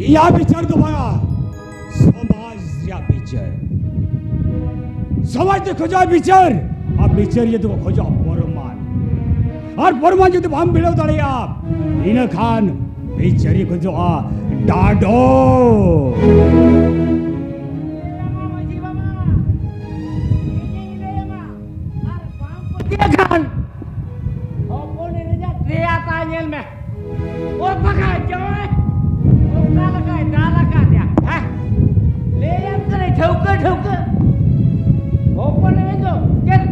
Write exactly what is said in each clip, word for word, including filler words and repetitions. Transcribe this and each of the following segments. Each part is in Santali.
ᱤᱧᱟᱹᱜ ᱵᱤᱪᱟᱹᱨ ᱫᱚ ᱵᱟᱝᱟ, ᱥᱚᱢᱟᱡᱽ ᱨᱮᱭᱟᱜ ᱵᱤᱪᱟᱹᱨ᱾ ᱥᱚᱢᱟᱡᱽ ᱫᱚ ᱠᱷᱚᱡᱚᱜᱼᱟ ᱵᱤᱪᱟᱹᱨ, ᱟᱨ ᱵᱤᱪᱟᱹᱨᱤᱭᱟᱹ ᱫᱚᱠᱚ ᱠᱷᱚᱡᱚᱜᱼᱟ ᱯᱨᱚᱢᱟᱱ, ᱟᱨ ᱯᱨᱚᱢᱟᱱ ᱡᱩᱫᱤ ᱵᱟᱢ ᱵᱷᱤᱲᱟᱹᱣ ᱫᱟᱲᱮᱭᱟᱜᱼᱟ, ᱤᱱᱟᱹ ᱠᱷᱟᱱ ᱵᱤᱪᱟᱹᱨᱤᱭᱟᱹ ᱠᱷᱚᱡᱚᱜᱼᱟ ᱰᱟᱸᱰᱚᱢ᱾ ᱟᱨ ᱵᱟᱢ ᱯᱟᱹᱛᱭᱟᱹᱜ ᱠᱷᱟᱱ ᱦᱚᱯᱚᱱ ᱮᱨᱟᱧᱟᱜ ᱫᱮᱭᱟ ᱛᱟᱭ ᱧᱮᱞ ᱢᱮ᱾ ᱚ ᱵᱟᱠᱷᱟᱡ ᱡᱟᱶᱟᱭ, ᱚᱠᱟ ᱞᱮᱠᱟᱭ ᱫᱟᱞ ᱟᱠᱟᱫᱮᱭᱟ, ᱦᱮᱸ? ᱞᱟᱹᱭᱟᱢ ᱠᱟᱹᱱᱟᱹᱧ ᱴᱷᱟᱹᱣᱠᱟᱹ ᱴᱷᱟᱹᱣᱠᱟᱹ᱾ ᱦᱚᱯᱚᱱ ᱮᱨᱟ ᱫᱚ ᱪᱮᱫ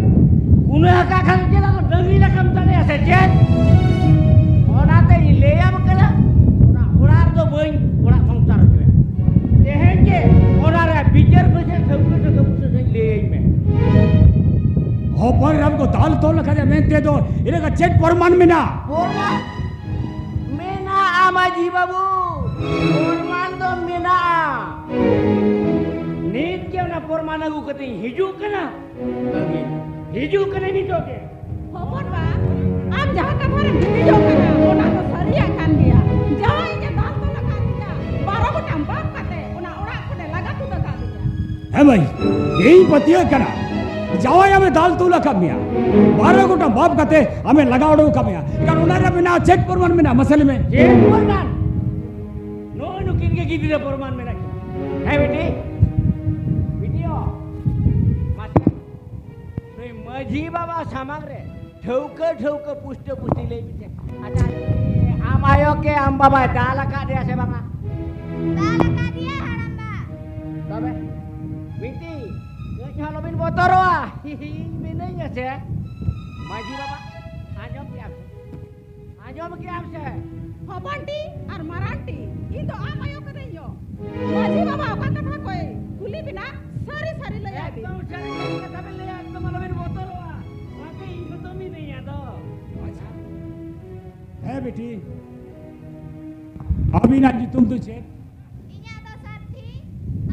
ᱜᱩᱱᱟᱹ ᱟᱠᱟᱫ ᱠᱷᱟᱱ ᱪᱮᱫ ᱟᱫᱚ ᱰᱟᱹᱝᱨᱤ ᱞᱮᱠᱟᱢ ᱫᱟᱞᱮᱭᱟ ᱥᱮ ᱪᱮᱫ? ᱚᱱᱟᱛᱮ ᱤᱧ ᱞᱟᱹᱭᱟᱢ ᱠᱟᱱᱟ, ᱚᱱᱟ ᱚᱲᱟᱜ ᱨᱮᱫᱚ ᱵᱟᱹᱧ ᱚᱲᱟᱜ ᱥᱚᱝᱥᱟᱨ ᱦᱚᱪᱚᱭᱟ᱾ ᱛᱮᱦᱮᱧ ᱜᱮ ᱚᱱᱟ ᱨᱮᱭᱟᱜ ᱵᱤᱪᱟᱹᱨ ᱵᱤᱪᱟᱹᱨ ᱴᱷᱟᱹᱣᱠᱟᱹ ᱴᱷᱟᱹᱣᱠᱟᱹ ᱵᱩᱴᱟᱹ ᱥᱟᱺᱦᱤᱡ ᱞᱟᱹᱭᱟᱹᱧ ᱢᱮ᱾ ᱦᱚᱯᱚᱱ ᱮᱨᱟᱢ ᱠᱚ ᱫᱟᱞ ᱛᱚᱞ ᱟᱠᱟᱫᱮᱭᱟ ᱢᱮᱱᱛᱮ ᱫᱚ ᱤᱱᱟᱹ ᱠᱷᱟᱱ ᱪᱮᱫ ᱯᱨᱚᱢᱟᱱ ᱢᱮᱱᱟᱜᱼᱟ? ᱯᱨᱚᱢᱟᱱ ᱢᱮᱱᱟᱜᱼᱟ ᱢᱟᱹᱡᱷᱤ ᱵᱟᱹᱵᱩ, ᱯᱨᱚᱢᱟᱱ ᱫᱚ ᱢᱮᱱᱟᱜᱼᱟ᱾ ᱱᱤᱛ ᱜᱮ ᱚᱱᱟ ᱯᱨᱚᱢᱟᱱ ᱟᱹᱜᱩ ᱠᱟᱛᱮᱧ ᱦᱤᱡᱩᱜ ᱠᱟᱱᱟ᱾ ᱦᱤᱡᱩᱜ ᱠᱟᱱᱟ ᱱᱤᱛᱚᱜ ᱜᱮ᱾ ᱦᱚᱯᱚᱱ ᱵᱟ, ᱟᱢ ᱡᱟᱦᱟᱸ ᱠᱟᱛᱷᱟ ᱨᱮᱢ ᱦᱤᱫᱤᱡᱚᱜ ᱠᱟᱱᱟ, ᱚᱱᱟ ᱫᱚ ᱥᱟᱹᱨᱤᱭᱟᱜ ᱠᱟᱱ ᱜᱮᱭᱟ᱾ ᱡᱟᱶᱟᱭ ᱜᱮ ᱫᱟᱞ ᱛᱚᱞ ᱟᱠᱟᱫ ᱞᱤᱧᱟ, ᱵᱟᱨᱚ ᱜᱚᱴᱟᱝ ᱵᱟᱯ ᱠᱟᱛᱮ ᱚᱱᱟ ᱚᱲᱟᱜ ᱠᱷᱚᱱᱮ ᱞᱟᱜᱟ ᱛᱩᱫ ᱟᱠᱟᱫ ᱞᱤᱧᱟ᱾ ᱦᱮᱸ ᱢᱟᱹᱭ, ᱤᱧ ᱯᱟᱹᱛᱭᱟᱹᱜ ᱠᱟᱱᱟ, ᱡᱟᱶᱟᱭ ᱟᱢᱮ ᱫᱟᱞ ᱛᱩᱞ ᱟᱠᱟᱫ ᱢᱮᱭᱟ, ᱵᱟᱨᱚ ᱜᱚᱴᱟᱝ ᱵᱟᱯ ᱠᱟᱛᱮ ᱟᱢᱮ ᱞᱟᱜᱟ ᱩᱰᱩᱠ ᱟᱠᱟᱫ ᱢᱮᱭᱟ᱾ ᱮᱱᱠᱷᱟᱱ ᱚᱱᱟ ᱨᱮ ᱢᱮᱱᱟᱜᱼᱟ ᱪᱮᱫ ᱯᱨᱚᱢᱟᱱ ᱢᱮᱱᱟᱜᱼᱟ? ᱢᱟᱥᱮ ᱞᱟᱹᱭ ᱢᱮ᱾ ᱪᱮᱫ ᱯᱨᱚᱢᱟᱱ? ᱱᱚᱜᱼᱚᱭ ᱱᱩᱠᱤᱱ ᱜᱮ ᱜᱤᱫᱽᱨᱟᱹ ᱯᱨᱚᱢᱟᱱ ᱢᱮᱱᱟᱜ ᱠᱤᱱᱟ᱾ ᱦᱮᱸ ᱵᱤᱴᱤ, ᱵᱤᱴᱤ ᱚ, ᱢᱟᱥᱮ ᱱᱩᱭ ᱢᱟᱹᱡᱷᱤ ᱵᱟᱵᱟ ᱥᱟᱢᱟᱝ ᱨᱮ ᱴᱷᱟᱹᱣᱠᱟᱹ ᱴᱷᱟᱹᱣᱠᱟᱹ ᱯᱩᱥᱴᱟᱹ ᱯᱩᱥᱴᱤ ᱞᱟᱹᱭ ᱢᱮᱥᱮ᱾ ᱟᱪᱪᱷᱟ, ᱟᱢ ᱟᱭᱳ ᱜᱮ ᱟᱢ ᱵᱟᱵᱟᱭ ᱫᱟᱞ ᱟᱠᱟᱫᱮᱭᱟ ᱥᱮ ᱵᱟᱝᱟ? ᱫᱟᱞ ᱟᱠᱟᱫᱮᱭᱟ ᱦᱟᱲᱟᱢ ᱵᱟ᱾ ᱛᱚᱵᱮ ᱵᱤᱴᱤ, ᱠᱟᱹᱡ ᱦᱚᱸ ᱟᱞᱚᱵᱤᱱ ᱵᱚᱛᱚᱨᱚᱜᱼᱟ᱾ ᱤᱧ ᱢᱤᱱᱟᱹᱧᱟ ᱥᱮ᱾ ᱢᱟᱹᱡᱷᱤ ᱵᱟᱵᱟ, ᱟᱸᱡᱚᱢ ᱠᱮᱜᱼᱟᱢ ᱥᱮ? ᱟᱸᱡᱚᱢ ᱠᱮᱜᱼᱟᱢ ᱥᱮ? ᱦᱚᱯᱚᱱ ᱴᱤ ᱟᱨ ᱢᱟᱨᱟᱝ ᱴᱤ, ᱤᱧ ᱫᱚ ᱟᱢ ᱟᱭᱳ ᱠᱟᱹᱱᱟᱹᱧ ᱭᱳ᱾ ᱢᱟᱹᱡᱷᱤ ᱵᱟᱵᱟ ᱚᱠᱟ ᱠᱟᱛᱷᱟ ᱠᱚᱭ ᱠᱩᱞᱤ ᱵᱤᱱᱟ, ᱥᱟᱹᱨᱤ ᱥᱟᱹᱨᱤ ᱞᱟᱹᱭ ᱟᱹᱵᱤᱱ᱾ ᱮᱠᱫᱚᱢ ᱥᱟᱹᱨᱤ ᱥᱟᱹᱨᱤ ᱠᱟᱛᱷᱟ ᱵᱤᱱ ᱞᱟᱹᱭᱟ, ᱮᱠᱫᱚᱢ ᱟᱞᱚᱵᱤᱱ ᱵᱚᱛᱚᱨᱚᱜᱼᱟ᱾ ᱚᱱᱟᱛᱮ ᱤᱧ ᱦᱚᱸᱛᱚ ᱢᱤᱱᱟᱹᱧᱟ ᱫᱚ᱾ ᱟᱪᱪᱷᱟ᱾ ᱦᱮᱸ ᱵᱤᱴᱤ, ᱟᱹᱵᱤᱱᱟᱜ ᱧᱩᱛᱩᱢ ᱫᱚ ᱪᱮᱫ? ᱤᱧᱟᱜ ᱫᱚ ᱥᱟᱨᱛᱷᱤ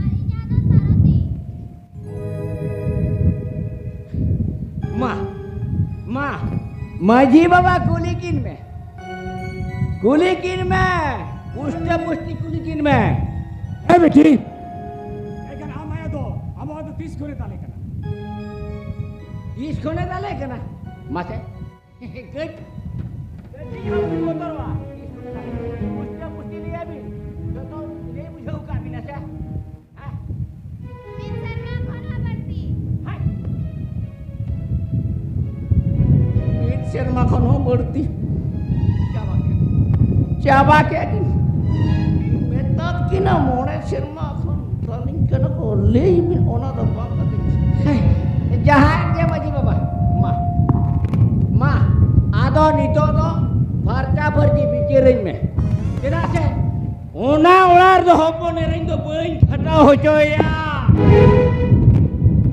ᱟᱨ ᱤᱧᱟᱜ ᱫᱚ ᱥᱟᱨᱚᱛᱤ᱾ ᱢᱟ, ᱢᱟ, ᱢᱟᱹᱡᱷᱤ ᱵᱟᱵᱟ ᱠᱩᱞᱤ ᱠᱤᱱ ᱢᱮ, ᱠᱩᱞᱤ ᱠᱤᱱ ᱢᱮ᱾ ᱯᱩᱥᱴᱟᱹ ᱯᱩᱥᱴᱤ ᱠᱩᱞᱤ ᱠᱤᱱ ᱢᱮ᱾ ᱦᱮᱸ ᱵᱤᱴᱤ᱾ ᱮᱱᱠᱷᱟᱱ ᱟᱢ ᱟᱭᱳ ᱫᱚ, ᱟᱢ ᱟᱭᱳ ᱫᱚ ᱛᱤᱥ ᱠᱷᱚᱱᱮ ᱫᱟᱞᱮ ᱠᱟᱱᱟ? ᱛᱤᱥ ᱠᱷᱚᱱᱮ ᱫᱟᱞᱮ ᱠᱟᱱᱟ? ᱢᱟᱥᱮ᱾ ᱠᱟᱹᱴ-, ᱠᱟᱹᱴᱤᱡ ᱦᱚᱸ ᱵᱟᱹᱧ ᱵᱚᱛᱚᱨᱚᱜᱼᱟ᱾ ᱯᱩᱥᱴᱟᱹ ᱯᱩᱥᱴᱤ ᱞᱟᱹᱭᱟ ᱵᱤᱱ᱾ ᱡᱚᱛᱚ ᱞᱟᱹᱭ ᱵᱩᱡᱷᱟᱹᱣ ᱠᱟᱜ ᱵᱤᱱᱟ ᱥᱮ? ᱦᱮᱸ? ᱢᱤᱫ ᱥᱮᱨᱢᱟ ᱠᱷᱚᱱ ᱦᱚᱸ ᱵᱟᱹᱲᱛᱤ᱾ ᱦᱟᱭ᱾ ᱢᱤᱫ ᱥᱮᱨᱢᱟ ᱠᱷᱚᱱ ᱦᱚᱸ ᱵᱟᱹᱲᱛᱤ᱾ ᱪᱟᱵᱟ ᱠᱮᱫ᱾ ᱪᱟᱵᱟ ᱠᱮᱫ ᱠᱤᱱ᱾ ᱢᱮᱛᱟᱫ ᱠᱤᱱᱟ ᱢᱚᱬᱮ ᱥᱮᱨᱢᱟ ᱠᱷᱚᱱ ᱫᱟᱞᱤᱧ ᱠᱟᱱᱟ ᱠᱚ, ᱞᱟᱹᱭ ᱵᱤᱱ ᱚᱱᱟ ᱫᱚ ᱵᱟᱝ ᱠᱟᱛᱮ᱾ ᱦᱮᱸ, ᱡᱟᱦᱟᱸ ᱜᱮ ᱢᱟᱹᱡᱷᱤ ᱵᱟᱵᱟ, ᱢᱟ, ᱢᱟ, ᱟᱫᱚ ᱱᱤᱛᱚᱜ ᱫᱚ ᱯᱷᱟᱨᱪᱟ ᱯᱷᱟᱹᱨᱪᱤ ᱵᱤᱪᱟᱹᱨᱟᱹᱧ ᱢᱮ᱾ ᱪᱮᱫᱟᱜ ᱥᱮ ᱚᱱᱟ ᱚᱲᱟᱜ ᱨᱮᱫᱚ ᱦᱚᱯᱚᱱ ᱮᱨᱟᱧ ᱫᱚ ᱵᱟᱹᱧ ᱠᱷᱟᱴᱟᱣ ᱦᱚᱪᱚᱭᱟ᱾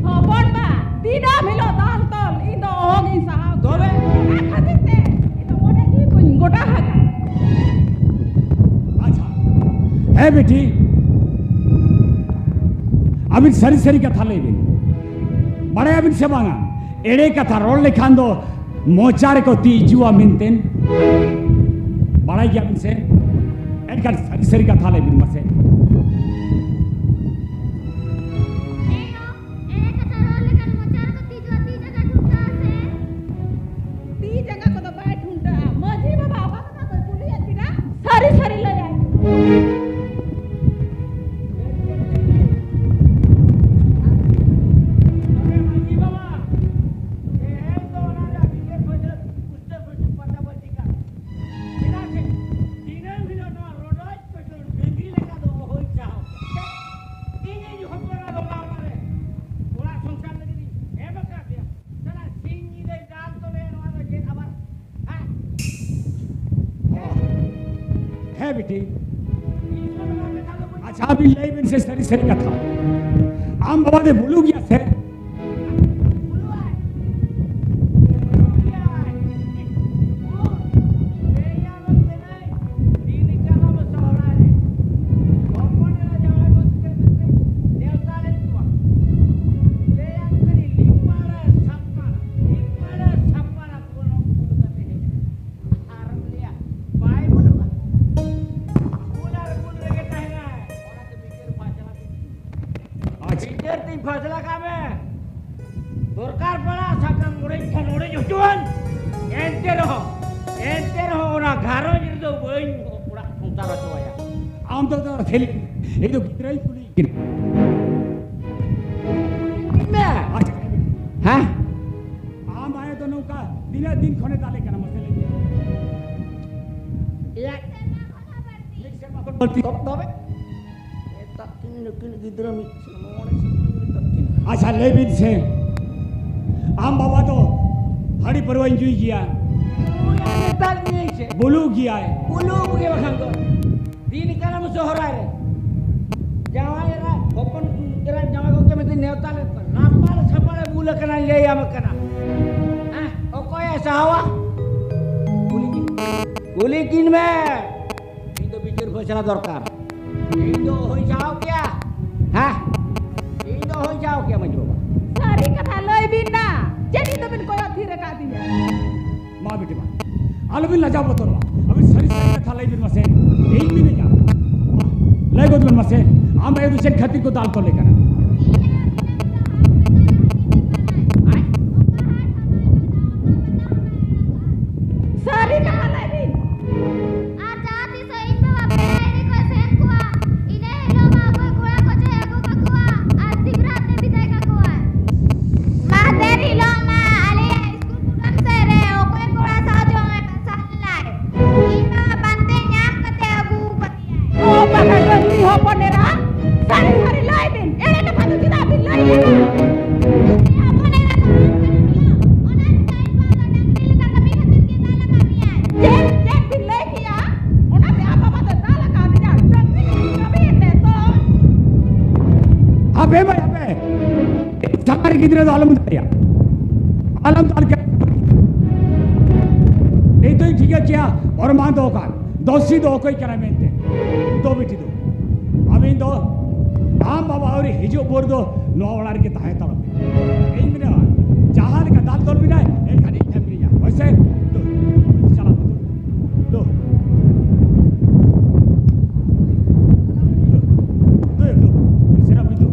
ᱦᱚᱯᱚᱱ ᱵᱟ, ᱫᱤᱱᱟᱹᱢ ᱦᱤᱞᱳᱜ ᱫᱟᱞ ᱛᱚᱞ ᱤᱧ ᱫᱚ ᱚᱦᱚᱜᱤᱧ ᱥᱟᱦᱟᱣ ᱠᱮᱭᱟ᱾ ᱛᱚᱵᱮ? ᱚᱱᱟ ᱠᱷᱟᱹᱛᱤᱨ ᱛᱮ ᱤᱧ ᱫᱚ ᱢᱚᱱᱮ ᱡᱤᱣᱤ ᱠᱚᱧ ᱜᱚᱴᱟ ᱟᱠᱟᱫ᱾ ᱟᱪᱪᱷᱟ᱾ ᱦᱮᱸ ᱵᱤᱴᱤ, ᱟᱹᱵᱤᱱ ᱥᱟᱹᱨᱤ ᱥᱟᱹᱨᱤ ᱠᱟᱛᱷᱟ ᱞᱟᱹᱭ ᱵᱤᱱ᱾ ᱵᱟᱲᱟᱭᱟᱵᱤᱱ ᱥᱮ ᱵᱟᱝᱟ, ᱮᱲᱮ ᱠᱟᱛᱷᱟ ᱨᱚᱲ ᱞᱮᱠᱷᱟᱱ ᱫᱚ ᱢᱚᱪᱟ ᱨᱮᱠᱚ ᱛᱤ ᱤᱡᱩᱜᱼᱟ ᱢᱮᱱᱛᱮ᱾ ᱵᱟᱲᱟᱭ ᱜᱮᱭᱟᱵᱤᱱ ᱥᱮ? ᱮᱱᱠᱷᱟᱱ ᱥᱟᱹᱨᱤ ᱥᱟᱹᱨᱤ ᱠᱟᱛᱷᱟ ᱞᱟᱹᱭ ᱵᱤᱱ ᱢᱟᱥᱮ᱾ ᱦᱮᱸ ᱭᱳ, ᱮᱲᱮ ᱠᱟᱛᱷᱟ ᱨᱚᱲ ᱞᱮᱠᱷᱟᱱ ᱢᱚᱪᱟ ᱨᱮᱠᱚ ᱛᱤ ᱤᱡᱩᱜᱼᱟ, ᱛᱤ ᱡᱟᱸᱜᱟ ᱴᱷᱩᱱᱴᱟᱹᱜᱼᱟ ᱥᱮ? ᱛᱤ ᱡᱟᱸᱜᱟ ᱠᱚᱫᱚ ᱵᱟᱭ ᱴᱷᱩᱱᱴᱟᱹᱜᱼᱟ᱾ ᱢᱟᱹᱡᱷᱤ ᱵᱟᱵᱟ ᱟᱯᱟᱛᱚᱛᱚ ᱠᱚᱭ ᱠᱩᱞᱤᱭᱮᱫ ᱵᱤᱱᱟ, ᱥᱟᱹᱨᱤ ᱥᱟᱹᱨᱤ ᱞᱟᱹᱭᱟᱭ ᱵᱤᱱ᱾ ᱛᱚᱵᱮ ᱢᱟᱹᱡᱷᱤ ᱵᱟᱵᱟ, ᱛᱮᱦᱮᱧ ᱫᱚ ᱚᱱᱟ ᱨᱮᱭᱟᱜ ᱵᱤᱪᱟᱹᱨ ᱯᱟᱹᱪᱟᱹᱨ ᱯᱩᱥᱴᱟᱹ ᱯᱩᱥᱴᱤ ᱯᱟᱛᱟ ᱯᱟᱹᱛᱤ ᱠᱟᱜ᱾ ᱪᱮᱫᱟᱜ ᱥᱮ ᱫᱤᱱᱟᱹᱢ ᱦᱤᱞᱳᱜ ᱱᱚᱣᱟ ᱨᱚᱰᱚᱡ ᱠᱚᱪᱞᱚᱱ ᱰᱟᱹᱝᱨᱤ ᱞᱮᱠᱟ ᱫᱚ ᱚᱦᱚᱧ ᱥᱟᱦᱟᱣ ᱠᱮᱭᱟ᱾ ᱤᱧᱤᱧ ᱦᱚᱯᱚᱱ ᱟᱫᱚ ᱚᱱᱟ ᱚᱲᱟᱜ ᱨᱮ ᱚᱲᱟᱜ ᱥᱚᱝᱥᱟᱨ ᱞᱟᱹᱜᱤᱫ ᱤᱧ ᱮᱢ ᱟᱠᱟᱫ ᱯᱮᱭᱟ᱾ ᱥᱟᱞᱟ ᱥᱤᱧ ᱧᱤᱫᱟᱹ ᱰᱟᱞ ᱛᱚᱞᱮ ᱱᱚᱣᱟ ᱫᱚ ᱪᱮᱫ ᱟᱵᱟᱨ? ᱦᱮᱸ? ᱦᱮᱸ ᱵᱤᱴᱤ᱾ ᱤᱧ ᱥᱚᱢᱚᱭ ᱨᱮ ᱠᱟᱛᱷᱟ ᱫᱚ ᱵᱟᱹᱧ ᱟᱪᱪᱷᱟ, ᱟᱹᱵᱤᱱ ᱞᱟᱹᱭ ᱵᱤᱱ ᱥᱮ ᱥᱟᱹᱨᱤ ᱥᱟᱹᱨᱤ ᱠᱟᱛᱷᱟ᱾ ᱟᱢ ᱵᱟᱵᱟ ᱫᱚ ᱵᱩᱞᱩ ᱜᱮᱭᱟ ᱥᱮ? ᱵᱩᱞᱩ ᱟᱭ᱾ ᱵᱩᱞᱩ ᱜᱮᱭᱟᱭ᱾ ᱵᱩᱞᱩ᱾ ᱞᱟᱹᱭ ᱟᱢ ᱠᱟᱹᱱᱟᱹᱧ, ᱫᱤᱱ ᱠᱟᱞᱚᱢ ᱥᱚᱦᱨᱟᱭ ᱨᱮ ᱦᱚᱯᱚᱱ ᱮᱨᱟ ᱡᱟᱶᱟᱭ ᱜᱚᱫ ᱠᱟᱛᱮ ᱱᱮᱣᱛᱟ ᱞᱮᱫ ᱠᱚᱣᱟ᱾ ᱞᱟᱹᱭ ᱟᱢ ᱠᱟᱹᱱᱟᱹᱧ, ᱞᱤᱯᱟᱲᱟ ᱥᱟᱯᱟᱲᱟ, ᱞᱤᱯᱟᱲᱟ ᱥᱟᱯᱟᱲᱟ ᱵᱚᱞᱚ ᱵᱚᱞᱚ ᱠᱟᱛᱮ ᱦᱮᱡ ᱮᱱᱟ᱾ ᱟᱨ ᱞᱟᱹᱭᱟ, ᱵᱟᱭ ᱵᱚᱞᱚᱜᱼᱟ᱾ ᱛᱤᱧ ᱯᱷᱟᱥᱞᱟ ᱠᱟᱜ ᱢᱮ᱾ ᱫᱚᱨᱠᱟᱨ ᱯᱟᱲᱟᱜ ᱥᱟᱠᱟᱢ ᱚᱲᱮᱡ ᱠᱷᱟᱱ ᱚᱲᱮᱡ ᱦᱚᱪᱚᱣᱟᱱ᱾ ᱮᱱᱛᱮ ᱨᱮᱦᱚᱸ, ᱮᱱᱛᱮ ᱨᱮᱦᱚᱸ ᱚᱱᱟ ᱜᱷᱟᱨᱚᱸᱡᱽ ᱨᱮᱫᱚ ᱵᱟᱹᱧ ᱚᱲᱟᱜ ᱥᱚᱝᱥᱟᱨ ᱦᱚᱪᱚᱣᱟᱭᱟ᱾ ᱟᱢ ᱫᱚ ᱫᱚ ᱠᱷᱮᱞ, ᱤᱧ ᱫᱚ ᱜᱤᱫᱽᱨᱟᱹᱧ ᱠᱩᱞᱤᱭᱮᱫ ᱠᱤᱱᱟ᱾ ᱢᱮ᱾ ᱟᱪᱪᱷᱟ, ᱞᱟᱹᱭ ᱢᱮ᱾ ᱦᱮᱸ? ᱟᱢ ᱟᱭᱳ ᱫᱚ ᱱᱚᱝᱠᱟ ᱛᱤᱱᱟᱹᱜ ᱫᱤᱱ ᱠᱷᱚᱱᱮ ᱫᱟᱞᱮ ᱠᱟᱱᱟ, ᱢᱟᱥᱮ ᱞᱟᱹᱭ ᱢᱮ? ᱮᱭᱟᱭ ᱥᱮᱨᱢᱟ ᱠᱷᱚᱱ ᱵᱟᱹᱲᱛᱤ᱾ ᱛᱚᱵᱮ, ᱛᱚᱵᱮ? ᱢᱮᱛᱟᱜ ᱠᱤᱱ ᱱᱩᱠᱤᱱ ᱜᱤᱫᱽᱨᱟᱹ ᱢᱤᱫ ᱥᱮᱨᱢᱟ, ᱢᱚᱬᱮ ᱥᱮᱨᱢᱟ ᱢᱮᱛᱟᱜ ᱠᱤᱱ᱾ ᱟᱪᱪᱷᱟ, ᱞᱟᱹᱭ ᱵᱤᱱ ᱥᱮ, ᱟᱢ ᱵᱟᱵᱟ ᱫᱚ ᱦᱟᱺᱰᱤ ᱯᱟᱹᱨᱣᱟᱹᱧ ᱧᱩᱭ ᱜᱮᱭᱟ? ᱧᱩᱭᱟ, ᱢᱮᱛᱟᱜ ᱢᱤᱭᱟᱹᱧ ᱥᱮ᱾ ᱵᱩᱞᱩᱜ ᱜᱮᱭᱟᱭ? ᱵᱩᱞᱩᱜ ᱜᱮ ᱵᱟᱠᱷᱟᱱ ᱫᱚ᱾ ᱫᱤᱱ ᱠᱟᱱᱟᱢ ᱥᱚᱦᱨᱟᱭ ᱨᱮ᱾ ᱡᱟᱶᱟᱭ ᱮᱨᱟ, ᱦᱚᱯᱚᱱ ᱮᱨᱟ, ᱡᱟᱶᱟᱭ ᱜᱚᱢᱠᱮ ᱢᱤᱫ ᱫᱤᱱ ᱱᱮᱣᱛᱟ ᱞᱮᱫ ᱠᱚᱣᱟ᱾ ᱞᱟᱯᱟᱲ ᱥᱟᱯᱟᱲᱮ ᱵᱩᱞ ᱟᱠᱟᱱᱟ, ᱞᱟᱹᱭ ᱟᱢ ᱠᱟᱱᱟ᱾ ᱦᱮᱸ, ᱚᱠᱚᱭᱮ ᱥᱟᱦᱟᱣᱟ? ᱠᱩᱞᱤ ᱠᱤᱱ, ᱠᱩᱞᱤ ᱠᱤᱱ ᱢᱮ᱾ ᱤᱧ ᱫᱚ ᱵᱤᱪᱟᱹᱨ ᱯᱷᱚᱭᱥᱟᱞᱟ ᱫᱚᱨᱠᱟᱨ᱾ ᱤᱧ ᱫᱚ ᱦᱩᱭ ᱥᱟᱦᱟᱣ ᱠᱮᱭᱟ᱾ ᱦᱮᱸ? ᱤᱧ ᱫᱚ ᱦᱩᱭ ᱥᱟᱦᱟᱣ ᱠᱮᱭᱟ, ᱢᱟᱹᱡᱷᱤ ᱵᱟᱵᱟ᱾ ᱥᱟᱹᱨᱤ ᱠᱟᱛᱷᱟ ᱞᱟᱹᱭ ᱵᱤᱱ ᱱᱟ᱾ ᱪᱮᱫ ᱤᱧ ᱫᱚᱵᱤᱱ ᱠᱚᱭᱚᱜ ᱛᱷᱤᱨ ᱟᱠᱟᱫ ᱫᱤᱧᱟ? ᱢᱟ ᱵᱤᱴᱤ ᱢᱟ, ᱟᱞᱚᱵᱤᱱ ᱞᱟᱡᱟᱣ ᱵᱚᱛᱚᱨᱚᱜᱼᱟ᱾ ᱟᱹᱵᱤᱱ ᱥᱟᱹᱨᱤ ᱥᱟᱹᱨᱤ ᱠᱟᱛᱷᱟ ᱞᱟᱹᱭ ᱵᱤᱱ ᱢᱟᱥᱮ᱾ ᱤᱧ ᱢᱤᱱᱟᱹᱧᱟ᱾ ᱞᱟᱹᱭ ᱜᱚᱫ ᱵᱤᱱ ᱢᱟᱥᱮ, ᱟᱢ ᱟᱭᱳ ᱫᱚ ᱪᱮᱫ ᱠᱷᱟᱹᱛᱤᱨ ᱠᱚ ᱫᱟᱞ ᱛᱚᱞᱮ ᱠᱟᱱᱟ? ᱥᱟᱹᱨᱤ ᱠᱟᱛᱷᱟ ᱞᱟᱹᱭ ᱵᱤᱱ᱾ ᱟᱨ ᱡᱟᱦᱟᱸ ᱛᱤᱥ ᱤᱧ ᱵᱟᱵᱟ ᱯᱮᱲᱟ ᱦᱤᱨᱤ ᱠᱚᱭ ᱥᱮᱱ ᱠᱚᱣᱟ, ᱤᱱᱟᱹ ᱦᱤᱞᱳᱜ ᱢᱟ ᱚᱠᱚᱭ ᱠᱚᱲᱟ ᱠᱚᱪᱚᱭ ᱟᱹᱜᱩ ᱠᱟᱠᱚᱣᱟ᱾ ᱟᱨ ᱥᱤᱵᱨᱟᱛ ᱨᱮ ᱵᱤᱫᱟᱹᱭ ᱠᱟᱠᱚᱣᱟᱭ᱾ ᱢᱟᱦᱫᱮᱨ ᱦᱤᱞᱳᱜ ᱢᱟ ᱟᱞᱮᱭᱟᱜ ᱥᱠᱩᱞ ᱠᱩᱰᱟᱹᱢ ᱥᱮᱫ ᱨᱮ ᱚᱠᱚᱭ ᱠᱚᱲᱟ ᱥᱟᱶ ᱪᱚᱝ ᱮ ᱢᱮᱥᱟ ᱞᱮᱱᱟᱭ᱾ ᱤᱧ ᱢᱟ ᱯᱟᱱᱛᱮ ᱧᱟᱢ ᱠᱟᱛᱮ ᱟᱹᱜᱩ ᱠᱟᱫᱮᱭᱟᱭ᱾ ᱳ ᱵᱟᱵᱟ, ᱰᱟᱹᱝᱨᱤ ᱦᱚᱯᱚᱱ ᱮᱨᱟ, ᱥᱟᱹᱨᱤ ᱥᱟᱹᱨᱤ ᱞᱟᱹᱭ ᱵᱤᱱ, ᱮᱲᱮ ᱠᱟᱛᱷᱟ ᱫᱚ ᱪᱮᱫᱟᱜ ᱵᱤᱱ ᱞᱟᱹᱭᱮᱫᱼᱟ? ᱰᱟᱹᱝᱨᱤ ᱦᱚᱯᱚᱱ ᱮᱨᱟ ᱫᱚ ᱟᱢ ᱠᱟᱱᱟᱢ ᱭᱟ, ᱚᱱᱟ ᱪᱤᱠᱟᱹ ᱤᱧ ᱵᱟᱵᱟ ᱫᱚ ᱰᱟᱹᱝᱨᱤ ᱞᱮᱠᱟ ᱠᱟᱹᱢᱤ ᱠᱷᱟᱹᱛᱤᱨ ᱜᱮ ᱫᱟᱞ ᱟᱠᱟᱫ ᱢᱮᱭᱟᱭ᱾ ᱪᱮᱫ, ᱪᱮᱫ ᱵᱤᱱ ᱞᱟᱹᱭ ᱠᱮᱜᱼᱟ? ᱚᱱᱟᱛᱮ ᱟᱢ ᱵᱟᱵᱟ ᱫᱚ ᱫᱟᱞ ᱟᱠᱟᱫ ᱢᱮᱭᱟ? ᱰᱟᱹᱝᱨᱤ ᱞᱮᱠᱟ ᱠᱟᱹᱢᱤ ᱮᱱᱛᱮ ᱛᱚ᱾ ᱦᱟᱯᱮ ᱢᱟᱹᱭ, ᱦᱟᱯᱮ᱾ ᱥᱟᱱᱛᱟᱲ ᱜᱤᱫᱽᱨᱟᱹ ᱫᱚ ᱟᱞᱚᱢ ᱫᱟᱞᱮᱭᱟ᱾ ᱟᱞᱚᱢ ᱫᱟᱞ ᱠᱮᱭᱟ᱾ ᱱᱤᱛᱚᱜ ᱤᱧ ᱴᱷᱤᱠᱟᱹ ᱠᱮᱭᱟ, ᱯᱨᱚᱢᱟᱱ ᱫᱚ ᱚᱠᱟ, ᱫᱳᱥᱤ ᱫᱚ ᱚᱠᱚᱭ ᱠᱟᱱᱟᱭ ᱢᱮᱱᱛᱮ᱾ ᱫᱚ ᱵᱤᱴᱤ ᱫᱚ, ᱟᱹᱵᱤᱱ ᱫᱚ ᱟᱢ ᱵᱟᱵᱟ ᱟᱹᱣᱨᱤ ᱦᱤᱡᱩᱜ ᱵᱷᱳᱨ ᱫᱚ ᱱᱚᱣᱟ ᱚᱲᱟᱜ ᱨᱮᱜᱮ ᱛᱟᱦᱮᱸ ᱦᱟᱛᱟᱲᱚᱜ ᱵᱤᱱ᱾ ᱤᱧ ᱢᱮᱱᱟ, ᱡᱟᱦᱟᱸ ᱞᱮᱠᱟ ᱫᱟᱞ ᱛᱚᱞ ᱵᱤᱱᱟᱭ, ᱮᱱᱠᱷᱟᱱ ᱤᱧ ᱴᱷᱮᱱ ᱵᱤᱱ ᱦᱤᱡᱩᱜᱼᱟ᱾ ᱦᱳᱭ ᱥᱮ? ᱫᱩ, ᱪᱟᱞᱟᱜ ᱵᱤᱱ ᱫᱩ᱾ ᱫᱩ᱾ ᱫᱩ, ᱫᱩ, ᱫᱩ, ᱥᱮᱱᱚᱜ ᱵᱤᱱ ᱫᱩ᱾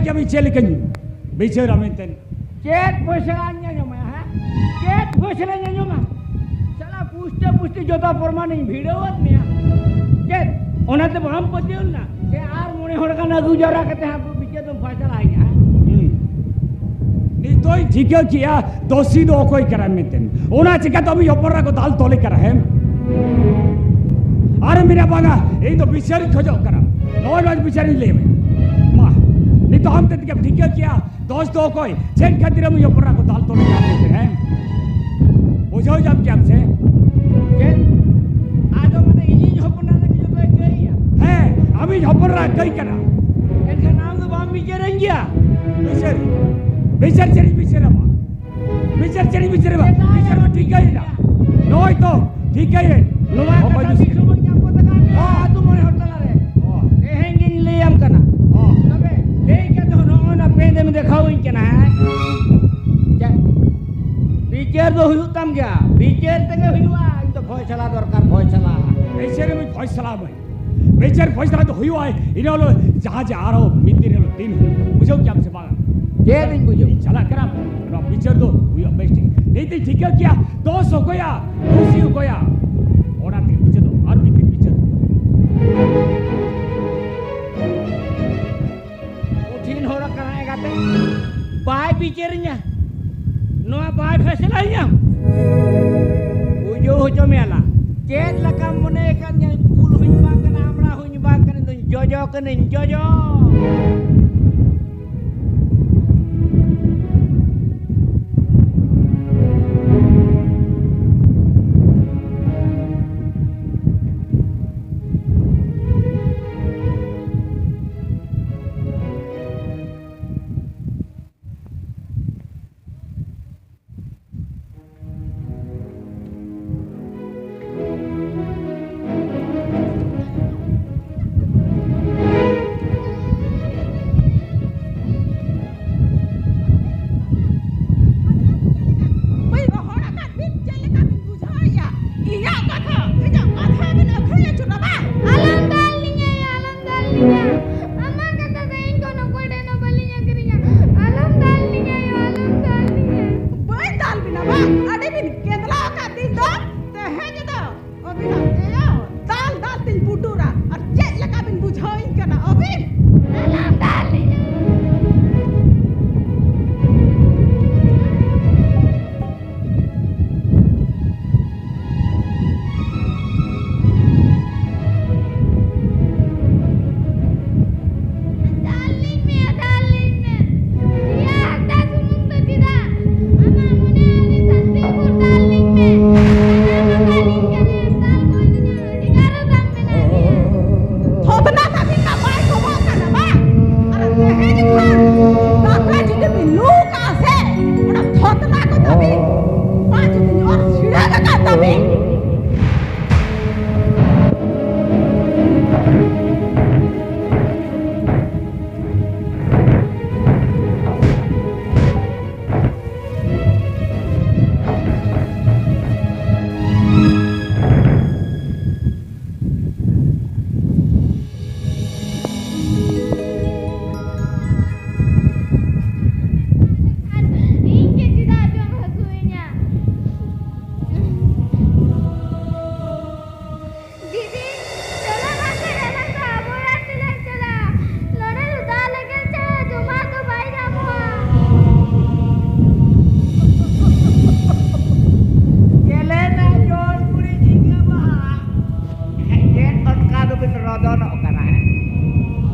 ᱟᱢ ᱪᱮᱫ ᱞᱮᱠᱟᱧ ᱵᱤᱪᱟᱹᱨᱟ ᱢᱮᱱᱛᱮ? ᱪᱮᱫ ᱯᱷᱚᱭᱥᱟᱞᱟᱧ ᱟᱸᱡᱚᱢᱟ, ᱦᱮᱸ? ᱪᱮᱫ ᱯᱷᱚᱭᱥᱟᱞᱟᱧ ᱟᱸᱡᱚᱢᱟ? ᱥᱟᱞᱟ ᱯᱩᱥᱴᱟᱹ ᱯᱩᱥᱴᱤ ᱡᱚᱛᱚ ᱯᱨᱚᱢᱟᱱᱤᱧ ᱵᱷᱤᱲᱟᱹᱣᱟᱫ ᱢᱮᱭᱟ᱾ ᱪᱮᱫ? ᱚᱱᱟᱛᱮ ᱵᱟᱢ ᱯᱟᱹᱛᱭᱟᱹᱣ ᱞᱮᱱᱟ? ᱥᱮ ᱟᱨ ᱢᱚᱬᱮ ᱦᱚᱲ ᱜᱟᱱ ᱟᱹᱜᱩ ᱡᱟᱣᱨᱟ ᱠᱟᱛᱮ ᱦᱟᱸᱜ ᱵᱤᱪᱟᱹᱨ ᱫᱚᱢ ᱯᱷᱚᱭᱥᱟᱞᱟ ᱤᱧᱟ, ᱦᱮᱸ? ᱦᱩᱸ᱾ ᱱᱤᱛᱚᱜ ᱤᱧ ᱴᱷᱤᱠᱟᱹ ᱠᱮᱜᱼᱟ, ᱫᱳᱥᱤ ᱫᱚ ᱚᱠᱚᱭ ᱠᱟᱱᱟᱭ ᱢᱮᱱᱛᱮ᱾ ᱚᱱᱟ ᱪᱤᱠᱟᱹᱛᱮ ᱟᱢ ᱦᱚᱯᱚᱱ ᱮᱨᱟ ᱠᱚ ᱫᱟᱞ ᱛᱚᱞᱮ ᱠᱟᱱᱟ, ᱦᱮᱸ? ᱟᱨ ᱢᱮᱱᱟ, "ᱵᱟᱝᱟ, ᱤᱧ ᱫᱚ ᱵᱤᱪᱟᱹᱨᱤᱧ ᱠᱷᱚᱡᱚᱜ ᱠᱟᱱᱟ᱾" ᱱᱚᱜᱼᱚᱭ ᱱᱚᱣᱟ ᱵᱤᱪᱟᱹᱨᱤᱧ ᱞᱟᱹᱭ ᱢᱮ᱾ ᱢᱟ, ᱱᱤᱛᱚᱜ ᱟᱢ ᱛᱮᱫ ᱜᱮᱢ ᱴᱷᱤᱠᱟᱹ ᱠᱮᱜᱼᱟ, ᱫᱳᱥ ᱫᱚ ᱚᱠᱚᱭ? ᱪᱮᱫ ᱠᱷᱟᱹᱛᱤᱨ ᱟᱢ ᱦᱚᱯᱚᱱ ᱮᱨᱟ ᱠᱚ ᱫᱟᱞ ᱛᱚᱞᱮ ᱠᱟᱱᱟ ᱢᱮᱱᱛᱮ, ᱦᱮᱸ? ᱵᱩᱡᱷᱟᱹᱣ ᱧᱟᱢ ᱠᱮᱜᱼᱟᱢ ᱥᱮ? ᱪᱮᱫ? ᱟᱫᱚ ᱢᱟᱱᱮ ᱤᱧᱤᱧ ᱦᱚᱯᱚᱱ ᱮᱨᱟ ᱞᱟᱹᱜᱤᱫ ᱡᱚᱛᱚᱭ ᱠᱟᱹᱭᱟ? ᱦᱮᱸ, ᱟᱢᱤᱧ ᱦᱚᱯᱚᱱ ᱮᱨᱟ ᱠᱟᱹᱭ ᱠᱟᱱᱟ᱾ ᱮᱱᱠᱷᱟᱱ ᱟᱢ ᱫᱚ ᱵᱟᱢ ᱵᱤᱪᱟᱹᱨᱟᱹᱧ ᱜᱮᱭᱟ? ᱵᱤᱪᱟᱹᱨ, ᱵᱤᱪᱟᱹᱨ ᱪᱮᱫ ᱤᱧ ᱵᱤᱪᱟᱹᱨᱟᱢᱟ? ᱵᱤᱪᱟᱹᱨ ᱪᱮᱫ ᱤᱧ ᱵᱤᱪᱟᱹᱨᱟᱢᱟ? ᱵᱤᱪᱟᱹᱨ ᱢᱟ ᱴᱷᱤᱠᱟᱹᱭᱮᱱᱟ᱾ ᱱᱚᱜᱼᱚᱭ ᱛᱚ, ᱴᱷᱤᱠᱟᱹᱭᱮᱱ᱾ ᱱᱚᱣᱟ ᱚᱠᱚᱭ ᱠᱟᱛᱷᱟ ᱫᱚ ᱢᱤᱫ ᱥᱚᱢᱚᱭ ᱧᱟᱢ ᱠᱚ ᱛᱟᱠᱟᱱ ᱜᱮᱭᱟ, ᱦᱚᱸ᱾ ᱟᱹᱛᱩ ᱢᱚᱬᱮ ᱦᱚᱲ ᱛᱟᱞᱟᱨᱮ᱾ ᱦᱚᱸ᱾ ᱛᱮᱦᱮᱧ ᱜᱤᱧ ᱞᱟᱹᱭᱟᱢ ᱠᱟᱱᱟ᱾ ᱦᱚᱸ᱾ ᱛᱚᱵᱮ ᱞᱟᱹᱭ ᱠᱟᱛᱮ ᱦᱚᱸ ᱱᱚᱜᱼᱚᱭ ᱱᱟ ᱯᱮᱸᱫᱮᱢ ᱫᱮᱠᱷᱟᱣᱟᱹᱧ ᱠᱟᱱᱟ, ᱦᱮᱸ? ᱪᱮᱫ? ᱵᱤᱪᱟᱹᱨ ᱫᱚ ᱦᱩᱭᱩᱜ ᱛᱟᱢ ᱜᱮᱭᱟ, ᱵᱤᱪᱟᱹᱨ ᱛᱮᱜᱮ ᱦᱩᱭᱩᱜᱼᱟ᱾ ᱤᱧ ᱫᱚ ᱯᱷᱚᱭᱥᱟᱞᱟ ᱫᱚᱨᱠᱟᱨ, ᱯᱷᱚᱭᱥᱟᱞᱟ᱾ ᱵᱤᱪᱟᱹᱨ ᱮᱢ ᱯᱷᱚᱭᱥᱟᱞᱟ ᱢᱟᱹᱧ᱾ ᱵᱤᱪᱟᱹᱨ ᱯᱷᱚᱭᱥᱟᱞᱟ ᱫᱚ ᱦᱩᱭᱩᱜᱼᱟ, ᱤᱱᱟᱹ ᱦᱤᱞᱳᱜ ᱡᱟᱦᱟᱸ ᱡᱮ ᱟᱨᱦᱚᱸ ᱢᱤᱫ ᱫᱤᱱ ᱦᱤᱞᱳᱜ ᱫᱤᱱ ᱦᱩᱭᱩᱜᱼᱟ᱾ ᱵᱩᱡᱷᱟᱹᱣ ᱠᱮᱜᱼᱟᱢ ᱥᱮ ᱵᱟᱝ? ᱪᱮᱫ ᱤᱧ ᱵᱩᱡᱷᱟᱹᱣ? ᱤᱧ ᱪᱟᱞᱟᱜ ᱠᱟᱱᱟ, ᱱᱚᱣᱟ ᱵᱤᱪᱟᱹᱨ ᱫᱚ ᱦᱩᱭᱩᱜᱼᱟ ᱵᱮᱥ ᱴᱷᱤᱠ᱾ ᱱᱤᱛ ᱤᱧ ᱴᱷᱤᱠᱟᱹ ᱠᱮᱜᱼᱟ, ᱫᱳᱥ ᱚᱠᱚᱭᱟ, ᱫᱳᱥᱤ ᱚᱠᱚᱭᱟ᱾ ᱚᱱᱟ ᱛᱮᱜᱮ ᱵᱤᱪᱟᱹᱨ ᱫᱚ, ᱟᱨ ᱢᱤᱫ ᱫᱤᱱ ᱵᱤᱪᱟᱹᱨ᱾ ᱠᱚᱴᱷᱤᱱ ᱦᱚᱲ ᱠᱟᱱᱟᱭ ᱜᱟᱛᱮ, ᱵᱟᱭ ᱵᱤᱪᱟᱹᱨᱤᱧᱟ, ᱱᱚᱣᱟ ᱵᱟᱭ ᱯᱷᱮᱥᱞᱟᱭᱤᱧᱟ᱾ ᱵᱩᱡᱷᱟᱹᱣ ᱦᱚᱪᱚ ᱢᱮᱭᱟ ᱞᱟᱝ᱾ ᱪᱮᱫ ᱞᱮᱠᱟᱢ ᱢᱚᱱᱮ ᱟᱠᱟᱫᱤᱧᱟ? ᱠᱩᱞ ᱦᱚᱸᱧ ᱵᱟᱝ ᱠᱟᱱᱟ, ᱟᱢᱲᱟ ᱦᱚᱸᱧ ᱵᱟᱝ ᱠᱟᱱᱟ, ᱤᱧ ᱫᱚᱧ ᱡᱚᱡᱚ ᱠᱟᱹᱱᱟᱹᱧ, ᱡᱚᱡᱚ᱾ ᱨᱚᱫᱚᱱᱚᱜ ᱠᱟᱱᱟ, ᱦᱮᱸ?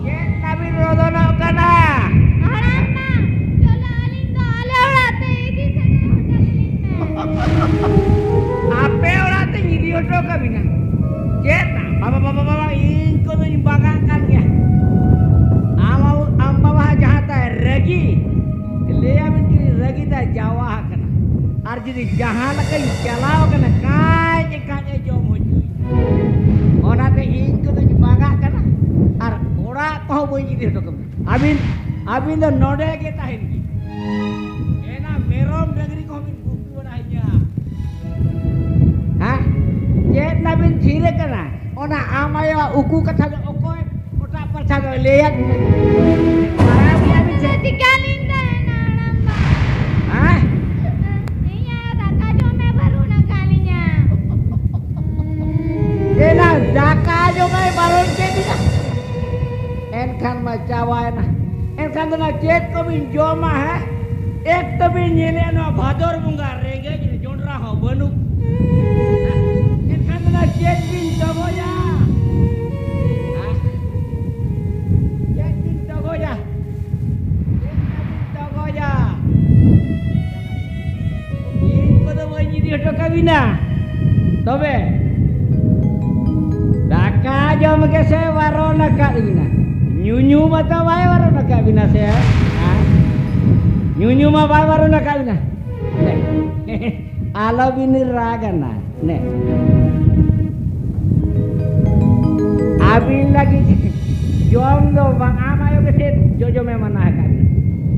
ᱪᱮᱫ ᱛᱟᱵᱤᱱ ᱨᱚᱫᱚᱱᱚᱜ ᱠᱟᱱᱟ? ᱦᱟᱲᱟᱢ ᱵᱟ, ᱪᱚᱞᱚ ᱟᱹᱞᱤᱧ ᱫᱚ ᱟᱞᱮ ᱚᱲᱟᱜ ᱛᱮ ᱤᱫᱤ ᱥᱮᱴᱮᱨ ᱦᱚᱴᱚ ᱠᱟᱹᱞᱤᱧ ᱢᱮ᱾ ᱟᱯᱮ ᱚᱲᱟᱜ ᱛᱮᱧ ᱤᱫᱤ ᱦᱚᱴᱚ ᱠᱟᱵᱤᱱᱟ? ᱪᱮᱫ ᱱᱟ? ᱵᱟᱵᱟ, ᱵᱟᱵᱟ, ᱵᱟᱵᱟ, ᱤᱧ ᱠᱚᱫᱚᱧ ᱵᱟᱜᱟᱜ ᱠᱟᱱ ᱜᱮᱭᱟ᱾ ᱟᱢ, ᱟᱢ ᱵᱟᱵᱟ ᱦᱟᱜ ᱡᱟᱦᱟᱸ ᱛᱟᱭ ᱨᱟᱹᱜᱤ, ᱞᱟᱹᱭᱟᱵᱤᱱ ᱠᱟᱹᱱᱟᱹᱧ, ᱨᱟᱹᱜᱤ ᱛᱟᱭ ᱡᱟᱣᱟ ᱟᱠᱟᱱᱟ᱾ ᱟᱨ ᱡᱩᱫᱤ ᱡᱟᱦᱟᱸ ᱞᱮᱠᱟᱧ ᱪᱟᱞᱟᱣ ᱠᱟᱱᱟ, ᱠᱟᱡ ᱮ ᱠᱟᱡ ᱮ ᱡᱚᱢ ᱦᱚᱪᱚᱭ᱾ ᱚᱱᱟᱛᱮ ᱤᱧ ᱠᱚᱫᱚᱧ ᱵᱟᱜᱟᱜ ᱠᱟᱱᱟ ᱟᱨ ᱚᱲᱟᱜ ᱠᱚᱦᱚᱸ ᱵᱟᱹᱧ ᱤᱫᱤ ᱦᱚᱴᱚ ᱠᱟᱵᱤᱱᱟ᱾ ᱟᱹᱵᱤᱱ, ᱟᱹᱵᱤᱱ ᱫᱚ ᱱᱚᱰᱮ ᱜᱮ ᱛᱟᱦᱮᱱ ᱵᱤᱱ᱾ ᱮᱱᱟ ᱢᱮᱨᱚᱢ ᱰᱟᱹᱝᱨᱤ ᱠᱚᱦᱚᱸ ᱵᱤᱱ ᱜᱩᱯᱤ ᱵᱟᱲᱟ ᱤᱧᱟ᱾ ᱦᱮᱸ? ᱪᱮᱫ ᱱᱟᱜ ᱵᱤᱱ ᱛᱷᱤᱨ ᱟᱠᱟᱱᱟ? ᱚᱱᱟ ᱟᱢ ᱟᱭᱳᱣᱟᱜ ᱩᱠᱩ ᱠᱟᱛᱷᱟ ᱫᱚ ᱚᱠᱚᱭ ᱚᱴᱟᱜ ᱯᱟᱪᱷᱟ ᱫᱚᱭ ᱞᱟᱹᱭᱟᱫ ᱵᱤᱱᱟ? ᱵᱟᱲᱟᱭ ᱜᱮᱭᱟ ᱵᱤᱱ ᱥᱮ? ᱪᱤᱠᱟᱹᱞᱤᱧ ᱛᱟᱦᱮᱱᱟ, ᱦᱟᱲᱟᱢ ᱵᱟ? ᱦᱮᱸ? ᱤᱧ ᱟᱭᱳ ᱫᱟᱠᱟ ᱡᱚᱢᱮ ᱵᱟᱹᱨᱩᱱ ᱟᱠᱟᱫ ᱞᱤᱧᱟ᱾ ᱮᱱᱟ ᱫᱟᱠᱟ ᱡᱚᱢᱮ ᱵᱟᱨᱚᱱ ᱠᱮᱫ ᱵᱤᱱᱟ? ᱮᱱᱠᱷᱟᱱ ᱢᱟ ᱪᱟᱵᱟᱭᱮᱱᱟ᱾ ᱮᱱᱠᱷᱟᱱ ᱫᱚ ᱱᱟ ᱪᱮᱫ ᱠᱚᱵᱤᱱ ᱡᱚᱢᱟ, ᱦᱮᱸ? ᱮᱠ ᱛᱚᱵᱤᱱ ᱧᱮᱞᱮᱫ ᱱᱚᱣᱟ ᱵᱷᱟᱫᱚᱨ ᱵᱚᱸᱜᱟ ᱨᱮᱸᱜᱮᱡ ᱨᱮ ᱡᱚᱸᱰᱨᱟ ᱦᱚᱸ ᱵᱟᱹᱱᱩᱜ᱾ ᱮᱱᱠᱷᱟᱱ ᱫᱚ ᱱᱟ ᱪᱮᱫ ᱵᱤᱱ ᱫᱚᱜᱚᱭᱟ? ᱦᱮᱸ? ᱪᱮᱫ ᱵᱤᱱ ᱫᱚᱜᱚᱭᱟ? ᱪᱮᱫ ᱵᱤᱱ ᱫᱚᱜᱚᱭᱟ? ᱤᱧ ᱠᱚᱫᱚ ᱵᱟᱹᱧ ᱤᱫᱤ ᱦᱚᱴᱚ ᱠᱟᱵᱤᱱᱟ᱾ ᱛᱚᱵᱮ ᱫᱟᱠᱟ ᱡᱚᱢ ᱜᱮᱥᱮ ᱵᱟᱨᱚᱱ ᱟᱠᱟᱫ ᱵᱤᱱᱟ᱾ ᱧᱩᱧᱩ ᱢᱟᱛᱚ ᱵᱟᱭ ᱵᱟᱨᱚᱱ ᱟᱠᱟᱫ ᱵᱤᱱᱟ ᱥᱮ, ᱦᱮᱸ? ᱧᱩᱧᱩ ᱢᱟ ᱵᱟᱭ ᱵᱟᱨᱚᱱ ᱟᱠᱟᱫ ᱵᱤᱱᱟ᱾ ᱟᱞᱚ ᱵᱤᱱ ᱨᱟᱜᱟ ᱱᱟ᱾ ᱱᱮ᱾ ᱟᱹᱵᱤᱱ ᱞᱟᱹᱜᱤᱫ ᱡᱚᱢ ᱫᱚ ᱵᱟᱝ, ᱟᱢ ᱟᱭᱳ ᱜᱮᱥᱮ ᱡᱚᱡᱚᱢᱮ ᱢᱟᱱᱟ ᱟᱠᱟᱫ ᱵᱤᱱᱟ᱾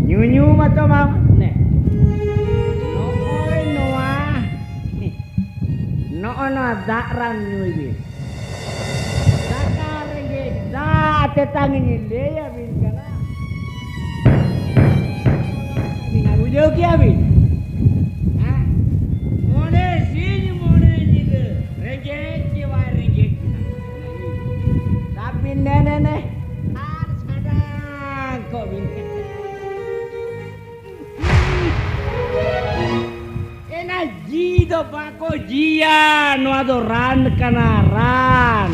ᱧᱩᱧᱩ ᱢᱟᱛᱚ ᱵᱟᱝ᱾ ᱱᱮ᱾ ᱱᱚᱜᱼᱚᱭ ᱱᱚᱣᱟ, ᱱᱚᱜᱼᱚ ᱱᱚᱣᱟ ᱫᱟᱜ ᱨᱟᱱ ᱧᱩᱭ ᱵᱤᱱ᱾ ᱫᱟᱠᱟ ᱨᱮᱸᱜᱮᱡ ᱫᱟᱜ ᱛᱮᱛᱟᱝ ᱤᱧ ᱞᱟᱹᱭ ᱟᱹᱵᱤᱱ ᱠᱟᱱᱟ᱾ ᱵᱩᱡᱷᱟᱹᱣ ᱠᱮᱜᱼᱟ ᱵᱤᱱ? ᱦᱮᱸ? ᱢᱚᱬᱮ ᱥᱤᱧ ᱢᱚᱬᱮ ᱧᱤᱫᱟᱹ ᱨᱮᱸᱜᱮᱡ ᱜᱮ ᱵᱟᱭ ᱨᱮᱸᱜᱮᱡ ᱵᱤᱱᱟ᱾ ᱥᱟᱵ ᱵᱤᱱ ᱱᱮ, ᱱᱮ, ᱱᱮ᱾ ᱟᱨ ᱥᱟᱰᱟᱝ ᱠᱚᱜ ᱵᱤᱱ᱾ ᱮᱱᱟ ᱡᱤ ᱫᱚ ᱵᱟᱠᱚ ᱡᱤᱭᱟ, ᱱᱚᱣᱟ ᱫᱚ ᱨᱟᱱ ᱠᱟᱱᱟ, ᱨᱟᱱ᱾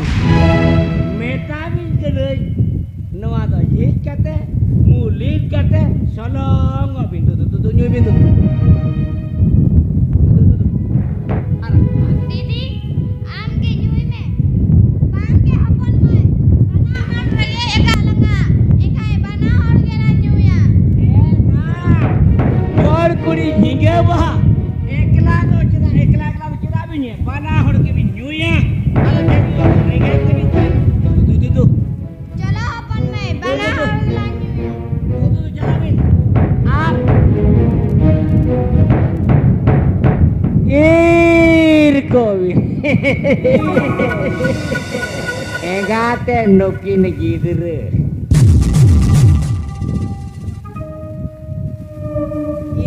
ᱥᱚᱞᱚᱝ ᱵᱤᱱ, ᱫᱩ, ᱫᱩ, ᱫᱩ, ᱫᱩ, ᱧᱩᱭ ᱵᱤᱱ, ᱫᱩ᱾ ᱫᱩ, ᱫᱩ, ᱫᱩ, ᱫᱩ᱾ ᱟᱨ ᱫᱤᱫᱤ, ᱟᱢ ᱜᱮ ᱧᱩᱭ ᱢᱮ᱾ ᱵᱟᱝ ᱜᱮ ᱦᱚᱯᱚᱱ ᱢᱟᱹᱭ, ᱵᱟᱱᱟ ᱦᱚᱲ ᱨᱮᱸᱜᱮᱡ ᱟᱠᱟᱫ ᱞᱟᱝᱟ, ᱮᱱᱠᱷᱟᱱ ᱵᱟᱱᱟ ᱦᱚᱲ ᱜᱮᱞᱟᱝ ᱧᱩᱭᱟ᱾ ᱦᱚᱲ ᱠᱩᱲᱤ ᱡᱷᱤᱸᱜᱟᱹ ᱵᱟᱦᱟ, ᱮᱠᱞᱟ ᱫᱚ ᱪᱮᱫᱟᱜ, ᱮᱠᱞᱟ ᱮᱠᱞᱟ ᱫᱚ ᱪᱮᱫᱟᱜ ᱵᱤᱱ ᱧᱩᱭᱟ? ᱵᱟᱱᱟ ᱦᱚᱲ ᱜᱮᱵᱤᱱ ᱧᱩᱭᱟ᱾ ᱟᱫᱚ ᱪᱮᱫ ᱵᱤᱱ ᱨᱮᱸᱜᱮᱡ ᱛᱮᱵᱤᱱ ᱛᱟᱦᱮᱱ? ᱫᱩ, ᱫᱩ, ᱫᱩ, ᱫᱩ᱾ ᱪᱚᱞᱚ ᱦᱚᱯᱚᱱ ᱢᱟᱹᱭ, ᱵᱟᱱᱟ ᱦᱚᱲ ᱜᱮᱞᱟᱝ ᱧᱩᱭᱟ᱾ ᱫᱩ, ᱫᱩ, ᱫᱩ, ᱪᱟᱞᱟᱜ ᱵᱤᱱ᱾ ᱟᱨ ᱤᱨ ᱠᱚ ᱵᱤᱱ᱾ ᱮᱸᱜᱟᱛᱮ ᱱᱩᱠᱤᱱ ᱜᱤᱫᱽᱨᱟᱹ᱾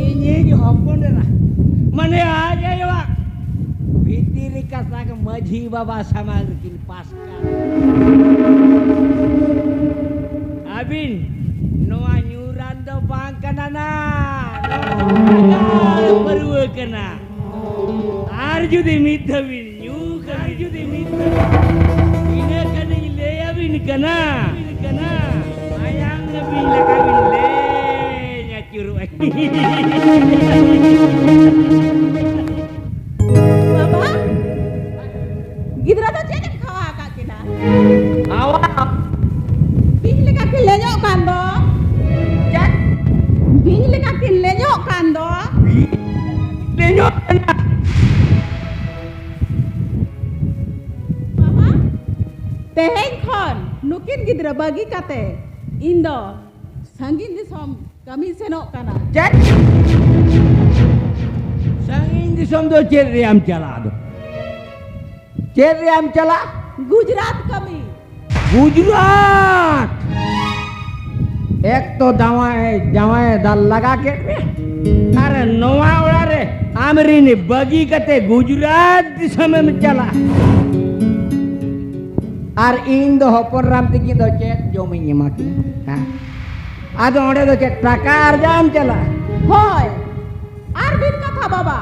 ᱤᱧᱤᱡ ᱦᱚᱯᱚᱱ ᱮᱨᱟ, ᱢᱟᱱᱮ ᱟᱡ ᱟᱭᱳᱣᱟᱜ ᱵᱷᱤᱛᱤᱨ ᱠᱟᱛᱷᱟ ᱜᱮ ᱢᱟᱹᱡᱷᱤ ᱵᱟᱵᱟ ᱥᱟᱢᱟᱝ ᱨᱮᱠᱤᱱ ᱯᱟᱥ ᱠᱟᱜ᱾ ᱟᱹᱵᱤᱱ ᱱᱚᱣᱟ ᱧᱩᱨᱟᱱ ᱫᱚ ᱵᱟᱝ ᱠᱟᱱᱟ ᱱᱟ, ᱱᱚᱣᱟ ᱫᱚ ᱯᱟᱹᱨᱣᱟᱹ ᱠᱟᱱᱟ᱾ ᱟᱨ ᱡᱩᱫᱤ ᱢᱤᱫ ᱫᱷᱟᱣ ᱵᱤᱱ ᱧᱩ ᱠᱷᱟᱱ, ᱡᱩᱫᱤ ᱢᱤᱫ ᱫᱷᱟᱣ, ᱤᱱᱟᱹ ᱠᱷᱟᱱᱤᱧ ᱞᱟᱹᱭ ᱟᱹᱵᱤᱱ ᱠᱟᱱᱟ, ᱢᱟᱭᱟᱝ ᱟᱹᱵᱤᱱ ᱞᱮᱠᱟ ᱵᱤᱱ ᱞᱮᱧ ᱟᱹᱪᱩᱨᱚᱜᱼᱟ᱾ ᱵᱟᱵᱟ, ᱜᱤᱫᱽᱨᱟᱹ ᱫᱚ ᱪᱮᱫ ᱮᱢ ᱠᱷᱟᱣᱟ ᱟᱠᱟᱫ ᱠᱤᱱᱟ? ᱠᱷᱟᱣᱟ? ᱵᱤᱧ ᱞᱮᱠᱟ ᱠᱤᱱ ᱞᱮᱧᱚᱜ ᱠᱟᱱ ᱫᱚ᱾ ᱪᱮᱫ? ᱵᱤᱧ ᱞᱮᱠᱟ ᱠᱤᱱ ᱞᱮᱧᱚᱜ ᱠᱟᱱ ᱫᱚ᱾ ᱵᱤᱧ ᱞᱮᱧᱚᱜ ᱠᱟᱱᱟ᱾ ᱵᱟᱵᱟ, ᱛᱮᱦᱮᱧ ᱠᱷᱚᱱ ᱱᱩᱠᱤᱱ ᱜᱤᱫᱽᱨᱟᱹ ᱵᱟᱹᱜᱤ ᱠᱟᱛᱮ ᱤᱧ ᱫᱚ ᱥᱟᱺᱜᱤᱧ ᱫᱤᱥᱚᱢ ᱠᱟᱹᱢᱤ ᱥᱮᱱᱚᱜ ᱠᱟᱱᱟ᱾ ᱪᱮᱫ? ᱥᱟᱺᱜᱤᱧ ᱫᱤᱥᱚᱢ ᱫᱚ ᱪᱮᱫ ᱨᱮᱭᱟᱢ ᱪᱟᱞᱟᱜ ᱫᱚ? ᱪᱮᱫ ᱨᱮᱭᱟᱢ ᱪᱟᱞᱟᱜ? ᱜᱩᱡᱽᱨᱟᱴ ᱠᱟᱹᱢᱤ᱾ ᱜᱩᱡᱽᱨᱟᱴ! ᱮᱠ ᱛᱚ ᱡᱟᱶᱟᱭ, ᱡᱟᱶᱟᱭ ᱫᱟᱞ ᱞᱟᱜᱟ ᱠᱮᱫ ᱢᱮ, ᱟᱨ ᱱᱚᱣᱟ ᱚᱲᱟᱜ ᱨᱮ ᱟᱢ ᱨᱤᱱ ᱵᱟᱹᱜᱤ ᱠᱟᱛᱮ ᱜᱩᱡᱽᱨᱟᱴ ᱫᱤᱥᱚᱢᱮᱢ ᱪᱟᱞᱟᱜ᱾ ᱟᱨ ᱤᱧ ᱫᱚ ᱦᱚᱯᱚᱱ ᱨᱟᱢ ᱛᱤᱠᱤᱱ ᱫᱚ ᱪᱮᱫ ᱡᱚᱢᱤᱧ ᱮᱢᱟ ᱠᱤᱱᱟ? ᱦᱮᱸ? ᱟᱫᱚ ᱚᱸᱰᱮ ᱫᱚ ᱪᱮᱫ ᱴᱟᱠᱟ ᱟᱨᱡᱟᱣ ᱮᱢ ᱪᱟᱞᱟᱜᱼᱟ? ᱦᱳᱭ, ᱟᱨ ᱢᱤᱫ ᱠᱟᱛᱷᱟ ᱵᱟᱵᱟ᱾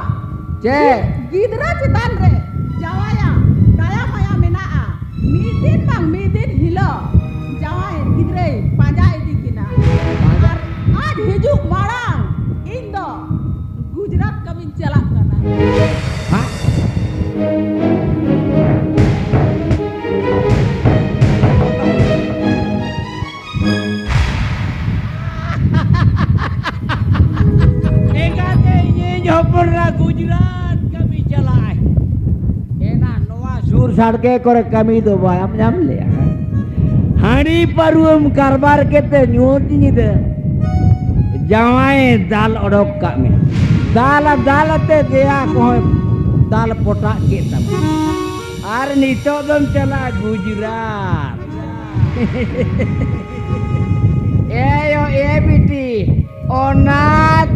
ᱪᱮᱫ? ᱜᱤᱫᱽᱨᱟᱹ ᱪᱮᱛᱟᱱ ᱨᱮ ᱡᱟᱶᱟᱭᱟᱜ ᱫᱟᱭᱟ ᱢᱟᱭᱟ ᱢᱮᱱᱟᱜᱼᱟ᱾ ᱢᱤᱫ ᱫᱤᱱ ᱵᱟᱝ ᱢᱤᱫ ᱫᱤᱱ ᱦᱤᱞᱳᱜ ᱡᱟᱶᱟᱭ ᱜᱤᱫᱽᱨᱟᱹᱭ ᱯᱟᱸᱡᱟ ᱤᱫᱤ ᱠᱤᱱᱟ᱾ ᱟᱨ ᱟᱡ ᱦᱤᱡᱩᱜ ᱵᱟᱲᱜᱮ ᱠᱚᱨᱮ ᱠᱟᱹᱢᱤ ᱫᱚ ᱵᱟᱭ ᱧᱟᱢ ᱞᱮᱭᱟ᱾ ᱦᱟᱺᱰᱤ ᱯᱟᱹᱨᱩᱣᱟᱹᱢ ᱠᱟᱨᱵᱟᱨ ᱠᱮᱫ ᱛᱮ ᱧᱩᱛ ᱧᱤᱫᱟᱹ ᱡᱟᱶᱟᱭ ᱫᱟᱞ ᱚᱰᱚᱠ ᱠᱟᱜ ᱢᱮ᱾ ᱫᱟᱞ ᱫᱟᱞ ᱟᱛᱮ ᱫᱮᱭᱟ ᱠᱚᱦᱚᱸ ᱫᱟᱞ ᱯᱚᱴᱟᱜ ᱠᱮᱫ ᱛᱟᱢᱟ᱾ ᱟᱨ ᱱᱤᱛᱚᱜ ᱫᱚᱢ ᱪᱟᱞᱟᱜᱼᱟ ᱜᱩᱡᱽᱨᱟᱴ᱾ ᱮᱭᱳ, ᱮ ᱵᱤᱴᱤ, ᱚᱱᱟ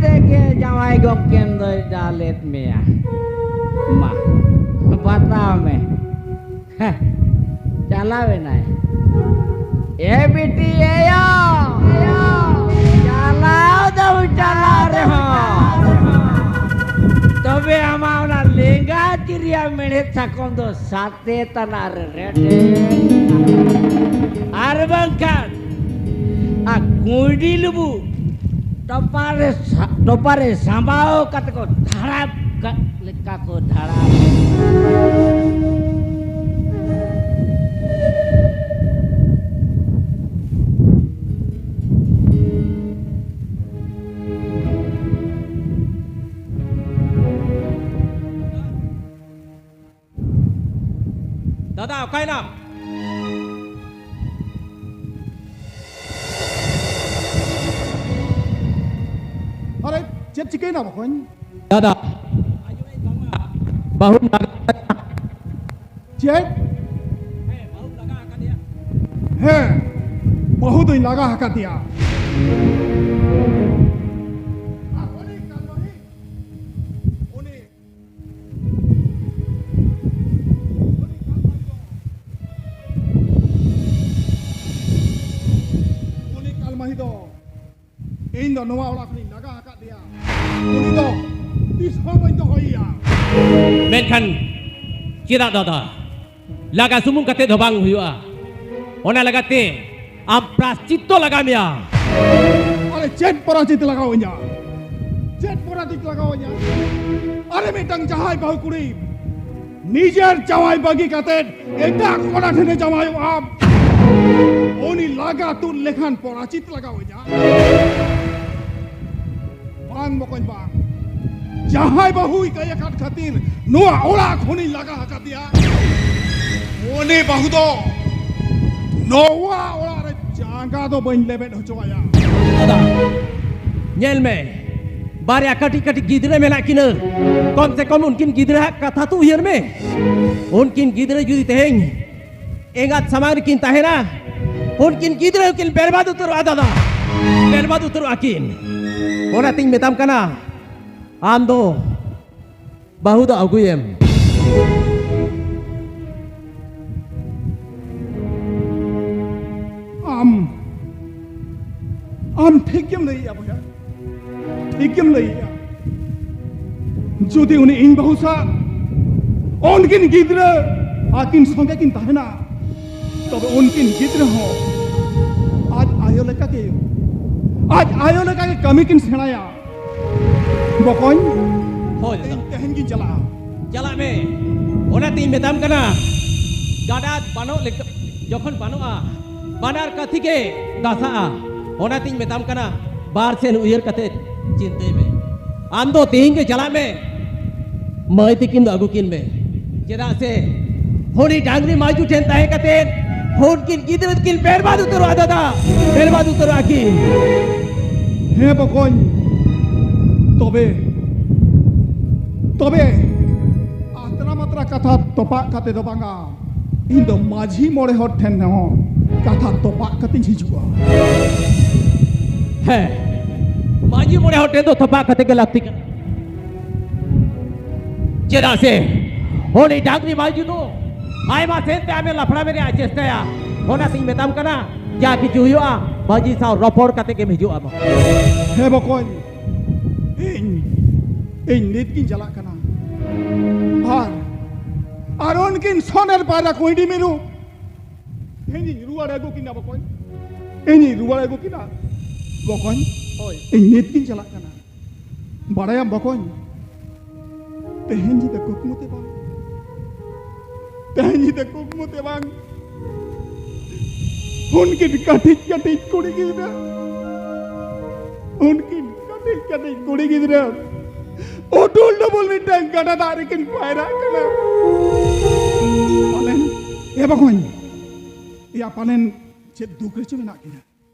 ᱛᱮᱜᱮ ᱡᱟᱶᱟᱭ ᱜᱚᱢᱠᱮ ᱫᱚᱭ ᱫᱟᱞᱮᱫ ᱢᱮᱭᱟ᱾ ᱢᱟ, ᱵᱟᱛᱟᱣ ᱢᱮ᱾ ᱦᱮᱸ, ᱪᱟᱞᱟᱣ ᱮᱱᱟᱭ᱾ ᱮ ᱵᱤᱴᱤ, ᱮᱭᱳ, ᱮᱭᱳ, ᱪᱟᱞᱟᱣ ᱫᱚᱢ ᱪᱟᱞᱟᱣ ᱨᱮᱦᱚᱸ, ᱛᱚᱵᱮ ᱟᱢᱟᱜ ᱚᱱᱟ ᱞᱮᱸᱜᱟ ᱛᱤ ᱨᱮᱭᱟᱜ ᱢᱮᱬᱦᱮᱫ ᱥᱟᱠᱚᱢ ᱫᱚ ᱥᱟᱛᱮ ᱛᱟᱱᱟ ᱨᱮ ᱨᱮᱴᱮ᱾ ᱟᱨ ᱵᱟᱝᱠᱷᱟᱱ ᱟᱨ ᱠᱩᱸᱭᱰᱤ ᱞᱩᱵᱩᱜ ᱴᱚᱯᱟᱨ ᱨᱮ ᱥᱟ-, ᱴᱚᱯᱟᱨ ᱨᱮ ᱥᱟᱸᱵᱟᱣ ᱠᱟᱛᱮ ᱠᱚ ᱫᱷᱟᱲᱟᱯ ᱠᱟᱜ ᱞᱮᱠᱟ ᱠᱚ ᱫᱷᱟᱲᱟᱯ᱾ ᱫᱟᱫᱟ, ᱚᱠᱟᱭᱮᱱᱟᱢ? ᱟᱨᱮ, ᱪᱮᱫ ᱪᱤᱠᱟᱹᱭᱮᱱᱟ ᱵᱚᱠᱚᱧ? ᱫᱟᱫᱟ, ᱵᱟᱹᱦᱩᱢ ᱞᱟᱜᱟ ᱟᱠᱟᱫᱮᱭᱟ᱾ ᱪᱮᱫ? ᱦᱮᱸ, ᱵᱟᱹᱦᱩ ᱫᱚᱧ ᱞᱟᱜᱟ ᱟᱠᱟᱫᱮᱭᱟ᱾ ᱟᱨ ᱩᱱᱤ ᱠᱟᱞᱢᱟᱦᱤ, ᱩᱱᱤ ᱩᱱᱤ ᱠᱟᱞᱢᱟᱦᱤ ᱫᱚ ᱤᱧ ᱫᱚ ᱱᱚᱣᱟ ᱚᱲᱟᱜ ᱠᱷᱚᱱᱤᱧ ᱞᱟᱜᱟ ᱟᱠᱟᱫᱮᱭᱟ᱾ ᱩᱱᱤ ᱫᱚ ᱛᱤᱥ ᱦᱚᱸ ᱵᱟᱹᱧ ᱫᱚᱦᱚᱭᱮᱭᱟ᱾ ᱢᱮᱱᱠᱷᱟᱱ ᱪᱮᱫᱟᱜ ᱫᱟᱫᱟ? ᱞᱟᱜᱟ ᱥᱩᱢᱩᱝ ᱠᱟᱛᱮ ᱫᱚ ᱵᱟᱝ ᱦᱩᱭᱩᱜᱼᱟ᱾ ᱚᱱᱟ ᱞᱟᱜᱟᱛᱮ ᱟᱢ ᱯᱨᱟᱥᱪᱤᱛᱛᱚ ᱞᱟᱜᱟᱣ ᱢᱮᱭᱟ᱾ ᱟᱨᱮ, ᱪᱮᱫ ᱯᱨᱟᱥᱪᱤᱛ ᱞᱟᱜᱟᱣ ᱤᱧᱟ? ᱪᱮᱫ ᱯᱨᱟᱥᱪᱤᱛ ᱞᱟᱜᱟᱣ ᱤᱧᱟ? ᱟᱨᱮ, ᱢᱤᱫᱴᱟᱝ ᱡᱟᱦᱟᱸᱭ ᱵᱟᱹᱦᱩ ᱠᱩᱲᱤ ᱱᱤᱡᱮᱨ ᱡᱟᱶᱟᱭ ᱵᱟᱹᱜᱤ ᱠᱟᱛᱮ ᱮᱴᱟᱜ ᱠᱚᱲᱟ ᱴᱷᱮᱱᱮ ᱡᱟᱶᱟᱭᱚᱜᱼᱟ, ᱩᱱᱤ ᱞᱟᱜᱟ ᱛᱩᱫ ᱞᱮᱠᱷᱟᱱ ᱯᱨᱟᱥᱪᱤᱛ ᱞᱟᱜᱟᱣ ᱤᱧᱟ? ᱵᱟᱝ ᱵᱚᱠᱚᱧ, ᱵᱟᱝ᱾ ᱡᱟᱦᱟᱸᱭ ᱵᱟᱹᱦᱩᱭ ᱠᱟᱹᱭ ᱟᱠᱟᱫ ᱠᱷᱟᱹᱛᱤᱨ ᱱᱚᱣᱟ ᱚᱲᱟᱜ ᱠᱷᱚᱱᱤᱧ ᱞᱟᱜᱟ ᱟᱠᱟᱫᱮᱭᱟ᱾ ᱩᱱᱤ ᱵᱟᱹᱦᱩ ᱫᱚ ᱱᱚᱣᱟ ᱚᱲᱟᱜ ᱨᱮ ᱡᱟᱸᱜᱟ ᱫᱚ ᱵᱟᱹᱧ ᱞᱮᱵᱮᱫ ᱦᱚᱪᱚ ᱟᱭᱟ᱾ ᱫᱟᱫᱟ, ᱧᱮᱞ ᱢᱮ, ᱵᱟᱨᱭᱟ ᱠᱟᱹᱴᱤᱡ ᱠᱟᱹᱴᱤᱡ ᱜᱤᱫᱽᱨᱟᱹ ᱢᱮᱱᱟᱜ ᱠᱤᱱᱟᱹ᱾ ᱠᱚᱢ ᱥᱮ ᱠᱚᱢ ᱩᱱᱠᱤᱱ ᱜᱤᱫᱽᱨᱟᱹᱣᱟᱜ ᱠᱟᱛᱷᱟ ᱛᱚ ᱩᱭᱦᱟᱹᱨ ᱢᱮ᱾ ᱩᱱᱠᱤᱱ ᱜᱤᱫᱽᱨᱟᱹ ᱡᱩᱫᱤ ᱛᱮᱦᱮᱧ ᱮᱸᱜᱟᱛ ᱥᱟᱢᱟᱝ ᱨᱮᱠᱤᱱ ᱛᱟᱦᱮᱱᱟ, ᱩᱱᱠᱤᱱ ᱜᱤᱫᱽᱨᱟᱹ ᱦᱚᱸᱠᱤᱱ ᱵᱮᱨᱵᱟᱫ ᱩᱛᱟᱹᱨᱚᱜᱼᱟ ᱫᱟᱫᱟ, ᱵᱮᱨᱵᱟᱫ ᱩᱛᱟᱹᱨᱚᱜᱼᱟ ᱠᱤᱱ᱾ ᱚᱱᱟᱛᱤᱧ ᱢᱮᱛᱟᱢ ᱠᱟᱱᱟ, ᱟᱢ ᱫᱚ ᱵᱟᱹᱦᱩ ᱫᱚ ᱟᱹᱜᱩᱭᱮᱢ᱾ ᱟᱢ, ᱟᱢ ᱴᱷᱤᱠ ᱜᱮᱢ ᱞᱟᱹᱭᱮᱜᱼᱟ ᱵᱚᱭᱦᱟ, ᱴᱷᱤᱠ ᱜᱮᱢ ᱞᱟᱹᱭᱮᱜᱼᱟ᱾ ᱡᱩᱫᱤ ᱩᱱᱤ ᱤᱧ ᱵᱟᱹᱦᱩ ᱥᱟᱶ ᱩᱱᱠᱤᱱ ᱜᱤᱫᱽᱨᱟᱹ ᱟᱹᱠᱤᱱ ᱥᱚᱸᱜᱮ ᱠᱤᱱ ᱛᱟᱦᱮᱱᱟ, ᱛᱚᱵᱮ ᱩᱱᱠᱤᱱ ᱜᱤᱫᱽᱨᱟᱹ ᱦᱚᱸ ᱟᱡ ᱟᱭᱳ ᱞᱮᱠᱟᱜᱮ, ᱟᱡ ᱟᱭᱳ ᱞᱮᱠᱟᱜᱮ ᱠᱟᱹᱢᱤ ᱠᱤᱱ ᱥᱮᱬᱟᱭᱟ᱾ ᱵᱚᱠᱚᱧ, ᱦᱳᱭ ᱫᱟᱫᱟ᱾ ᱤᱧ ᱛᱮᱦᱮᱧ ᱜᱤᱧ ᱪᱟᱞᱟᱜᱼᱟ᱾ ᱪᱟᱞᱟᱜ ᱢᱮ, ᱚᱱᱟᱛᱤᱧ ᱢᱮᱛᱟᱢ ᱠᱟᱱᱟ, ᱜᱟᱰᱟ ᱵᱟᱱᱚᱜ ᱞᱮᱠᱟ, ᱡᱚᱠᱷᱚᱱ ᱵᱟᱱᱚᱜᱼᱟ, ᱵᱟᱱᱟᱨ ᱠᱟᱹᱛᱷᱤ ᱜᱮ ᱫᱟᱥᱟᱜᱼᱟ᱾ ᱚᱱᱟᱛᱤᱧ ᱢᱮᱛᱟᱢ ᱠᱟᱱᱟ, ᱵᱟᱨ ᱥᱮᱱ ᱩᱭᱦᱟᱹᱨ ᱠᱟᱛᱮ ᱪᱤᱱᱛᱟᱹᱭ ᱢᱮ᱾ ᱟᱢ ᱫᱚ ᱛᱮᱦᱮᱧ ᱜᱮ ᱪᱟᱞᱟᱜ ᱢᱮ, ᱢᱟᱹᱭ ᱛᱤᱠᱤᱱ ᱫᱚ ᱟᱹᱜᱩ ᱠᱤᱱ ᱢᱮ᱾ ᱪᱮᱫᱟᱜ ᱥᱮ ᱦᱚᱲᱤ ᱰᱟᱝᱨᱤ ᱢᱟᱹᱭᱡᱩ ᱴᱷᱮᱱ ᱛᱟᱦᱮᱸ ᱠᱟᱛᱮ ᱦᱚᱲ ᱠᱤᱱ ᱜᱤᱫᱽᱨᱟᱹ ᱠᱤᱱ ᱵᱮᱨᱵᱟᱫ ᱩᱛᱟᱹᱨᱚᱜᱼᱟ ᱫᱟᱫᱟ, ᱵᱮᱨᱵᱟᱫ ᱩᱛᱟᱹᱨᱚᱜᱼᱟ ᱠᱤᱱ᱾ ᱦᱮᱸ ᱵᱚᱠᱚᱧ, ᱛᱚᱵᱮ, ᱛᱚᱵᱮ ᱟᱛᱨᱟ ᱢᱟᱛᱨᱟ ᱠᱟᱛᱷᱟ ᱛᱚᱯᱟᱜ ᱠᱟᱛᱮ ᱫᱚ ᱵᱟᱝᱟ, ᱤᱧ ᱫᱚ ᱢᱟᱹᱡᱷᱤ ᱢᱚᱬᱮ ᱦᱚᱲ ᱴᱷᱮᱱ ᱦᱚᱸ ᱠᱟᱛᱷᱟ ᱛᱚᱯᱟᱜ ᱠᱟᱛᱮᱧ ᱦᱤᱡᱩᱜᱼᱟ᱾ ᱦᱮᱸ, ᱢᱟᱹᱡᱷᱤ ᱢᱚᱬᱮ ᱦᱚᱲ ᱴᱷᱮᱱ ᱫᱚ ᱛᱚᱯᱟᱜ ᱠᱟᱛᱮ ᱜᱮ ᱞᱟᱹᱠᱛᱤ ᱠᱟᱱᱟ᱾ ᱪᱮᱫᱟᱜ ᱥᱮ ᱩᱱᱤ ᱰᱟᱝᱨᱤ ᱢᱟᱹᱡᱷᱤ ᱫᱚ ᱟᱭᱢᱟ ᱥᱮᱱ ᱛᱮ ᱟᱢᱮ ᱞᱟᱯᱷᱲᱟ ᱢᱮ ᱨᱮᱭᱟᱜ ᱪᱮᱥᱴᱟᱭᱟ᱾ ᱚᱱᱟᱛᱤᱧ ᱢᱮᱛᱟᱢ ᱠᱟᱱᱟ, ᱡᱟ ᱠᱤᱪᱷᱩ ᱦᱩᱭᱩᱜᱼᱟ, ᱢᱟᱹᱡᱷᱤ ᱥᱟᱶ ᱨᱚᱯᱚᱲ ᱠᱟᱛᱮ ᱜᱮᱢ ᱦᱤᱡᱩᱜᱼᱟ᱾ ᱦᱮᱸ ᱵᱚᱠᱚᱧ, ᱤᱧ, ᱤᱧ ᱱᱤᱛ ᱜᱤᱧ ᱪᱟᱞᱟᱜ ᱠᱟᱱᱟ᱾ ᱟᱨ, ᱟᱨ ᱩᱱᱠᱤᱱ ᱥᱚᱱᱮᱨ ᱯᱟᱭᱨᱟ ᱠᱩᱸᱭᱰᱤ ᱢᱤᱨᱩ, ᱤᱧᱤᱧ ᱨᱩᱣᱟᱹᱲ ᱟᱹᱜᱩ ᱠᱤᱱᱟ ᱵᱚᱠᱚᱧ, ᱤᱧᱤᱧ ᱨᱩᱣᱟᱹᱲ ᱟᱹᱜᱩ ᱠᱤᱱᱟ ᱵᱚᱠᱚᱧ᱾ ᱦᱳᱭ᱾ ᱤᱧ ᱱᱤᱛ ᱜᱤᱧ ᱪᱟᱞᱟᱜ ᱠᱟᱱᱟ᱾ ᱵᱟᱲᱟᱭᱟᱢ ᱵᱚᱠᱚᱧ, ᱛᱮᱦᱮᱧ ᱧᱤᱫᱟᱹ ᱠᱩᱠᱢᱩ ᱛᱮ ᱵᱟᱝ, ᱛᱮᱦᱮᱧ ᱧᱤᱫᱟᱹ ᱠᱩᱠᱢᱩ ᱛᱮ ᱵᱟᱝ, ᱩᱱᱠᱤᱱ ᱠᱟᱹᱴᱤᱡ ᱠᱟᱹᱴᱤᱡ ᱠᱩᱲᱤ ᱜᱤᱫᱽᱨᱟᱹ, ᱩᱱᱠᱤᱱ ᱠᱟᱹᱴᱤᱡ ᱠᱟᱹᱴᱤᱡ ᱠᱩᱲᱤ ᱜᱤᱫᱽᱨᱟᱹ ᱩᱴᱩᱞ ᱰᱩᱵᱩᱞ ᱢᱤᱫᱴᱟᱝ ᱜᱟᱰᱟ ᱫᱟᱜ ᱨᱮᱠᱤᱱ ᱯᱟᱭᱨᱟᱜ ᱠᱟᱱᱟ᱾ ᱯᱟᱞᱮᱱ ᱮ ᱵᱚᱠᱚᱧ, ᱮᱭᱟ ᱯᱟᱞᱮᱱ ᱪᱮᱫ ᱫᱩᱠ ᱨᱮᱪᱚ ᱢᱮᱱᱟᱜ ᱠᱤᱱᱟ᱾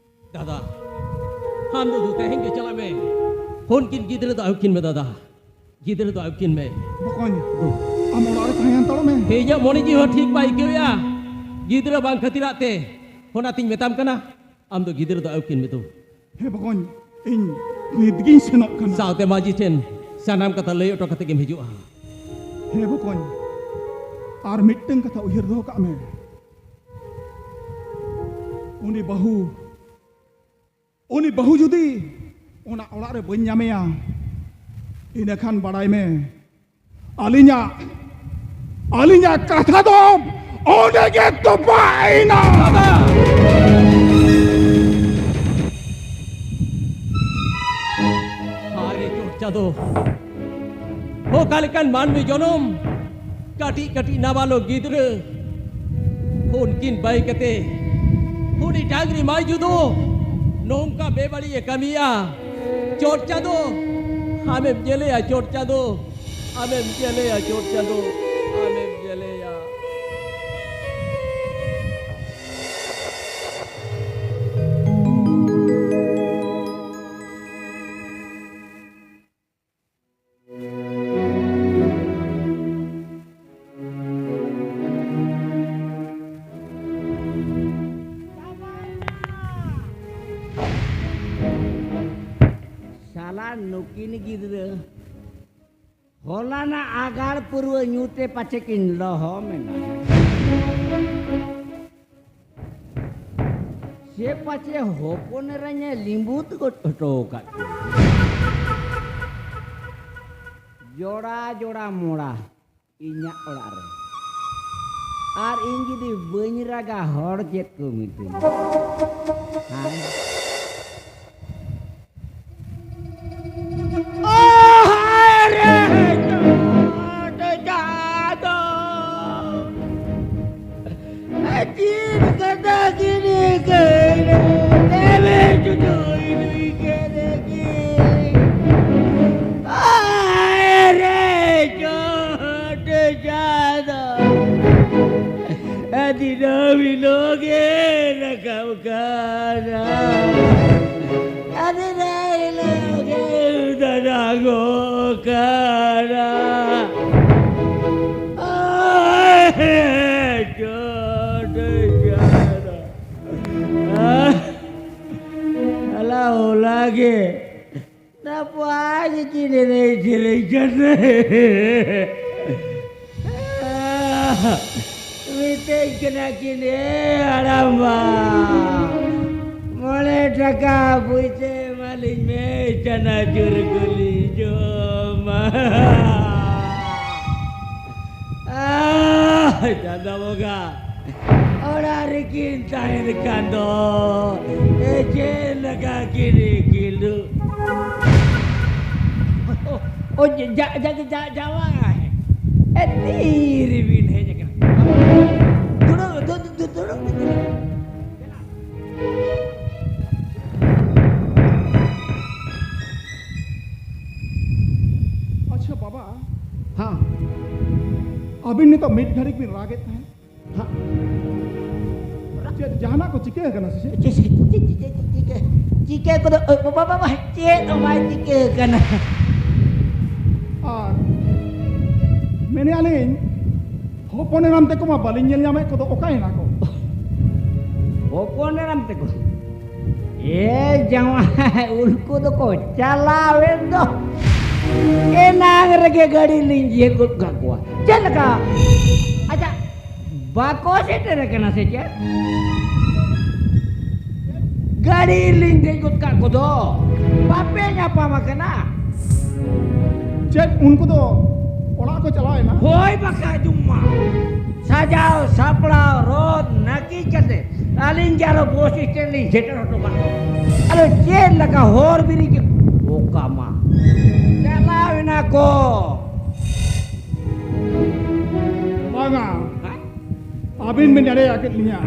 ᱫᱟᱫᱟ, ᱟᱢ ᱫᱚ ᱫᱩ ᱛᱮᱦᱮᱧ ᱜᱮ ᱪᱟᱞᱟᱜ ᱢᱮ᱾ ᱩᱱᱠᱤᱱ ᱜᱤᱫᱽᱨᱟᱹ ᱫᱚ ᱟᱹᱜᱩ ᱠᱤᱱ ᱢᱮ ᱫᱟᱫᱟ, ᱜᱤᱫᱽᱨᱟᱹ ᱫᱚ ᱟᱹᱜᱩ ᱠᱤᱱ ᱢᱮ᱾ ᱵᱚᱠᱚᱧ, ᱫᱩ, ᱟᱢ ᱚᱲᱟᱜ ᱨᱮ ᱛᱟᱦᱮᱸ ᱦᱟᱛᱟᱲᱚᱜ ᱢᱮ᱾ ᱤᱧᱟᱹᱜ ᱢᱚᱱᱮ ᱡᱤᱣᱤ ᱦᱚᱸ ᱴᱷᱤᱠ ᱵᱟᱭ ᱟᱹᱭᱠᱟᱹᱣᱮᱫᱼᱟ ᱜᱤᱫᱽᱨᱟᱹ ᱵᱟᱝ ᱠᱷᱟᱹᱛᱤᱨᱟᱜ ᱛᱮ, ᱚᱱᱟᱛᱤᱧ ᱢᱮᱛᱟᱢ ᱠᱟᱱᱟ, ᱟᱢ ᱫᱚ ᱜᱤᱫᱽᱨᱟᱹ ᱫᱚ ᱟᱹᱜᱩ ᱠᱤᱱ ᱢᱮ ᱫᱩ᱾ ᱦᱮᱸ ᱵᱚᱠᱚᱧ, ᱤᱧ ᱱᱤᱛ ᱜᱤᱧ ᱥᱮᱱᱚᱜ ᱠᱟᱱᱟ᱾ ᱥᱟᱶᱛᱮ ᱢᱟᱹᱡᱷᱤ ᱴᱷᱮᱱ ᱥᱟᱱᱟᱢ ᱠᱟᱛᱷᱟ ᱞᱟᱹᱭ ᱦᱚᱴᱚ ᱠᱟᱛᱮ ᱜᱮᱢ ᱦᱤᱡᱩᱜᱼᱟ᱾ ᱦᱮᱸ ᱵᱚᱠᱚᱧ, ᱟᱨ ᱢᱤᱫᱴᱟᱝ ᱠᱟᱛᱷᱟ ᱩᱭᱦᱟᱹᱨ ᱫᱚᱦᱚ ᱠᱟᱜ ᱢᱮ, ᱩᱱᱤ ᱵᱟᱹᱦᱩ, ᱩᱱᱤ ᱵᱟᱹᱦᱩ ᱡᱩᱫᱤ ᱚᱱᱟ ᱚᱲᱟᱜ ᱨᱮ ᱵᱟᱹᱧ ᱧᱟᱢᱮᱭᱟ, ᱤᱱᱟᱹᱠᱷᱟᱱ ᱵᱟᱲᱟᱭ ᱢᱮ, ᱟᱹᱞᱤᱧᱟᱜ, ᱟᱹᱞᱤᱧᱟᱜ ᱠᱟᱛᱷᱟ ᱫᱚ ᱚᱸᱰᱮ ᱜᱮ ᱛᱚᱯᱟᱜ ᱮᱱᱟ᱾ ᱵᱟᱵᱟ! ᱟᱨᱮ ᱪᱚᱴ ᱪᱟᱸᱫᱚ, ᱚᱠᱟ ᱞᱮᱠᱟᱱ ᱢᱟᱹᱱᱢᱤ ᱡᱚᱱᱚᱢ, ᱠᱟᱹᱴᱤᱡ ᱠᱟᱹᱴᱤᱡ ᱱᱟᱵᱟᱞᱚᱠ ᱜᱤᱫᱽᱨᱟᱹ, ᱩᱱᱠᱤᱱ ᱵᱟᱹᱭ ᱠᱟᱛᱮ ᱩᱱᱤ ᱰᱟᱝᱨᱤ ᱢᱟᱹᱭᱡᱩ ᱫᱚ ᱱᱚᱝᱠᱟ ᱵᱮᱵᱟᱹᱲᱤᱡ ᱮ ᱠᱟᱹᱢᱤᱭᱟ᱾ ᱪᱚᱴ ᱪᱟᱸᱫᱚ, ᱟᱢᱮᱢ ᱧᱮᱞᱮᱭᱟ, ᱪᱚᱴ ᱪᱟᱸᱫᱚ, ᱟᱢᱮᱢ ᱧᱮᱞᱮᱭᱟ, ᱪᱚᱴ ᱪᱟᱸᱫᱚ, ᱟᱢᱮᱢ ᱧᱮᱞᱮᱭᱟ᱾ ᱥᱟᱞᱟ ᱱᱩᱠᱤᱱ ᱜᱤᱫᱽᱨᱟᱹ ᱦᱚᱞᱟᱱᱟᱜ ᱟᱜᱟᱲ ᱯᱟᱹᱨᱣᱟᱹ ᱧᱩ ᱛᱮ ᱯᱟᱪᱮ ᱠᱤᱱ ᱞᱚᱦᱚᱢ ᱮᱱᱟ᱾ ᱥᱮ ᱯᱟᱪᱮ ᱦᱚᱯᱚᱱ ᱮᱨᱟᱧ ᱮ ᱞᱤᱸᱵᱩᱫ ᱜᱚᱫ ᱦᱚᱴᱚ ᱟᱠᱟᱫ ᱠᱤᱱᱟ᱾ ᱡᱚᱲᱟ ᱡᱚᱲᱟ ᱢᱚᱲᱟ ᱤᱧᱟᱹᱜ ᱚᱲᱟᱜ ᱨᱮ᱾ ᱟᱨ ᱤᱧ ᱡᱩᱫᱤ ᱵᱟᱹᱧ ᱨᱟᱜᱟ, ᱦᱚᱲ ᱪᱮᱫ ᱠᱚ ᱢᱤᱛᱟᱹᱧᱟ? ᱦᱮᱸ? ᱚ, ᱦᱟᱭ ᱨᱮ, ᱪᱚᱴ ᱪᱟᱸᱫᱚ᱾ ᱟᱹᱛᱤᱨ ᱠᱟᱛᱟ ᱠᱤᱱᱤ ᱠᱟᱹᱭᱨᱮ, ᱛᱮᱵᱮ ᱪᱩᱪᱩᱭ ᱱᱩᱭ ᱠᱮᱫᱮ ᱠᱤ᱾ ᱦᱟᱭ ᱨᱮ, ᱪᱚᱴ ᱪᱟᱸᱫᱚ᱾ ᱜᱮ ᱨᱟᱠᱟᱵ ᱠᱟᱱᱟ᱾ ᱟᱹᱰᱤ ᱨᱮ ᱦᱤᱞᱳᱜ ᱜᱮ ᱫᱟᱱᱟᱝᱚᱜ ᱠᱟᱱᱟ᱾ ᱟᱭ, ᱪᱚᱴ ᱪᱟᱸᱫᱚ᱾ ᱟᱞᱟ ᱚᱞᱟ ᱜᱮ᱾ ᱱᱟᱯᱟᱭ ᱜᱮᱠᱤᱱ ᱮᱱᱮᱡ ᱥᱮᱨᱮᱧ ᱠᱟᱱᱟ᱾ ᱢᱤᱛᱟᱹᱧ ᱠᱟᱱᱟ ᱠᱤᱱ, "ᱮ ᱦᱟᱲᱟᱢᱵᱟ, ᱢᱚᱬᱮ ᱴᱟᱠᱟ ᱯᱩᱭᱥᱟᱹ ᱮᱢᱟᱞᱤᱧ ᱢᱮ, ᱪᱟᱱᱟᱪᱩᱨ ᱠᱚᱞᱤᱧ ᱡᱚᱢᱟ᱾" ᱟᱦ, ᱪᱟᱸᱫᱚ ᱵᱚᱸᱜᱟ, ᱚᱲᱟᱜ ᱨᱮᱠᱤᱱ ᱛᱟᱦᱮᱱ ᱠᱷᱟᱱ ᱫᱚ, ᱮ, ᱪᱮᱫ ᱞᱮᱠᱟ ᱠᱤᱱ ᱠᱤᱞᱩ? ᱚ, ᱚ, ᱡᱟ, ᱡᱟ, ᱡᱟ, ᱡᱟᱶᱟᱭ᱾ ᱮ, ᱛᱤᱨᱮᱵᱤᱱ ᱦᱮᱡ ᱟᱠᱟᱱᱟ? ᱫᱩᱲᱩᱵ, ᱫᱩ-, ᱫᱩ-, ᱫᱩᱲᱩᱵ᱾ ᱟᱪᱪᱷᱟ ᱵᱟᱵᱟ, ᱦᱮᱸ᱾ ᱟᱹᱵᱤᱱ ᱱᱤᱛᱚᱜ ᱢᱤᱫ ᱜᱷᱟᱹᱲᱤᱡ ᱵᱤᱱ ᱨᱟᱜᱮᱫ ᱛᱟᱦᱮᱸᱫ᱾ ᱦᱮᱸ᱾ ᱪᱮᱫ ᱡᱟᱦᱟᱱᱟᱜ ᱠᱚ ᱪᱤᱠᱟᱹ ᱟᱠᱟᱱᱟ ᱥᱮ ᱪᱮᱫ? ᱪᱤ-, ᱪᱤ-, ᱪᱤ-, ᱪᱤ-, ᱪᱤ-, ᱪᱤᱠᱟᱹ, ᱪᱤᱠᱟᱹ ᱠᱚᱫᱚ, ᱚ, ᱵᱟᱵᱟ, ᱵᱟᱵᱟ, ᱪᱮᱫ ᱦᱚᱸ ᱵᱟᱭ ᱪᱤᱠᱟᱹ ᱟᱠᱟᱱᱟ᱾ ᱟᱨ ᱢᱮᱱᱮᱫᱼᱟ ᱞᱤᱧ, ᱦᱚᱯᱚᱱ ᱮᱨᱟᱢ ᱛᱮᱠᱚ ᱢᱟ ᱵᱟᱹᱞᱤᱧ ᱧᱮᱞ ᱧᱟᱢᱮᱫ ᱠᱚᱫᱚ, ᱚᱠᱟᱭᱮᱱᱟ ᱠᱚ? ᱦᱚᱯᱚᱱ ᱮᱨᱟᱢ ᱛᱮᱠᱚ? ᱮ ᱡᱟᱶᱟᱭ, ᱩᱱᱠᱩ ᱫᱚᱠᱚ ᱪᱟᱞᱟᱣᱮᱱ ᱫᱚ᱾ ᱮᱱᱟᱝ ᱨᱮᱜᱮ ᱜᱟᱹᱰᱤ ᱞᱤᱧ ᱡᱤᱭᱟᱹᱫ ᱜᱚᱫ ᱠᱟᱜ ᱠᱚᱣᱟ᱾ ᱪᱮᱫ ᱞᱮᱠᱟ? ᱟᱪᱪᱷᱟ, ᱵᱟᱠᱚ ᱥᱮᱴᱮᱨ ᱟᱠᱟᱱᱟ ᱥᱮ ᱪᱮᱫ? ᱜᱟᱹᱰᱤ ᱨᱮᱞᱤᱧ ᱫᱮᱡ ᱜᱚᱫ ᱠᱟᱜ ᱠᱚᱫᱚ᱾ ᱵᱟᱯᱮ ᱧᱟᱯᱟᱢ ᱟᱠᱟᱱᱟ? ᱪᱮᱫ ᱩᱱᱠᱩ ᱫᱚ ᱚᱲᱟᱜ ᱠᱚ ᱪᱟᱞᱟᱣ ᱮᱱᱟ? ᱦᱳᱭ ᱵᱟᱠᱷᱟᱡ ᱡᱩᱢᱢᱟ᱾ ᱥᱟᱡᱟᱣ ᱥᱟᱯᱲᱟᱣ ᱨᱚᱫ ᱱᱟᱹᱠᱤᱡ ᱠᱟᱛᱮ ᱟᱹᱞᱤᱧ ᱜᱮ ᱟᱨᱚ ᱵᱚᱥ ᱥᱴᱮᱱᱰ ᱞᱤᱧ ᱥᱮᱴᱮᱨ ᱦᱚᱴᱚ ᱠᱟᱜ ᱠᱚᱣᱟ᱾ ᱟᱫᱚ ᱪᱮᱫ ᱞᱮᱠᱟ ᱦᱚᱨ ᱵᱤᱨᱤ ᱜᱮ ᱚᱠᱟ ᱢᱟ ᱪᱟᱞᱟᱣ ᱮᱱᱟ ᱠᱚ᱾ ᱵᱟᱝᱟ, ᱦᱮᱸ? ᱟᱹᱵᱤᱱ ᱵᱤᱱ ᱮᱲᱮᱭᱟᱠᱟᱫ ᱞᱤᱧᱟ᱾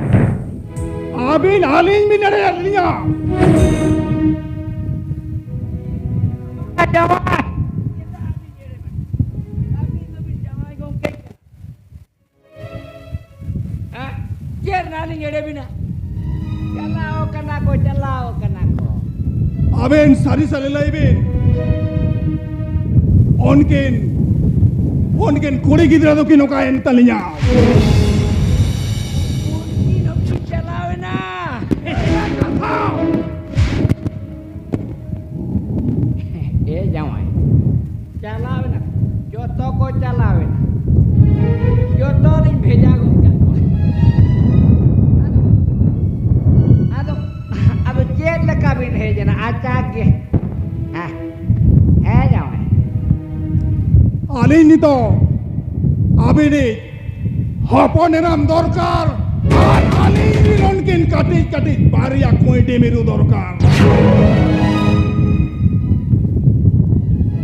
ᱟᱹᱵᱤᱱ ᱟᱹᱞᱤᱧ ᱵᱤᱱ ᱮᱲᱮᱭᱟᱫ ᱞᱤᱧᱟ᱾ ᱡᱟᱶᱟᱭ! ᱟᱹᱵᱤᱱ ᱫᱚᱵᱤᱱ ᱡᱟᱶᱟᱭ ᱜᱚᱢᱠᱮ ᱠᱟᱱᱟ᱾ ᱦᱮᱸ? ᱪᱮᱫ ᱚᱱᱟᱞᱤᱧ ᱮᱲᱮ ᱵᱤᱱᱟ᱾ ᱪᱟᱞᱟᱣ ᱠᱟᱱᱟ ᱠᱚ, ᱪᱟᱞᱟᱣ ᱠᱟᱱᱟ ᱠᱚ᱾ ᱟᱵᱮᱱ ᱥᱟᱹᱨᱤ ᱥᱟᱹᱨᱤ ᱞᱟᱹᱭ ᱵᱤᱱ, ᱩᱱᱠᱤᱱ, ᱩᱱᱠᱤᱱ ᱠᱩᱲᱤ ᱜᱤᱫᱽᱨᱟᱹ ᱫᱚᱠᱤᱱ ᱚᱠᱟᱭᱮᱱ ᱛᱟᱹᱞᱤᱧᱟ? ᱩᱱᱠᱤᱱ ᱦᱚᱸᱠᱤᱱ ᱪᱟᱞᱟᱣ ᱮᱱᱟ᱾ ᱮ ᱡᱟᱶᱟᱭ, ᱪᱟᱞᱟᱣ ᱮᱱᱟ ᱠᱚ᱾ ᱡᱚᱛᱚ ᱠᱚ ᱪᱟᱞᱟᱣ ᱮᱱᱟ᱾ ᱡᱚᱛᱚ ᱞᱤᱧ ᱵᱷᱮᱡᱟ ᱜᱚᱫ ᱠᱟᱜ ᱠᱚᱣᱟ᱾ ᱟᱫᱚ, ᱟᱫᱚ, ᱟᱫᱚ ᱪᱮᱫ ᱞᱮᱠᱟ ᱵᱤᱱ ᱦᱮᱡ ᱮᱱᱟ ᱟᱪᱟᱠ ᱜᱮ? ᱦᱮᱸ, ᱦᱮᱸ ᱡᱟᱶᱟᱭ᱾ ᱟᱹᱞᱤᱧ ᱱᱤᱛᱚᱜ ᱟᱹᱵᱤᱱᱤᱡ ᱦᱚᱯᱚᱱ ᱮᱨᱟᱢ ᱫᱚᱨᱠᱟᱨ, ᱟᱨ ᱟᱹᱞᱤᱧ ᱨᱮᱱ ᱩᱱᱠᱤᱱ ᱠᱟᱹᱴᱤᱡ ᱠᱟᱹᱴᱤᱡ ᱵᱟᱨᱭᱟ ᱠᱩᱸᱭᱰᱤ ᱢᱤᱨᱩ ᱫᱚᱨᱠᱟᱨ᱾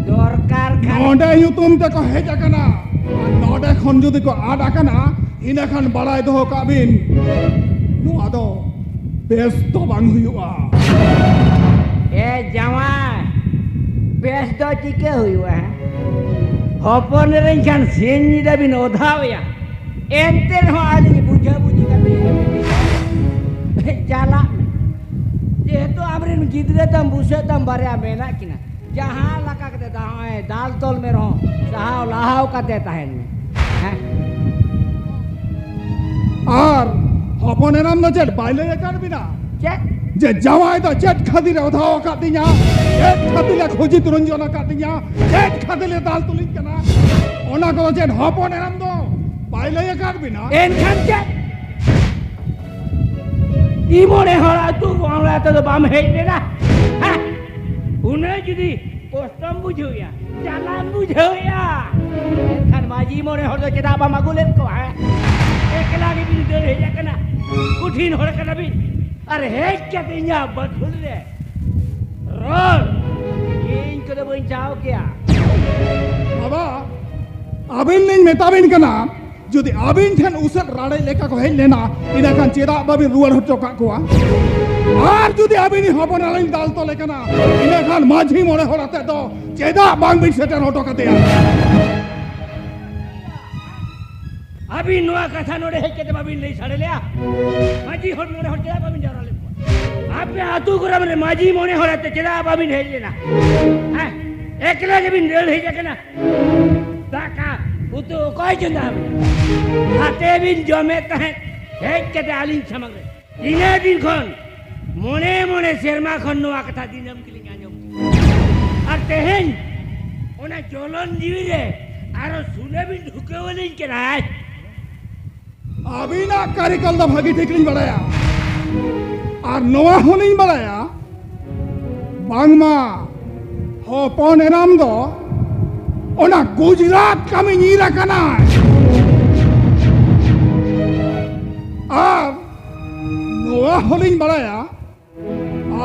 ᱫᱚᱨᱠᱟᱨ ᱠᱷᱟᱱ ᱱᱚᱰᱮ ᱧᱩᱛᱩᱢ ᱛᱮᱠᱚ ᱦᱮᱡ ᱟᱠᱟᱱᱟ, ᱟᱨ ᱱᱚᱰᱮ ᱠᱷᱚᱱ ᱡᱩᱫᱤ ᱠᱚ ᱟᱫ ᱟᱠᱟᱱᱟ, ᱤᱱᱟᱹ ᱠᱷᱟᱱ ᱵᱟᱲᱟᱭ ᱫᱚᱦᱚ ᱠᱟᱜ ᱵᱤᱱ, ᱱᱚᱣᱟ ᱫᱚ ᱵᱮᱥ ᱫᱚ ᱵᱟᱝ ᱦᱩᱭᱩᱜᱼᱟ᱾ ᱮ ᱡᱟᱶᱟᱭ, ᱵᱮᱥ ᱫᱚ ᱪᱤᱠᱟᱹ ᱦᱩᱭᱩᱜᱼᱟ? ᱦᱚᱯᱚᱱ ᱮᱨᱟᱧ ᱠᱷᱟᱱ ᱥᱤᱧ ᱧᱤᱫᱟᱹ ᱵᱤᱱ ᱚᱫᱷᱟᱣᱮᱭᱟ, ᱮᱱᱛᱮ ᱨᱮᱦᱚᱸ ᱟᱹᱞᱤᱧ ᱵᱩᱡᱷᱟᱹ ᱵᱩᱡᱷᱤ ᱠᱟᱛᱮ ᱪᱟᱞᱟᱜ ᱢᱮ᱾ ᱡᱮᱦᱮᱛᱩ ᱟᱢᱨᱮᱱ ᱜᱤᱫᱽᱨᱟᱹ ᱛᱟᱢ ᱵᱩᱥᱟᱹᱜ ᱛᱟᱢ ᱵᱟᱨᱭᱟ ᱢᱮᱱᱟᱜ ᱠᱤᱱᱟ, ᱡᱟᱦᱟᱸ ᱞᱮᱠᱟ ᱠᱟᱛᱮ ᱫᱟᱜ ᱮ ᱫᱟᱞ ᱛᱚᱞ ᱢᱮ ᱨᱮᱦᱚᱸ ᱥᱟᱦᱟᱣ ᱞᱟᱦᱟᱣ ᱠᱟᱛᱮ ᱛᱟᱦᱮᱱ ᱢᱮ᱾ ᱦᱮᱸ? ᱟᱨ ᱦᱚᱯᱚᱱ ᱮᱨᱟᱢ ᱫᱚ ᱪᱮᱫ ᱵᱟᱭ ᱞᱟᱹᱭ ᱟᱠᱟᱫ ᱵᱤᱱᱟ? ᱪᱮᱫ? ᱡᱮ ᱡᱟᱶᱟᱭ ᱫᱚ ᱪᱮᱫ ᱠᱷᱟᱹᱛᱤᱨ ᱮ ᱚᱫᱷᱟᱣ ᱟᱠᱟᱫ ᱛᱤᱧᱟ, ᱪᱮᱫ ᱠᱷᱟᱹᱛᱤᱨ ᱮ ᱠᱷᱚᱡᱤ ᱛᱩᱨᱩᱧ ᱡᱚᱱ ᱟᱠᱟᱫ ᱛᱤᱧᱟ, ᱪᱮᱫ ᱠᱷᱟᱹᱛᱤᱨ ᱮ ᱫᱟᱞ ᱛᱩᱞᱤᱧ ᱠᱟᱱᱟ, ᱚᱱᱟ ᱠᱚᱫᱚ ᱪᱮᱫ ᱦᱚᱯᱚᱱ ᱮᱨᱟᱢ ᱫᱚ ᱵᱟᱭ ᱞᱟᱹᱭ ᱟᱠᱟᱫ ᱵᱤᱱᱟ? ᱮᱱᱠᱷᱟᱱ ᱪᱮᱫ? ᱤᱧ ᱢᱚᱬᱮ ᱦᱚᱲ ᱟᱹᱛᱩ ᱵᱟᱝᱞᱟ ᱛᱮᱫᱚ ᱵᱟᱢ ᱦᱮᱡ ᱞᱮᱱᱟ? ᱦᱮᱸ? ᱩᱱᱟᱹᱜ ᱡᱩᱫᱤ ᱠᱚᱥᱴᱚᱢ ᱵᱩᱡᱷᱟᱹᱣᱮᱫᱼᱟ, ᱡᱟᱞᱟᱢ ᱵᱩᱡᱷᱟᱹᱣᱮᱫᱼᱟ, ᱮᱱᱠᱷᱟᱱ ᱢᱟᱹᱡᱷᱤ ᱢᱚᱬᱮ ᱦᱚᱲ ᱫᱚ ᱪᱮᱫᱟᱜ ᱵᱟᱢ ᱟᱹᱜᱩ ᱞᱮᱫ ᱠᱚᱣᱟ? ᱦᱮᱸ? ᱮᱠᱞᱟ ᱜᱮᱵᱤᱱ ᱫᱟᱹᱲ ᱦᱮᱡ ᱟᱠᱟᱱᱟ᱾ ᱠᱚᱴᱷᱤᱱ ᱦᱚᱲ ᱠᱟᱱᱟ ᱵᱤᱱ᱾ ᱟᱨ ᱦᱮᱡ ᱠᱟᱛᱮ ᱤᱧᱟᱹᱜ ᱵᱟᱹᱠᱷᱩᱞ ᱨᱮ ᱨᱚᱲ, ᱤᱧ ᱠᱚᱫᱚ ᱵᱟᱹᱧ ᱪᱟᱦᱟᱣ ᱠᱮᱭᱟ᱾ ᱵᱟᱵᱟ, ᱟᱹᱵᱤᱱ ᱞᱤᱧ ᱢᱮᱛᱟ ᱵᱤᱱ ᱠᱟᱱᱟ, ᱡᱩᱫᱤ ᱟᱹᱵᱤᱱ ᱴᱷᱮᱱ ᱩᱥᱟᱹᱫ ᱨᱟᱲᱮᱡ ᱞᱮᱠᱟ ᱠᱚ ᱦᱮᱡ ᱞᱮᱱᱟ, ᱤᱱᱟᱹ ᱠᱷᱟᱱ ᱪᱮᱫᱟᱜ ᱵᱟᱹᱵᱤᱱ ᱨᱩᱣᱟᱹᱲ ᱦᱚᱪᱚ ᱠᱟᱜ ᱠᱚᱣᱟ? ᱟᱨ ᱡᱩᱫᱤ ᱟᱹᱵᱤᱱ ᱦᱚᱯᱚᱱ ᱮᱨᱟ ᱞᱤᱧ ᱫᱟᱞ ᱛᱚᱞᱮ ᱠᱟᱱᱟ, ᱤᱱᱟᱹ ᱠᱷᱟᱱ ᱢᱟᱹᱡᱷᱤ ᱢᱚᱬᱮ ᱦᱚᱲ ᱟᱛᱮ ᱫᱚ ᱪᱮᱫᱟᱜ ᱵᱟᱝ ᱵᱤᱱ ᱥᱮᱴᱮᱨ ᱦᱚᱴᱚ ᱠᱟᱫᱮᱭᱟ? ᱟᱹᱵᱤᱱ ᱱᱚᱣᱟ ᱠᱟᱛᱷᱟ ᱱᱚᱰᱮ ᱦᱮᱡ ᱠᱟᱛᱮ ᱵᱟᱵᱤᱱ ᱞᱟᱹᱭ ᱥᱟᱰᱮ ᱞᱮᱭᱟ? ᱢᱟᱹᱡᱷᱤ ᱦᱚᱲ, ᱢᱚᱬᱮ ᱦᱚᱲ ᱪᱮᱫᱟᱜ ᱵᱟᱵᱤᱱ ᱡᱟᱣᱨᱟ ᱞᱮᱫ ᱠᱚᱣᱟ? ᱟᱯᱮ ᱟᱹᱛᱩ ᱜᱚᱨᱟᱢ ᱨᱮ ᱢᱟᱹᱡᱷᱤ ᱢᱚᱬᱮ ᱦᱚᱲ ᱟᱛᱮ ᱪᱮᱫᱟᱜ ᱵᱟᱵᱤᱱ ᱦᱮᱡ ᱞᱮᱱᱟ? ᱦᱮᱸ? ᱮᱠᱞᱟ ᱜᱮᱵᱤᱱ ᱫᱟᱹᱲ ᱦᱮᱡ ᱟᱠᱟᱱᱟ᱾ ᱫᱟᱠᱟ ᱩᱛᱩ ᱚᱠᱚᱭ ᱪᱚᱸᱫᱟ ᱟᱵᱤᱱᱟ? ᱟᱛᱮ ᱵᱤᱱ ᱡᱚᱢᱮᱫ ᱛᱟᱦᱮᱸᱫ, ᱦᱮᱡ ᱠᱟᱛᱮ ᱟᱹᱞᱤᱧ ᱥᱟᱢᱟᱝ ᱨᱮ᱾ ᱤᱱᱟᱹ ᱫᱤᱱ ᱠᱷᱚᱱ, ᱢᱚᱬᱮ ᱢᱚᱬᱮ ᱥᱮᱨᱢᱟ ᱠᱷᱚᱱ ᱱᱚᱣᱟ ᱠᱟᱛᱷᱟ ᱫᱤᱱᱟᱹᱢ ᱜᱮᱞᱤᱧ ᱟᱸᱡᱚᱢ ᱠᱮᱫᱟ᱾ ᱟᱨ ᱛᱮᱦᱮᱧ ᱚᱱᱟ ᱡᱚᱞᱚᱱ ᱡᱤᱣᱤ ᱨᱮ ᱟᱨᱚ ᱥᱩᱱᱟᱹ ᱵᱤᱱ ᱰᱷᱩᱠᱟᱹᱣ ᱟᱹᱞᱤᱧ ᱠᱟᱱᱟ᱾ ᱟᱹᱵᱤᱱᱟᱜ ᱠᱟᱹᱨᱤᱠᱚᱞ ᱫᱚ ᱵᱷᱟᱹᱜᱤ ᱴᱷᱤᱠ ᱞᱤᱧ ᱵᱟᱲᱟᱭᱟ, ᱟᱨ ᱱᱚᱣᱟ ᱦᱚᱸᱞᱤᱧ ᱵᱟᱲᱟᱭᱟ, ᱵᱟᱝᱢᱟ ᱦᱚᱯᱚᱱ ᱮᱨᱟᱢ ᱫᱚ ᱚᱱᱟ ᱜᱩᱡᱽᱨᱟᱴ ᱠᱟᱹᱢᱤ ᱧᱤᱨ ᱟᱠᱟᱱᱟᱭ᱾ ᱟᱨ ᱱᱚᱣᱟ ᱦᱚᱸᱞᱤᱧ ᱵᱟᱲᱟᱭᱟ,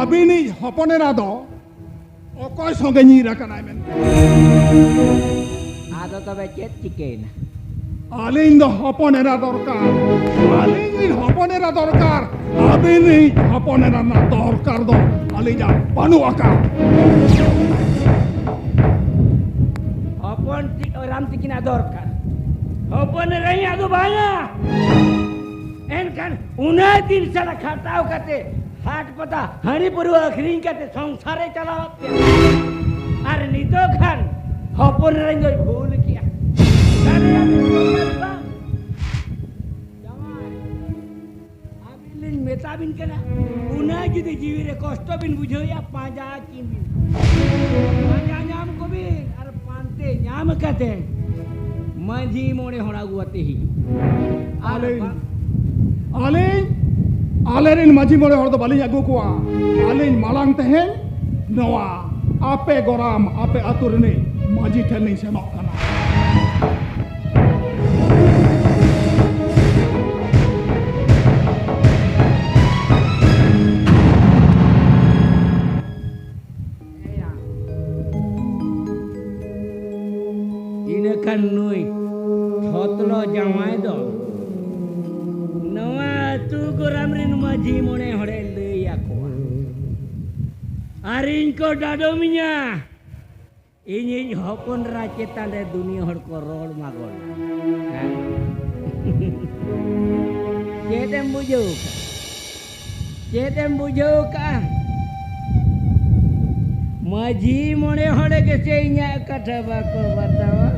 ᱟᱹᱵᱤᱱᱤᱡ ᱦᱚᱯᱚᱱ ᱮᱨᱟ ᱫᱚ ᱚᱠᱚᱭ ᱥᱚᱸᱜᱮ ᱧᱤᱨ ᱟᱠᱟᱱᱟᱭ ᱢᱮᱱᱛᱮ᱾ ᱟᱫᱚ ᱛᱚᱵᱮ ᱪᱮᱫ ᱪᱤᱠᱟᱹᱭᱮᱱᱟ? ᱟᱹᱞᱤᱧ ᱫᱚ ᱦᱚᱯᱚᱱ ᱮᱨᱟ ᱫᱚᱨᱠᱟᱨ᱾ ᱟᱹᱞᱤᱧ ᱨᱤᱱ ᱦᱚᱯᱚᱱ ᱮᱨᱟ ᱫᱚᱨᱠᱟᱨ᱾ ᱟᱹᱵᱤᱱ ᱨᱤᱱ ᱦᱚᱯᱚᱱ ᱮᱨᱟ ᱨᱮᱱᱟᱜ ᱫᱚᱨᱠᱟᱨ ᱫᱚ ᱟᱹᱞᱤᱧᱟᱜ ᱵᱟᱹᱱᱩᱜ ᱟᱠᱟᱫ᱾ ᱦᱚᱯᱚᱱ ᱛᱤ-, ᱮᱨᱟᱢ ᱛᱤᱠᱤᱱᱟᱜ ᱫᱚᱨᱠᱟᱨ᱾ ᱦᱚᱯᱚᱱ ᱮᱨᱟ ᱤᱧᱟᱜ ᱫᱚ ᱵᱟᱝᱟ᱾ ᱮᱱᱠᱷᱟᱱ ᱩᱱᱟᱹᱜ ᱫᱤᱱ ᱥᱟᱞᱟ ᱠᱷᱟᱴᱟᱣ ᱠᱟᱛᱮ, ᱦᱟᱴ ᱯᱟᱛᱟ ᱦᱟᱺᱰᱤ ᱯᱟᱹᱨᱣᱟᱹ ᱟᱹᱠᱷᱨᱤᱧ ᱠᱟᱛᱮ ᱥᱚᱝᱥᱟᱨᱮ ᱪᱟᱞᱟᱣᱮᱫ ᱛᱮ, ᱟᱨ ᱱᱤᱛᱚᱜ ᱠᱷᱟᱱ ᱦᱚᱯᱚᱱ ᱮᱨᱟᱧ ᱫᱚᱭ ᱵᱷᱩᱞ ᱠᱮᱜᱼᱟ᱾ ᱥᱟᱹᱨᱤᱭᱟᱜ ᱫᱚ ᱵᱷᱩᱞ ᱠᱟᱱ ᱵᱟᱝ? ᱡᱟᱶᱟᱭ, ᱟᱹᱵᱤᱱ ᱞᱤᱧ ᱢᱮᱛᱟ ᱵᱤᱱ ᱠᱟᱱᱟ, ᱩᱱᱟᱹᱜ ᱡᱩᱫᱤ ᱡᱤᱣᱤ ᱨᱮ ᱠᱚᱥᱴᱚ ᱵᱤᱱ ᱵᱩᱡᱷᱟᱹᱣᱮᱫᱼᱟ, ᱯᱟᱸᱡᱟ ᱠᱤᱱ ᱵᱤᱱ᱾ ᱯᱟᱸᱡᱟ ᱧᱟᱢ ᱠᱚᱵᱤᱱ ᱟᱨ ᱯᱟᱱᱛᱮ ᱧᱟᱢ ᱠᱟᱛᱮ ᱢᱟᱹᱡᱷᱤ ᱢᱚᱬᱮ ᱦᱚᱲ ᱟᱹᱜᱩ ᱟᱛᱮ ᱦᱤᱡᱩᱜ᱾ ᱟᱨ ᱟᱹᱞᱤᱧ, ᱵᱟᱝ ᱟᱹᱞᱤᱧ, ᱟᱞᱮᱨᱮᱱ ᱢᱟᱹᱡᱷᱤ ᱢᱚᱬᱮ ᱦᱚᱲ ᱫᱚ ᱵᱟᱹᱞᱤᱧ ᱟᱹᱜᱩ ᱠᱚᱣᱟ᱾ ᱟᱹᱞᱤᱧ ᱢᱟᱲᱟᱝ ᱛᱮᱦᱮᱧ ᱱᱚᱣᱟ ᱟᱯᱮ ᱜᱚᱨᱟᱢ, ᱟᱯᱮ ᱟᱹᱛᱩ ᱨᱤᱱᱤᱡ ᱢᱟᱹᱡᱷᱤ ᱴᱷᱮᱱ ᱞᱤᱧ ᱥᱮᱱᱚᱜ ᱠᱟᱱᱟ᱾ ᱤᱱᱟᱹ ᱠᱷᱟᱱ ᱱᱩᱭ ᱛᱷᱚᱛᱞᱚ ᱡᱟᱶᱟᱭ ᱫᱚ ᱱᱚᱣᱟ ᱟᱹᱛᱩ ᱜᱚᱨᱟᱢ ᱨᱤᱱ ᱢᱟᱹᱡᱷᱤ ᱢᱚᱬᱮ ᱦᱚᱲᱮ ᱞᱟᱹᱭ ᱟᱠᱚᱣᱟ᱾ ᱟᱨ ᱤᱧ ᱠᱚ ᱰᱟᱰᱚᱢᱤᱧᱟ, ᱤᱧᱤᱡ ᱦᱚᱯᱚᱱ ᱮᱨᱟ ᱪᱮᱛᱟᱱ ᱨᱮ ᱫᱩᱱᱤᱭᱟᱹ ᱦᱚᱲ ᱠᱚ ᱨᱚᱲ ᱢᱟ ᱜᱚᱫᱟ᱾ ᱦᱮᱸ? ᱪᱮᱫ ᱮᱢ ᱵᱩᱡᱷᱟᱹᱣ ᱠᱟᱜᱼᱟ? ᱪᱮᱫ ᱮᱢ ᱵᱩᱡᱷᱟᱹᱣ ᱠᱟᱜᱼᱟ? ᱢᱟᱹᱡᱷᱤ ᱢᱚᱬᱮ ᱦᱚᱲ ᱜᱮᱥᱮ ᱤᱧᱟᱹᱜ ᱠᱟᱛᱷᱟ ᱵᱟᱠᱚ ᱵᱟᱛᱟᱣᱟ᱾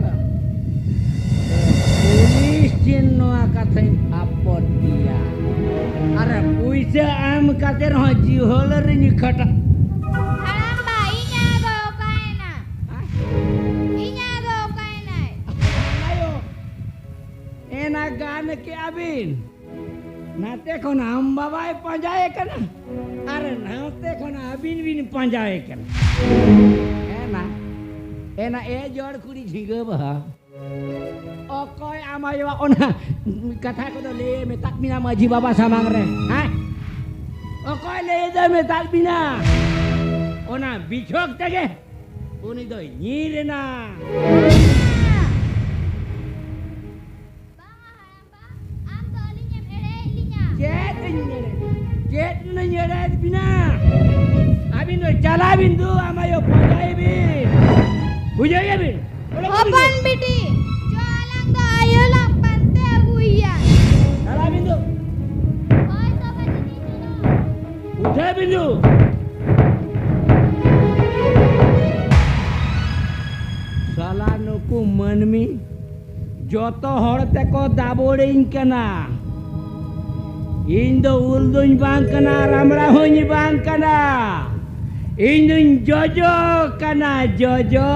ᱯᱩᱞᱤᱥ ᱴᱷᱮᱱ ᱱᱚᱣᱟ ᱠᱟᱛᱷᱟᱧ ᱟᱯᱚᱛᱤᱭᱟ᱾ ᱟᱨ ᱯᱩᱭᱥᱟᱹ ᱮᱢ ᱠᱟᱛᱮ ᱨᱮᱦᱚᱸ ᱡᱤᱦᱚᱞ ᱨᱤᱧ ᱠᱷᱟᱴᱟᱜ᱾ ᱦᱟᱲᱟᱢ ᱵᱟ, ᱤᱧᱟᱜ ᱫᱚ ᱚᱠᱟᱭᱮᱱᱟ? ᱤᱧᱟᱜ ᱫᱚ ᱚᱠᱟᱭᱮᱱᱟᱭ? ᱟᱭᱳ, ᱮᱱᱟ ᱜᱟᱱ ᱠᱮᱜᱼᱟ ᱵᱤᱱ᱾ ᱱᱟᱛᱮ ᱠᱷᱚᱱ ᱟᱢ ᱵᱟᱵᱟᱭ ᱯᱟᱸᱡᱟᱭᱮ ᱠᱟᱱᱟ, ᱟᱨ ᱱᱟᱛᱮ ᱠᱷᱚᱱ ᱟᱹᱵᱤᱱ ᱵᱤᱱ ᱯᱟᱸᱡᱟᱭᱮ ᱠᱟᱱᱟ᱾ ᱮᱱᱟ, ᱮᱱᱟ, ᱮ ᱡᱚᱲ ᱠᱩᱲᱤ ᱡᱷᱤᱸᱜᱟᱹ ᱵᱟᱦᱟ, ᱚᱠᱚᱭ ᱟᱢ ᱟᱭᱳᱣᱟᱜ ᱚᱱᱟ ᱠᱟᱛᱷᱟ ᱠᱚᱫᱚ ᱞᱟᱹᱭ ᱢᱮᱛᱟᱫ ᱵᱤᱱᱟ ᱢᱟᱹᱡᱷᱤ ᱵᱟᱵᱟ ᱥᱟᱢᱟᱝ ᱨᱮ, ᱦᱮᱸ? ᱚᱠᱚᱭ ᱞᱟᱹᱭ ᱫᱚ ᱢᱮᱛᱟᱫ ᱵᱤᱱᱟ? ᱚᱱᱟ ᱵᱤᱪᱷᱚᱠ ᱛᱮᱜᱮ ᱩᱱᱤ ᱫᱚᱭ ᱧᱤᱨ ᱮᱱᱟ᱾ ᱵᱟᱝᱟ ᱦᱟᱲᱟᱢᱵᱟ, ᱟᱢ ᱫᱚ ᱟᱹᱞᱤᱧᱮᱢ ᱮᱲᱮᱭᱮᱫ ᱞᱤᱧᱟ᱾ ᱪᱮᱫ ᱤᱧ ᱮᱲᱮ-, ᱪᱮᱫ ᱤᱧ ᱮᱲᱮᱭᱮᱫ ᱵᱤᱱᱟ? ᱟᱹᱵᱤᱱ ᱫᱚ ᱪᱟᱞᱟᱜ ᱵᱤᱱ ᱫᱩ, ᱟᱢ ᱟᱭᱳ ᱯᱟᱸᱡᱟᱭᱮ ᱵᱤᱱ᱾ ᱵᱩᱡᱷᱟᱹᱣ ᱜᱮᱭᱟ ᱵᱤᱱ? ᱚᱰᱚᱠ ᱵᱤᱱ ᱫᱩ᱾ ᱦᱚᱯᱚᱱ ᱵᱤᱴᱤ, ᱪᱚ ᱟᱞᱟᱝ ᱫᱚ ᱟᱭᱳ ᱞᱟᱝ ᱯᱟᱱᱛᱮ ᱟᱹᱜᱩᱭᱮᱭᱟ᱾ ᱪᱟᱞᱟᱜ ᱵᱤᱱ ᱫᱩ᱾ ᱦᱳᱭ ᱛᱚᱵᱮ ᱫᱤᱫᱤ, ᱪᱚᱞᱚ᱾ ᱵᱩᱡᱷᱟᱹᱣ ᱵᱤᱱ ᱫᱩ᱾ ᱥᱟᱞᱟ ᱱᱩᱠᱩ ᱢᱟᱹᱱᱢᱤ ᱡᱚᱛᱚ ᱦᱚᱲ ᱛᱮᱠᱚ ᱫᱟᱵᱚᱲᱤᱧ ᱠᱟᱱᱟ᱾ ᱤᱧ ᱫᱚ ᱩᱞ ᱫᱩᱧ ᱵᱟᱝ ᱠᱟᱱᱟ, ᱨᱟᱢᱲᱟ ᱦᱚᱸᱧ ᱵᱟᱝ ᱠᱟᱱᱟ᱾ ᱤᱧ ᱫᱩᱧ ᱡᱚᱡᱚ ᱠᱟᱱᱟ, ᱡᱚᱡᱚ᱾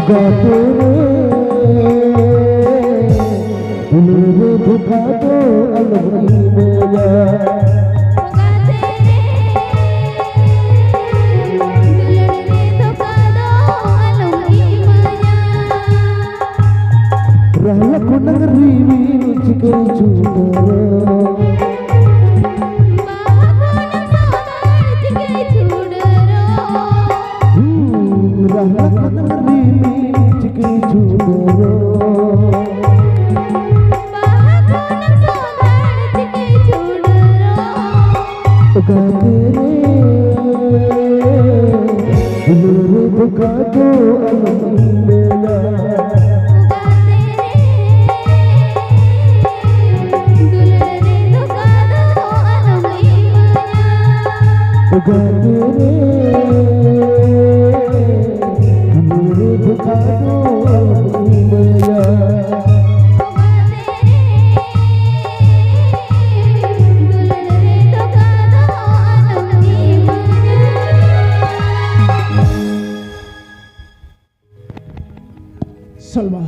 ᱜᱟᱛᱮ ᱨᱮ, ᱫᱩᱞᱟᱹᱲ ᱨᱮ ᱫᱷᱳᱠᱟ ᱫᱚ ᱟᱞᱚᱢ ᱤᱢᱟᱹᱧᱟ᱾ ᱜᱟᱛᱮ ᱨᱮ, ᱫᱩᱞᱟᱹᱲ ᱨᱮ ᱫᱷᱳᱠᱟ ᱫᱚ ᱟᱞᱚᱢ ᱤᱢᱟᱹᱧᱟ᱾ ᱨᱟᱦᱞᱟ ᱠᱷᱚᱱᱟᱝ ᱨᱤᱢᱤᱞ ᱪᱤᱠᱟᱹᱭ ᱪᱷᱩᱰᱟᱹᱨᱚᱜ? ᱵᱟᱦᱟ ᱠᱷᱚᱱᱟᱝ ᱥᱚᱸᱫᱷᱟᱲ ᱪᱤᱠᱟᱹᱭ ᱪᱷᱩᱰᱟᱹᱨᱚᱜ? ᱦᱩᱸ, ᱨᱟᱦᱞᱟ ᱠᱷᱚᱱᱟᱝ ᱨᱤᱢᱤᱞ ᱪᱤᱠᱟᱹᱭ ᱪᱷᱩᱰᱟᱹᱨᱚᱜ? ᱵᱟᱦᱟ ᱠᱷᱚᱱᱟᱝ ᱥᱚᱸᱫᱷᱟᱲ ᱪᱤᱠᱟᱹᱭ ᱪᱷᱩᱰᱟᱹᱨᱚᱜ? ᱜᱟᱛᱮ ᱨᱮ, ᱫᱩᱞᱟᱹᱲ ᱨᱮ ᱫᱷᱳᱠᱟ ᱫᱚ ᱟᱞᱚᱢ ᱤᱢᱟᱹᱧᱟ᱾ ᱜᱟᱛᱮ ᱨᱮ, ᱫᱩᱞᱟᱹᱲ ᱨᱮ ᱫᱷᱳᱠᱟ ᱫᱚ ᱟᱞᱚᱢ ᱤᱢᱟᱹᱧᱟ᱾ ᱜᱟᱛᱮ ᱨᱮ, ᱫᱩᱞᱟᱹᱲ ᱨᱮ ᱫᱷᱳᱠᱟ ᱫᱚ ᱟᱞᱚᱢ ᱤᱢᱟᱹᱧᱟ᱾ ᱥᱚᱞᱢᱟ,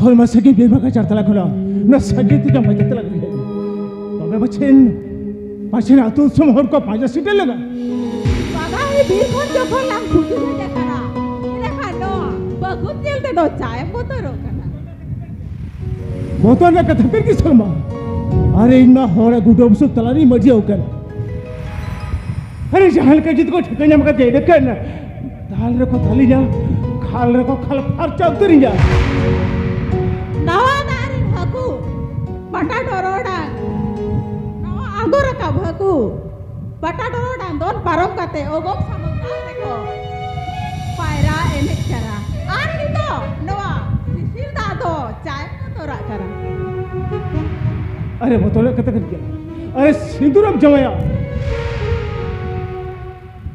ᱦᱚᱞᱢᱟ ᱥᱟᱹᱜᱤᱧ ᱵᱤᱨᱢᱟ ᱜᱟᱡᱟᱲ ᱛᱟᱞᱟ ᱠᱷᱚᱱᱟᱜ ᱱᱚᱣᱟ ᱥᱟᱹᱜᱤᱧ ᱛᱮ ᱡᱟᱢᱟᱭ ᱠᱟᱛᱮ ᱞᱟᱜᱟ ᱠᱮᱫ ᱢᱮᱭᱟ᱾ ᱛᱚᱵᱮ ᱯᱟᱪᱷᱮᱱ, ᱯᱟᱪᱷᱮᱱ ᱟᱹᱛᱩ ᱫᱤᱥᱚᱢ ᱦᱚᱲ ᱠᱚ ᱯᱟᱸᱡᱟ ᱥᱮᱴᱮᱨ ᱞᱟᱜᱟ᱾ ᱵᱟᱵᱟ, ᱩᱱᱤ ᱵᱤᱨ ᱠᱷᱚᱱ ᱡᱚᱠᱷᱚᱱ ᱞᱟᱝ ᱠᱷᱩᱫᱤ ᱦᱮᱡ ᱟᱠᱟᱱᱟ, ᱤᱱᱟᱹ ᱠᱷᱟᱱ ᱱᱚᱣᱟ ᱵᱟᱹᱜᱩᱱ ᱧᱮᱞ ᱛᱮᱫᱚ ᱪᱟᱭᱮᱢ ᱵᱚᱛᱚᱨᱚᱜ ᱠᱟᱱᱟ? ᱵᱚᱛᱚᱨ ᱨᱮᱱᱟᱜ ᱠᱟᱛᱷᱟ ᱠᱟᱱ ᱜᱮ ᱥᱚᱞᱢᱟ᱾ ᱟᱨᱮ, ᱤᱧ ᱢᱟ ᱦᱚᱲ ᱟᱹᱜᱩ ᱰᱚᱵᱥᱩ ᱛᱟᱞᱟᱨᱤᱧ ᱢᱟᱹᱡᱷᱤ ᱟᱹᱜᱩ ᱠᱟᱱᱟ᱾ ᱟᱨᱮ, ᱡᱟᱦᱟᱸ ᱞᱮᱠᱟ ᱡᱩᱫᱤ ᱠᱚ ᱴᱷᱤᱠᱟᱹ ᱧᱟᱢ ᱠᱟᱛᱮ ᱤᱱᱟᱹ ᱠᱷᱟᱱ ᱫᱟᱞ ᱨᱮᱠᱚ ᱫᱟᱞᱤᱧᱟ, ᱠᱷᱟᱞ ᱨᱮᱠᱚ ᱠᱷᱟᱞ ᱯᱷᱟᱨᱪᱟ ᱩᱛᱟᱹᱨᱤᱧᱟ᱾ ᱱᱟᱣᱟ ᱫᱟᱜ ᱨᱮᱱ ᱦᱟᱹᱠᱩ ᱯᱟᱴᱟ ᱴᱚᱨᱚᱰᱟᱝ, ᱱᱟᱣᱟ ᱟᱬᱜᱚ ᱨᱟᱠᱟᱵ ᱦᱟᱹᱠᱩ ᱯᱟᱴᱟ ᱴᱚᱨᱚᱰᱟᱝ ᱫᱚᱱ ᱯᱟᱨᱚᱢ ᱠᱟᱛᱮ ᱚᱜᱚᱢ ᱥᱟᱢᱟᱝ ᱫᱟᱜ ᱨᱮᱠᱚ ᱯᱟᱭᱨᱟ ᱮᱱᱮᱡ ᱠᱟᱱᱟ᱾ ᱟᱨ ᱱᱤᱛᱚᱜ ᱱᱚᱣᱟ ᱥᱤᱥᱤᱨ ᱫᱟᱜ ᱫᱚ ᱪᱟᱭ ᱵᱚᱛᱚᱨᱟᱜ ᱠᱟᱱᱟ᱾ ᱟᱨᱮ, ᱵᱚᱛᱚᱨᱟᱜ ᱠᱟᱛᱷᱟ ᱠᱟᱱ ᱜᱮᱭᱟ᱾ ᱟᱨᱮ, ᱥᱤᱸᱫᱩᱨᱟᱢ ᱡᱟᱶᱟᱭᱟ᱾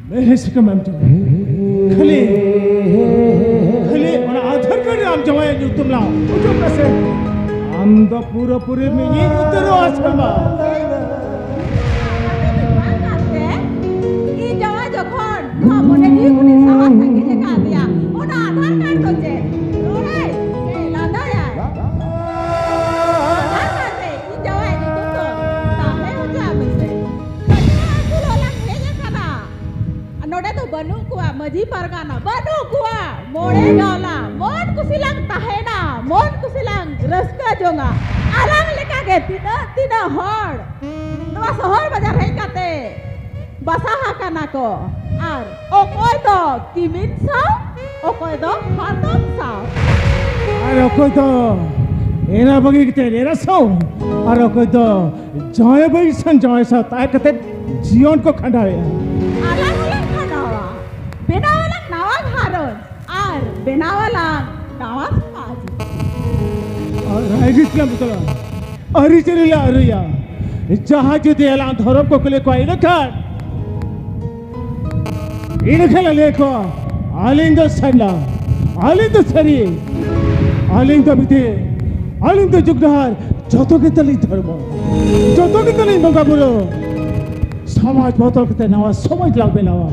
ᱢᱮᱦᱮ ᱥᱤᱠᱟᱢ ᱟᱢ ᱡᱟᱶᱟᱭ᱾ ᱠᱷᱟᱹᱞᱤ, ᱠᱷᱟᱹᱞᱤ ᱚᱱᱟ ᱟᱫᱷᱟᱨ ᱠᱟᱨᱰ ᱨᱮ ᱟᱢ ᱡᱟᱶᱟᱭᱟᱜ ᱧᱩᱛᱩᱢ ᱞᱟᱝ ᱚᱪᱚᱜ ᱠᱟᱜ ᱥᱮ, ᱟᱢ ᱫᱚ ᱯᱩᱨᱟᱹᱯᱩᱨᱤ ᱢᱤᱫ ᱩᱛᱟᱹᱨᱚᱜᱼᱟ, ᱥᱚᱞᱢᱟ᱾ ᱤᱧ ᱡᱟᱶᱟᱭ ᱡᱚᱠᱷᱚᱱ ᱱᱚᱣᱟ ᱢᱚᱱᱮ ᱡᱤᱣᱤ ᱠᱷᱚᱱᱤᱧ ᱥᱟᱦᱟ ᱥᱟᱺᱜᱤᱧ ᱟᱠᱟᱫᱮᱭᱟ, ᱚᱱᱟ ᱟᱫᱚ ᱵᱟᱹᱱᱩᱜ ᱠᱚᱣᱟ ᱢᱟᱹᱡᱷᱤ ᱯᱟᱨᱜᱟᱱᱟ, ᱵᱟᱹᱱᱩᱜ ᱠᱚᱣᱟ ᱢᱚᱬᱮ ᱜᱟᱶᱞᱟ᱾ ᱢᱚᱱ ᱠᱩᱥᱤ ᱞᱟᱝ ᱛᱟᱦᱮᱱᱟ, ᱢᱚᱱ ᱠᱩᱥᱤ ᱞᱟᱝ ᱨᱟᱹᱥᱠᱟᱹ ᱡᱚᱝᱟ᱾ ᱟᱞᱟᱝ ᱞᱮᱠᱟᱜᱮ ᱛᱤᱱᱟᱹᱜ ᱛᱤᱱᱟᱹᱜ ᱦᱚᱲ ᱱᱚᱣᱟ ᱥᱚᱦᱚᱨ ᱵᱟᱡᱟᱨ ᱦᱮᱡ ᱠᱟᱛᱮ ᱵᱟᱥᱟ ᱟᱠᱟᱱᱟ ᱠᱚ᱾ ᱟᱨ ᱚᱠᱚᱭ ᱫᱚ ᱠᱤᱢᱤᱱ ᱥᱟᱶ, ᱚᱠᱚᱭ ᱫᱚ ᱦᱟᱛᱚᱢ ᱥᱟᱶ᱾ ᱟᱨ ᱚᱠᱚᱭ ᱫᱚ ᱮᱨᱟ ᱵᱟᱹᱜᱤ ᱠᱟᱛᱮ ᱮᱨᱟ ᱥᱟᱶ, ᱟᱨ ᱚᱠᱚᱭ ᱫᱚ ᱡᱟᱶᱟᱭ ᱵᱟᱹᱜᱤ ᱥᱟᱶ ᱡᱟᱶᱟᱭ ᱥᱟᱶ ᱛᱟᱦᱮᱸ ᱠᱟᱛᱮ ᱡᱤᱭᱚᱱ ᱠᱚ ᱠᱷᱟᱸᱰᱟᱣᱮᱫᱼᱟ᱾ ᱟᱞᱟᱝ ᱦᱚᱸᱞᱟᱝ ᱠᱷᱟᱸᱰᱟᱣᱟ, ᱵᱮᱱᱟᱣ ᱟᱞᱟᱝ ᱱᱟᱣᱟ ᱜᱷᱟᱨᱚᱸᱡᱽ ᱟᱨ ᱵᱮᱱᱟᱣ ᱟᱞᱟᱝ ᱱᱟᱣᱟ ᱥᱚᱢᱟᱡᱽ᱾ ᱟᱨ ᱨᱟᱭᱨᱤᱛ ᱞᱮ ᱵᱚᱫᱚᱞᱟ, ᱟᱹᱨᱤᱪᱟᱹᱞᱤ ᱞᱮ ᱟᱹᱨᱩᱭᱟ᱾ ᱡᱟᱦᱟᱸᱭ ᱡᱩᱫᱤ ᱟᱞᱟᱝ ᱫᱷᱚᱨᱚᱢ ᱠᱚ ᱠᱩᱞᱤ ᱠᱚᱣᱟ, ᱤᱱᱟᱹᱠᱷᱟᱱ ᱤᱱᱟᱹ ᱠᱷᱟᱱ ᱞᱟᱹᱭ ᱟᱠᱚ, ᱟᱹᱞᱤᱧ ᱫᱚ ᱥᱟᱨᱱᱟ, ᱟᱹᱞᱤᱧ ᱫᱚ ᱥᱟᱹᱨᱤ, ᱟᱹᱞᱤᱧ ᱫᱚ ᱵᱤᱫᱷᱤ, ᱟᱹᱞᱤᱧ ᱫᱚ ᱡᱩᱜᱽ ᱰᱟᱦᱟᱨ, ᱡᱚᱛᱚ ᱜᱮ ᱛᱟᱹᱞᱤᱧ ᱫᱷᱚᱨᱢᱚ, ᱡᱚᱛᱚ ᱜᱮ ᱛᱟᱹᱞᱤᱧ ᱵᱚᱸᱜᱟ ᱵᱩᱨᱩ᱾ ᱥᱚᱢᱟᱡᱽ ᱵᱚᱫᱚᱞ ᱠᱟᱛᱮ ᱱᱟᱣᱟ ᱥᱚᱢᱟᱡᱽ ᱞᱟᱝ ᱵᱮᱱᱟᱣᱟ᱾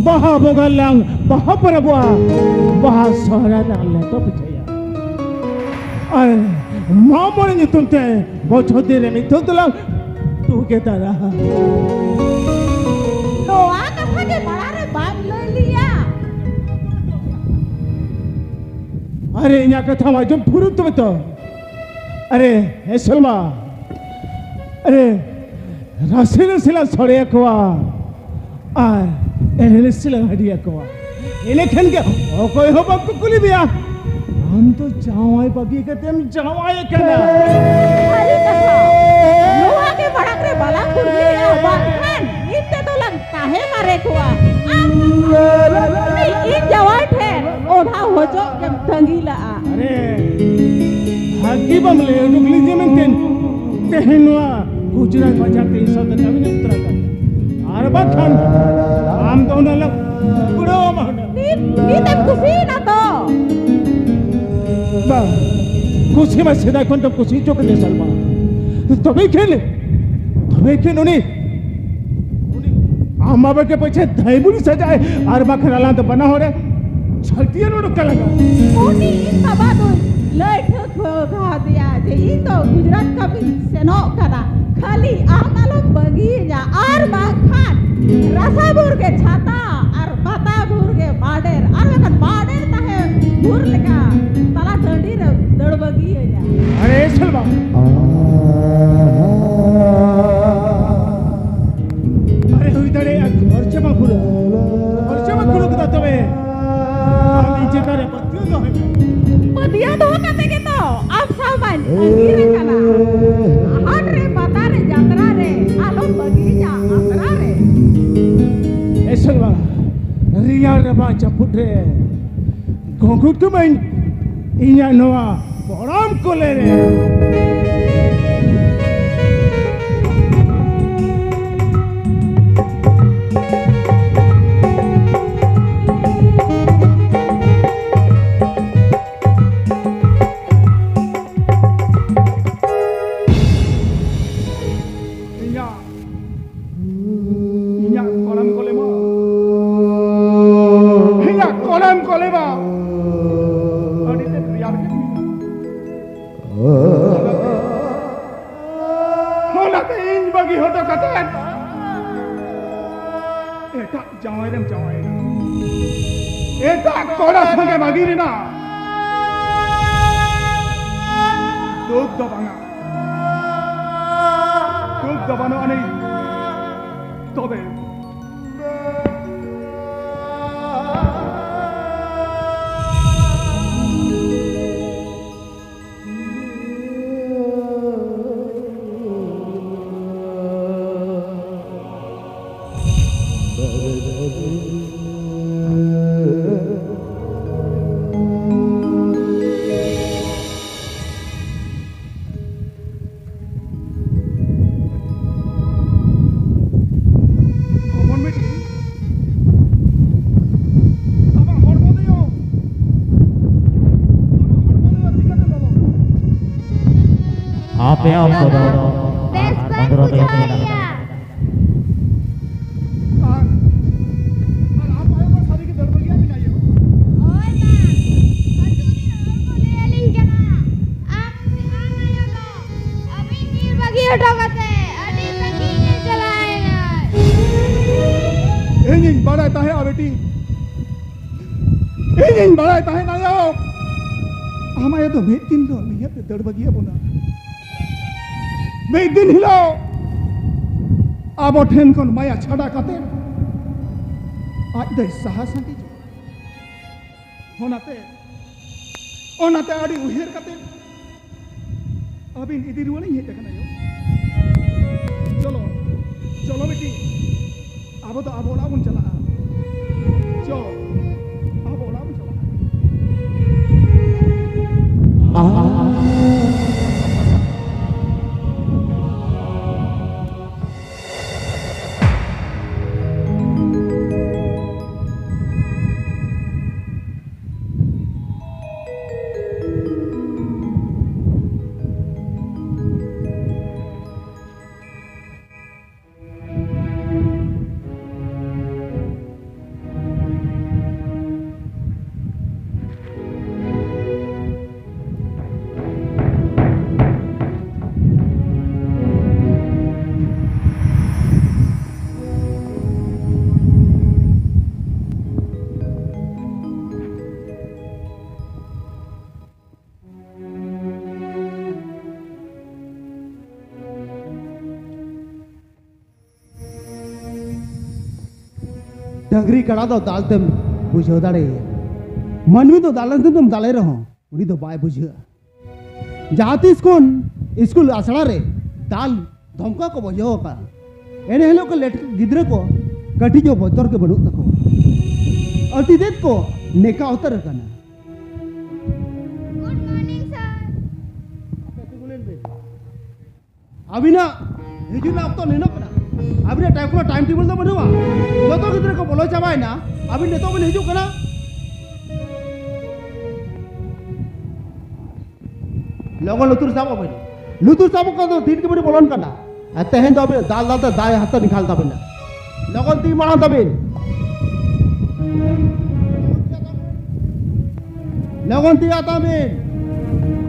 ᱵᱟᱦᱟ ᱵᱚᱸᱜᱟ ᱞᱟᱝ ᱵᱟᱦᱟ ᱯᱚᱨᱚᱵᱚᱜᱼᱟ, ᱵᱟᱦᱟ ᱥᱚᱦᱨᱟᱭ ᱞᱟᱝ ᱞᱮᱴᱚ ᱯᱤᱴᱷᱟᱹᱭᱟ᱾ ᱟᱨ ᱢᱟᱜ ᱢᱚᱬᱮ ᱧᱩᱛᱩᱢ ᱛᱮ ᱵᱚᱪᱷᱚᱨ ᱫᱤᱱ ᱨᱮ ᱢᱤᱫ ᱫᱷᱟᱣ ᱫᱚᱞᱟᱝ ᱴᱩᱜᱮᱫᱟᱨᱟ᱾ ᱱᱚᱣᱟ ᱠᱟᱛᱷᱟ ᱜᱮ ᱢᱟᱲᱟᱝ ᱨᱮ ᱵᱟᱢ ᱞᱟᱹᱭ ᱞᱮᱭᱟ᱾ ᱟᱨᱮ, ᱤᱧᱟᱹᱜ ᱠᱟᱛᱷᱟᱢ ᱟᱸᱡᱚᱢ ᱯᱩᱨᱟᱹᱣ ᱛᱚᱵᱮ ᱛᱚ᱾ ᱟᱨᱮ, ᱦᱮᱸ ᱥᱚᱞᱢᱟ, ᱟᱨᱮ, ᱨᱟᱥᱮ ᱨᱟᱥᱮ ᱞᱟᱝ ᱥᱚᱲᱮ ᱟᱠᱚᱣᱟ᱾ ᱟᱨ ᱮᱱᱮᱡ ᱥᱮᱨᱮᱧ ᱦᱟᱹᱰᱤ ᱟᱠᱚᱣᱟ᱾ ᱤᱱᱟᱹ ᱠᱷᱟᱱ ᱜᱮ ᱚᱠᱚᱭ ᱦᱚᱸ ᱵᱟᱠᱚ ᱠᱩᱞᱤ ᱢᱮᱭᱟ, "ᱟᱢ ᱫᱚ ᱡᱟᱶᱟᱭ ᱵᱟᱹᱜᱤ ᱠᱟᱛᱮᱢ ᱡᱟᱶᱟᱭ ᱠᱟᱱᱟ?" ᱥᱟᱹᱨᱤ ᱠᱟᱛᱷᱟ᱾ ᱱᱚᱣᱟ ᱜᱮ ᱢᱟᱲᱟᱝ ᱨᱮ ᱵᱟᱞᱟ ᱠᱩᱲᱤᱭᱟ, ᱵᱟᱝᱠᱷᱟᱱ ᱱᱤᱛ ᱛᱮᱫᱚ ᱞᱟᱝ ᱛᱟᱦᱮᱸ ᱢᱟᱨᱮ ᱠᱚᱜᱼᱟ᱾ ᱟᱢ ᱩᱱᱤ ᱤᱧ ᱡᱟᱶᱟᱭ ᱴᱷᱮᱱ ᱚᱰᱷᱟ ᱦᱚᱪᱚᱜ ᱜᱮᱢ ᱛᱟᱺᱜᱤ ᱞᱟᱜᱼᱟ᱾ ᱟᱨᱮ, ᱵᱷᱟᱹᱜᱤ ᱵᱟᱢ ᱞᱟᱹᱭ ᱩᱰᱩᱠ ᱞᱤᱧᱟ ᱢᱮᱱᱛᱮ ᱛᱮᱦᱮᱧ ᱱᱚᱣᱟ ᱜᱩᱡᱽᱨᱟᱴ ᱵᱟᱡᱟᱨ ᱛᱮ ᱤᱧ ᱥᱟᱶᱛᱮ ᱠᱟᱹᱢᱤ ᱧᱟᱢ ᱩᱛᱟᱹᱨ ᱟᱠᱟᱫ᱾ ᱟᱨ ᱵᱟᱝᱠᱷᱟᱱ ᱟᱢ ᱫᱚ ᱚᱱᱟ ᱞᱟᱝ ᱠᱩᱲᱟᱹᱣ ᱟᱢᱟ ᱦᱩᱱᱟᱹᱝ᱾ ᱱᱤᱛ, ᱱᱤᱛ ᱮᱢ ᱠᱩᱥᱤᱭᱮᱱᱟ ᱛᱚ? ᱵᱟᱝ, ᱠᱩᱥᱤ ᱢᱟ ᱥᱮᱫᱟᱭ ᱠᱷᱚᱱ ᱫᱚ ᱠᱩᱥᱤ ᱦᱚᱪᱚ ᱠᱟᱫᱮ ᱥᱟᱞᱢᱟ᱾ ᱛᱚᱵᱮ ᱠᱷᱟᱱ, ᱛᱚᱵᱮ ᱠᱷᱟᱱ ᱩᱱᱤ, ᱩᱱᱤ ᱟᱢ ᱵᱟᱵᱟ ᱜᱮ ᱯᱟᱪᱷᱮ ᱫᱷᱟᱹᱭ ᱵᱩᱲᱤ ᱥᱟᱡᱟᱭ, ᱟᱨ ᱵᱟᱝᱠᱷᱟᱱ ᱟᱞᱟᱝ ᱫᱚ ᱵᱟᱱᱟ ᱦᱚᱲ ᱨᱮ ᱪᱷᱟᱹᱴᱭᱟᱹᱨ ᱚᱰᱚᱠ ᱠᱟᱞᱟᱝ᱾ ᱩᱱᱤ ᱤᱧ ᱵᱟᱵᱟ ᱫᱚᱧ ᱞᱟᱹᱭ ᱴᱷᱟᱹᱣᱠᱟᱹ ᱠᱟᱣᱫᱮᱭᱟ ᱡᱮ ᱤᱧ ᱫᱚ ᱜᱩᱡᱽᱨᱟᱴ ᱠᱟᱹᱢᱤᱧ ᱥᱮᱱᱚᱜ ᱠᱟᱱᱟ, ᱠᱷᱟᱹᱞᱤ ᱟᱢ ᱟᱞᱚᱢ ᱵᱟᱹᱜᱤᱭᱟᱹᱧᱟ, ᱟᱨ ᱵᱟᱝᱠᱷᱟᱱ ᱨᱟᱥᱟ ᱵᱷᱩᱨ ᱜᱮ ᱪᱷᱟᱛᱟ ᱟᱨ ᱵᱟᱛᱟ ᱵᱷᱩᱨ ᱜᱮ ᱵᱟᱰᱮᱨ, ᱟᱨ ᱵᱟᱠᱷᱟᱱ ᱵᱟᱰᱮᱨ ᱛᱟᱦᱮᱸ ᱵᱷᱩᱨ ᱞᱮᱠᱟ ᱛᱟᱞᱟ ᱴᱟᱺᱰᱤ ᱨᱮ ᱫᱟᱹᱲ ᱵᱟᱹᱜᱤᱭᱟᱹᱧᱟ᱾ ᱟᱨᱮ ᱥᱮᱞᱢᱟ, ᱟᱨᱮ ᱦᱩᱭ ᱫᱟᱲᱮᱭᱟᱜᱼᱟ ᱜᱷᱚᱨ ᱪᱟᱵᱟ ᱠᱩᱲᱟᱹ, ᱜᱷᱚᱨ ᱪᱟᱵᱟ ᱠᱩᱲᱟᱹ ᱠᱮᱫᱟ ᱛᱚᱵᱮ ᱟᱢ ᱤᱧ ᱪᱮᱛᱟᱱ ᱨᱮ ᱯᱟᱹᱛᱭᱟᱹᱣ ᱫᱚᱦᱚᱭ ᱢᱮ᱾ ᱯᱟᱹᱛᱭᱟᱹᱣ ᱫᱚᱦᱚ ᱠᱟᱛᱮ ᱜᱮᱛᱚ ᱟᱢ ᱥᱟᱶ ᱢᱟᱧ ᱟᱹᱜᱤᱨ ᱟᱠᱟᱱᱟ᱾ ᱦᱟᱴ ᱨᱮ, ᱯᱟᱛᱟ ᱨᱮ, ᱡᱟᱛᱨᱟ ᱨᱮ, ᱟᱞᱚᱢ ᱵᱟᱹᱜᱤᱭᱟᱹᱧᱟ ᱟᱛᱨᱟ ᱨᱮ᱾ ᱮ ᱥᱮᱞᱢᱟ, ᱨᱮᱭᱟᱲ ᱨᱟᱵᱟᱝ ᱡᱟᱹᱯᱩᱫ ᱨᱮ ᱜᱷᱩᱸᱜᱩᱴ ᱠᱟᱹᱢᱟᱹᱧ ᱤᱧᱟᱹᱜ ᱱᱚᱣᱟ ᱯᱚᱲᱟᱢ ᱠᱚᱞᱮ ᱨᱮ᱾ ᱤᱧᱟᱹᱜ, ᱤᱧᱟᱹᱜ ᱠᱚᱲᱟᱢ ᱠᱚᱞᱮ ᱢᱟ, ᱤᱧᱟᱹᱜ ᱠᱚᱲᱟᱢ ᱠᱚᱞᱮ ᱢᱟ ᱟᱹᱰᱤ ᱛᱮᱫ ᱨᱮᱭᱟᱲ ᱜᱮ ᱢᱮᱱᱟᱜᱼᱟ᱾ ᱚᱱᱟᱛᱮ ᱤᱧ ᱵᱟᱹᱜᱤ ᱦᱚᱴᱚ ᱠᱟᱛᱮ ᱮᱴᱟᱜ ᱡᱟᱶᱟᱭ ᱨᱮᱢ ᱡᱟᱶᱟᱭᱮᱱᱟ, ᱮᱴᱟᱜ ᱠᱚᱲᱟ ᱥᱚᱸᱜᱮ ᱵᱟᱹᱜᱤ ᱨᱮᱱᱟᱜ ᱫᱩᱠ ᱫᱚ ᱵᱟᱝᱟ, ᱫᱩᱠ ᱫᱚ ᱵᱟᱹᱱᱩᱜ ᱟᱹᱱᱤᱡ᱾ ᱛᱚᱵᱮ ᱦᱚᱯᱚᱱ ᱵᱤᱴᱤ, ᱟᱢᱟᱜ ᱦᱚᱲᱢᱚ ᱫᱚᱭᱳ, ᱟᱢᱟᱜ ᱦᱚᱲᱢᱚ ᱫᱚᱭᱳ ᱪᱤᱠᱟᱹᱛᱮ ᱞᱚᱞᱚᱜ ᱠᱟᱱᱟ? ᱟᱯᱮᱭᱟᱜ ᱚᱠᱛᱚ ᱫᱚ ᱵᱮᱥ ᱵᱟᱹᱧ ᱯᱚᱱᱫᱽᱨᱚ ᱢᱤᱱᱤᱴ ᱵᱩᱡᱷᱟᱹᱣ ᱢᱮᱱᱟᱜ ᱮᱭᱟ᱾ ᱟᱠᱟᱫᱟ᱾ ᱟᱨ, ᱟᱨ ᱟᱢ ᱟᱭᱳ ᱢᱟ ᱥᱟᱹᱨᱤ ᱜᱮ ᱫᱟᱹᱲ ᱵᱟᱹᱜᱤᱭᱟᱜ ᱢᱮᱱᱟᱭ ᱭᱳ᱾ ᱦᱳᱭ ᱢᱟ, ᱟᱹᱛᱩ ᱨᱮᱱ ᱦᱚᱲ ᱠᱚ ᱞᱟᱹᱭ ᱟᱹᱞᱤᱧ ᱠᱟᱱᱟ, ᱟᱢ, ᱟᱢ ᱟᱭᱳ ᱫᱚ ᱟᱹᱵᱤᱱ ᱧᱤᱨ ᱵᱟᱹᱜᱤ ᱦᱚᱴᱚ ᱠᱟᱛᱮ ᱟᱹᱰᱤ ᱥᱟᱺᱜᱤᱧ ᱮ ᱪᱟᱞᱟᱣ ᱮᱱᱟᱭ᱾ ᱛᱟᱦᱮᱸᱜᱼᱟ ᱵᱤᱴᱤ, ᱤᱧᱤᱧ ᱵᱟᱲᱟᱭ ᱛᱟᱦᱮᱸᱱᱟ ᱭᱳ, ᱟᱢ ᱟᱭᱳ ᱫᱚ ᱢᱤᱫ ᱫᱤᱱ ᱫᱚ ᱱᱤᱦᱟᱹᱛ ᱮ ᱫᱟᱹᱲ ᱵᱟᱹᱜᱤ ᱟᱵᱚᱱᱟ᱾ ᱢᱤᱫ ᱫᱤᱱ ᱦᱤᱞᱳᱜ ᱟᱵᱚ ᱴᱷᱮᱱ ᱠᱷᱚᱱ ᱢᱟᱭᱟ ᱪᱷᱟᱰᱟ ᱠᱟᱛᱮ ᱟᱡ ᱫᱚᱭ ᱥᱟᱦᱟ ᱥᱟᱺᱜᱤᱧᱚᱜᱼᱟ᱾ ᱚᱱᱟᱛᱮ, ᱚᱱᱟᱛᱮ ᱟᱹᱰᱤ ᱩᱭᱦᱟᱹᱨ ᱠᱟᱛᱮ ᱟᱹᱵᱤᱱ ᱤᱫᱤ ᱨᱩᱣᱟᱹᱲᱤᱧ ᱦᱮᱡ ᱟᱠᱟᱱᱟ ᱭᱳ᱾ ᱪᱚᱞᱚ, ᱪᱚᱞᱚ ᱵᱤᱴᱤ, ᱟᱵᱚ ᱫᱚ ᱟᱵᱚ ᱚᱲᱟᱜ ᱵᱚᱱ ᱪᱟᱞᱟᱜᱼᱟ᱾ ᱪᱚ, ᱟᱵᱚ ᱚᱲᱟᱜ ᱵᱚᱱ ᱪᱟᱞᱟᱜᱼᱟ᱾ ᱰᱟᱹᱝᱨᱤ ᱠᱟᱰᱟ ᱫᱚ ᱫᱟᱞ ᱛᱮᱢ ᱵᱩᱡᱷᱟᱹᱣ ᱫᱟᱲᱮᱭᱟᱭᱟ, ᱢᱟᱹᱱᱢᱤ ᱫᱚ ᱫᱟᱞ ᱛᱮᱢ ᱫᱟᱞᱮ ᱨᱮᱦᱚᱸ ᱩᱱᱤ ᱫᱚ ᱵᱟᱭ ᱵᱩᱡᱷᱟᱹᱜᱼᱟ᱾ ᱡᱟᱦᱟᱸ ᱛᱤᱥ ᱠᱷᱚᱱ ᱤᱥᱠᱩᱞ ᱟᱥᱲᱟ ᱨᱮ ᱫᱟᱞ ᱫᱷᱚᱢᱠᱟ ᱠᱚ ᱵᱩᱡᱷᱟᱹᱣ ᱟᱠᱟᱫᱼᱟ, ᱮᱱ ᱦᱤᱞᱳᱜ ᱠᱚ ᱞᱮᱴ ᱜᱤᱫᱽᱨᱟᱹ ᱠᱚ ᱠᱟᱹᱴᱤᱡ ᱦᱚᱸ ᱵᱚᱛᱚᱨ ᱜᱮ ᱵᱟᱹᱱᱩᱜ ᱛᱟᱠᱚᱣᱟ᱾ ᱟᱹᱰᱤ ᱛᱮᱫ ᱠᱚ ᱱᱮᱠᱟ ᱩᱛᱟᱹᱨ ᱟᱠᱟᱱᱟ᱾ Good morning, sir. ᱟᱯᱮ ᱛᱤᱸᱜᱩ ᱞᱮᱱ ᱯᱮ᱾ ᱟᱹᱵᱤᱱᱟᱜ ᱦᱤᱡᱩᱜ ᱨᱮᱱᱟᱜ ᱚᱠᱛᱚ ᱱᱤᱱᱟᱹᱜ ᱠᱟᱱᱟ᱾ ᱟᱹᱵᱤᱱᱟᱜ ᱴᱟᱭᱤᱢ, ᱠᱳᱱᱳ ᱴᱟᱭᱤᱢ ᱴᱮᱵᱚᱞ ᱫᱚ ᱵᱟᱹᱱᱩᱜᱼᱟ᱾ ᱡᱚᱛᱚ ᱜᱤᱫᱽᱨᱟᱹ ᱠᱚ ᱵᱚᱞᱚ ᱪᱟᱵᱟᱭᱮᱱᱟ, ᱟᱹᱵᱤᱱ ᱱᱤᱛᱚᱜ ᱵᱤᱱ ᱦᱤᱡᱩᱜ ᱠᱟᱱᱟ᱾ ᱞᱚᱜᱚᱱ ᱞᱩᱛᱩᱨ ᱥᱟᱵᱚᱜ ᱵᱤᱱ᱾ ᱞᱩᱛᱩᱨ ᱥᱟᱵᱚᱜ ᱠᱟᱱ ᱫᱚ ᱛᱤᱱ ᱜᱮᱵᱤᱱ ᱵᱚᱞᱚᱱ ᱠᱟᱱᱟ᱾ ᱟᱨ ᱛᱮᱦᱮᱧ ᱫᱚ ᱟᱹᱵᱤᱱᱟᱜ ᱫᱟᱞ ᱫᱟᱞ ᱛᱮ ᱫᱟᱭ ᱦᱟᱛᱟᱣ ᱱᱤᱠᱷᱟᱞ ᱛᱟᱵᱤᱱᱟ᱾ ᱞᱚᱜᱚᱱ ᱛᱤ ᱢᱟᱲᱟᱝ ᱛᱟᱵᱤᱱ᱾ ᱞᱚᱜᱚᱱ ᱛᱤ ᱦᱟᱛᱟᱣ ᱵᱤᱱ᱾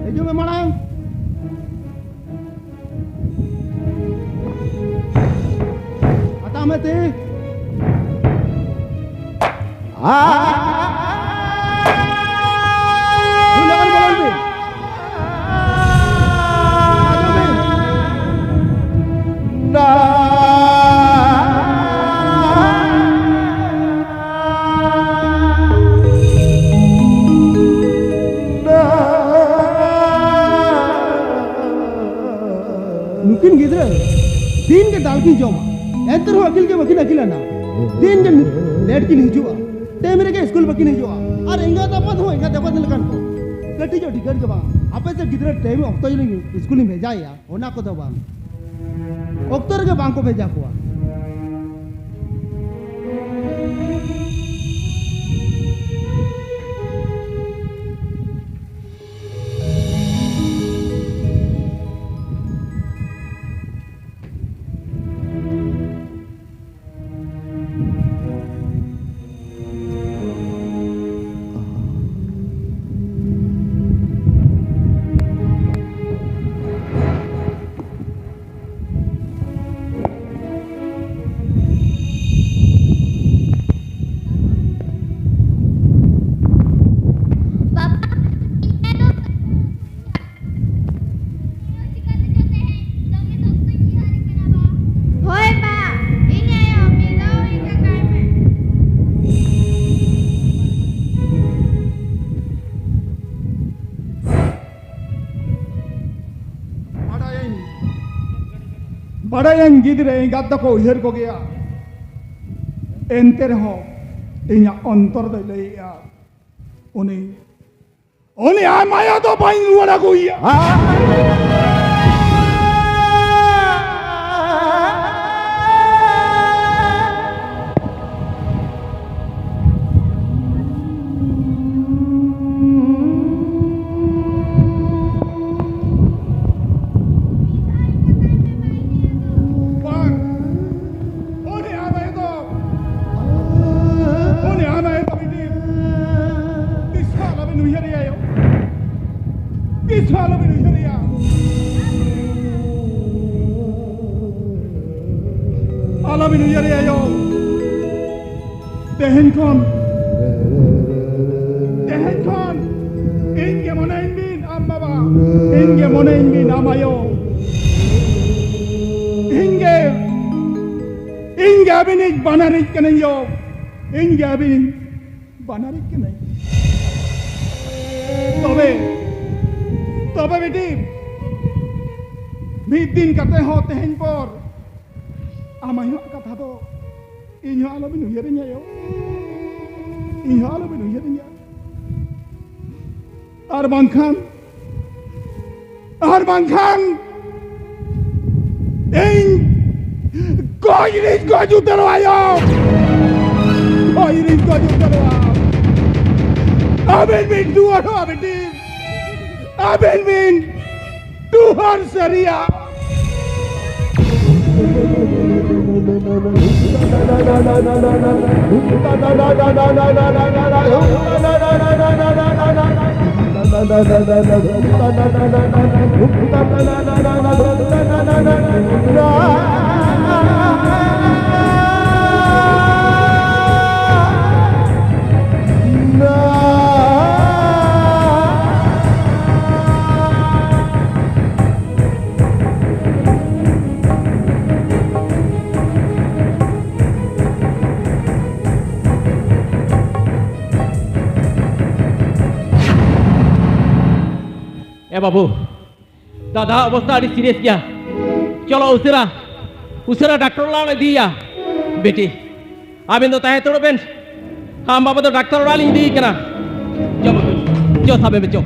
ᱦᱤᱡᱩᱜ ᱢᱮ ᱢᱟᱲᱟᱝ᱾ ᱦᱟᱛᱟᱣ ᱢᱮ ᱛᱤ᱾ ᱟᱨ ᱞᱚᱜᱚᱱ ᱵᱚᱞᱚᱱ ᱵᱤᱱ᱾ ᱟᱸᱡᱚᱢ ᱵᱤᱱ᱾ ᱱᱩᱠᱤᱱ ᱜᱤᱫᱽᱨᱟᱹ ᱫᱤᱱ ᱜᱮ ᱫᱟᱞ ᱠᱤᱱ ᱡᱚᱢᱟ, ᱮᱱᱛᱮ ᱨᱮᱦᱚᱸ ᱟᱹᱠᱤᱞ ᱜᱮ ᱵᱟᱹᱠᱤᱱ ᱟᱹᱠᱤᱞᱟᱱᱟ᱾ ᱫᱤᱱ ᱜᱮ ᱞᱮᱴ ᱠᱤᱱ ᱦᱤᱡᱩᱜᱼᱟ, ᱴᱟᱭᱤᱢ ᱨᱮᱜᱮ ᱥᱠᱩᱞ ᱵᱟᱹᱠᱤᱱ ᱦᱤᱡᱩᱜᱼᱟ᱾ ᱟᱨ ᱮᱸᱜᱟᱛ ᱟᱯᱟᱛ ᱦᱚᱸ ᱮᱸᱜᱟᱛ ᱟᱯᱟᱛ ᱞᱮᱠᱟᱱ ᱠᱚ ᱠᱟᱹᱴᱤᱡ ᱦᱚᱸ ᱴᱷᱤᱠᱟᱹᱱ ᱜᱮ ᱵᱟᱝ᱾ ᱟᱯᱮ ᱥᱮᱫ ᱜᱤᱫᱽᱨᱟᱹ ᱴᱟᱭᱤᱢ ᱚᱠᱛᱚ ᱡᱩᱫᱤ ᱥᱠᱩᱞᱤᱧ ᱵᱷᱮᱡᱟᱭᱮᱭᱟ, ᱚᱱᱟ ᱠᱚᱫᱚ ᱵᱟᱝ, ᱚᱠᱛᱚ ᱨᱮᱜᱮ ᱵᱟᱝ ᱠᱚ ᱵᱷᱮᱡᱟ ᱠᱚᱣᱟ᱾ ᱦᱳᱭ ᱵᱟ, ᱤᱧ ᱟᱭᱳ, ᱢᱤᱫ ᱫᱷᱟᱣ ᱤᱧ ᱠᱟᱠᱟᱭ ᱢᱮ᱾ ᱵᱟᱰᱟᱭᱟᱹᱧ, ᱵᱟᱰᱟᱭᱟᱹᱧ ᱜᱤᱫᱽᱨᱟᱹ ᱮᱸᱜᱟᱛ ᱫᱚᱠᱚ ᱩᱭᱦᱟᱹᱨ ᱠᱚᱜᱮᱭᱟ, ᱮᱱᱛᱮ ᱨᱮᱦᱚᱸ ᱤᱧᱟᱹᱜ ᱚᱱᱛᱚᱨ ᱫᱚᱭ ᱞᱟᱹᱭᱮᱜᱼᱟ, ᱩᱱᱤ ᱩᱱᱤ ᱟᱢ ᱟᱭᱳ ᱫᱚ ᱵᱟᱹᱧ ᱨᱩᱣᱟᱹᱲ ᱟᱹᱜᱩᱭᱮᱭᱟ᱾ ᱵᱟᱝ, ᱩᱱᱤ ᱟᱢ ᱟᱭᱳ ᱫᱚ, ᱩᱱᱤ ᱟᱢ ᱟᱭᱳ ᱫᱚ ᱵᱤᱴᱤ, ᱛᱤᱥ ᱦᱚᱸ ᱟᱞᱚᱵᱤᱱ ᱩᱭᱦᱟᱹᱨᱮᱭᱟ ᱭᱳ᱾ ᱛᱤᱥ ᱦᱚᱸ ᱟᱞᱚᱵᱤᱱ ᱩᱭᱦᱟᱹᱨᱮᱭᱟ᱾ ᱟᱞᱚᱵᱤᱱ ᱩᱭᱦᱟᱹᱨᱮᱭᱟ ᱭᱳ᱾ ᱛᱮᱦᱮᱧ ᱠᱷᱚᱱ ᱛᱮᱦᱮᱧ ᱠᱷᱚᱱ ᱤᱧ ᱜᱮ ᱢᱚᱱᱮᱧ ᱵᱤᱱ ᱟᱢ ᱵᱟᱵᱟ, ᱤᱧ ᱜᱮ ᱢᱚᱱᱮᱧ ᱵᱤᱱ ᱟᱢ ᱟᱭᱳ, ᱤᱧ ᱜᱮ, ᱤᱧ ᱜᱮ ᱟᱹᱵᱤᱱᱤᱡ ᱵᱟᱱᱟᱨᱤᱡ ᱠᱟᱹᱱᱟᱹᱧ ᱭᱳ, ᱤᱧ ᱜᱮ ᱟᱹᱵᱤᱱᱤᱡ ᱵᱟᱱᱟᱨᱤᱡ ᱠᱟᱹᱱᱟᱹᱧ᱾ ᱛᱚᱵᱮ, ᱛᱚᱵᱮ ᱵᱤᱴᱤ, ᱢᱤᱫ ᱫᱤᱱ ᱠᱟᱛᱮ ᱦᱚᱸ ᱛᱮᱦᱮᱧ ᱯᱚᱨ ᱟᱢ ᱟᱭᱳᱣᱟᱜ ᱠᱟᱛᱷᱟ ᱫᱚ ᱤᱧ ᱦᱚᱸ ᱟᱞᱚᱵᱤᱱ ᱩᱭᱦᱟᱹᱨᱤᱧᱟ ᱭᱳ, ᱤᱧ ᱦᱚᱸ ᱟᱞᱚᱵᱤᱱ ᱩᱭᱦᱟᱹᱨᱤᱧᱟ᱾ ᱟᱨ ᱵᱟᱝᱠᱷᱟᱱ, ᱟᱨ ᱵᱟᱝᱠᱷᱟᱱ ᱤᱧ ᱜᱚᱡ ᱨᱤᱧ ᱜᱚᱡ ᱩᱛᱟᱹᱨᱚᱜᱼᱟ ᱭᱳ, ᱜᱚᱡ ᱨᱤᱧ ᱜᱚᱡ ᱩᱛᱟᱹᱨᱚᱜᱼᱟ᱾ ᱟᱵᱮᱱ ᱵᱤᱱ ᱨᱩᱣᱟᱹᱲᱚᱜᱼᱟ ᱵᱤᱴᱤ, ᱟᱵᱮᱱ ᱵᱤᱱ ᱰᱩᱦᱟᱨ ᱥᱟᱹᱨᱤᱭᱟ᱾ ᱮ ᱵᱟᱹᱵᱩ, ᱫᱟᱫᱟ ᱚᱵᱚᱥᱛᱟ ᱟᱹᱰᱤ ᱥᱤᱨᱤᱭᱟᱥ ᱜᱮᱭᱟ᱾ ᱪᱚᱞᱚ ᱩᱥᱟᱹᱨᱟ, ᱩᱥᱟᱹᱨᱟ ᱰᱟᱠᱛᱚᱨ ᱚᱲᱟᱜ ᱞᱮ ᱤᱫᱤᱭᱮᱭᱟ᱾ ᱵᱤᱴᱤ, ᱟᱵᱮᱱ ᱫᱚ ᱛᱟᱦᱮᱸ ᱦᱟᱛᱟᱲᱚᱜ ᱵᱮᱱ᱾ ᱟᱢ ᱵᱟᱵᱟ ᱫᱚ ᱰᱟᱠᱛᱟᱨ ᱚᱲᱟᱜ ᱞᱤᱧ ᱤᱫᱤᱭᱮ ᱠᱟᱱᱟ᱾ ᱪᱚ ᱵᱟᱹᱵᱩ, ᱪᱚ ᱥᱟᱵᱮ ᱢᱮ, ᱪᱚ᱾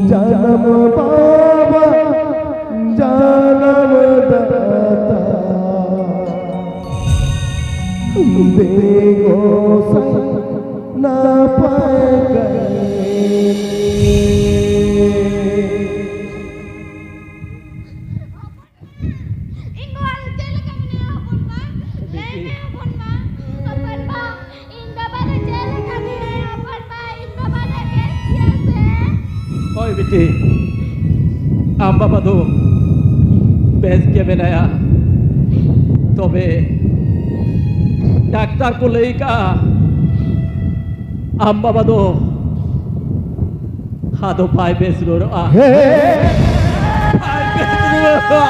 ᱡᱟᱱᱟᱢ ᱵᱟᱵᱟ, ᱡᱟᱱᱟᱢ ᱫᱟᱛᱟ, ᱫᱮ ᱜᱚᱸᱥᱟᱭ ᱱᱟᱯᱟᱭ ᱤᱧ ᱵᱟᱵᱟ ᱫᱚ ᱪᱮᱫ ᱞᱮᱠᱟ ᱢᱮᱱᱟᱭᱟ ᱦᱚᱯᱚᱱ ᱵᱟ? ᱞᱟᱹᱭ ᱢᱮ ᱦᱚᱯᱚᱱ ᱵᱟ᱾ ᱦᱚᱯᱚᱱ ᱵᱟ, ᱤᱧ ᱵᱟᱵᱟ ᱫᱚ ᱪᱮᱫ ᱞᱮᱠᱟ ᱢᱮᱱᱟᱭᱟ ᱦᱚᱯᱚᱱ ᱵᱟ? ᱤᱧ ᱵᱟᱵᱟ ᱫᱚ ᱵᱮᱥ ᱜᱮᱭᱟ ᱥᱮ? ᱦᱳᱭ ᱵᱤᱴᱤ, ᱟᱢ ᱵᱟᱵᱟ ᱫᱚ ᱵᱮᱥ ᱜᱮ ᱢᱮᱱᱟᱭᱟ᱾ ᱛᱚᱵᱮ ᱰᱟᱠᱛᱟᱨ ᱠᱚ ᱞᱟᱹᱭ ᱠᱟᱜᱼᱟ, ᱟᱢ ᱵᱟᱵᱟ ᱫᱚ ᱟᱫᱚ ᱵᱟᱭ ᱵᱮᱥ ᱨᱩᱣᱟᱹᱲᱚᱜᱼᱟ᱾ ᱦᱮᱸ᱾ ᱵᱟᱭ ᱵᱮᱥ ᱨᱩᱣᱟᱹᱲᱚᱜᱼᱟ᱾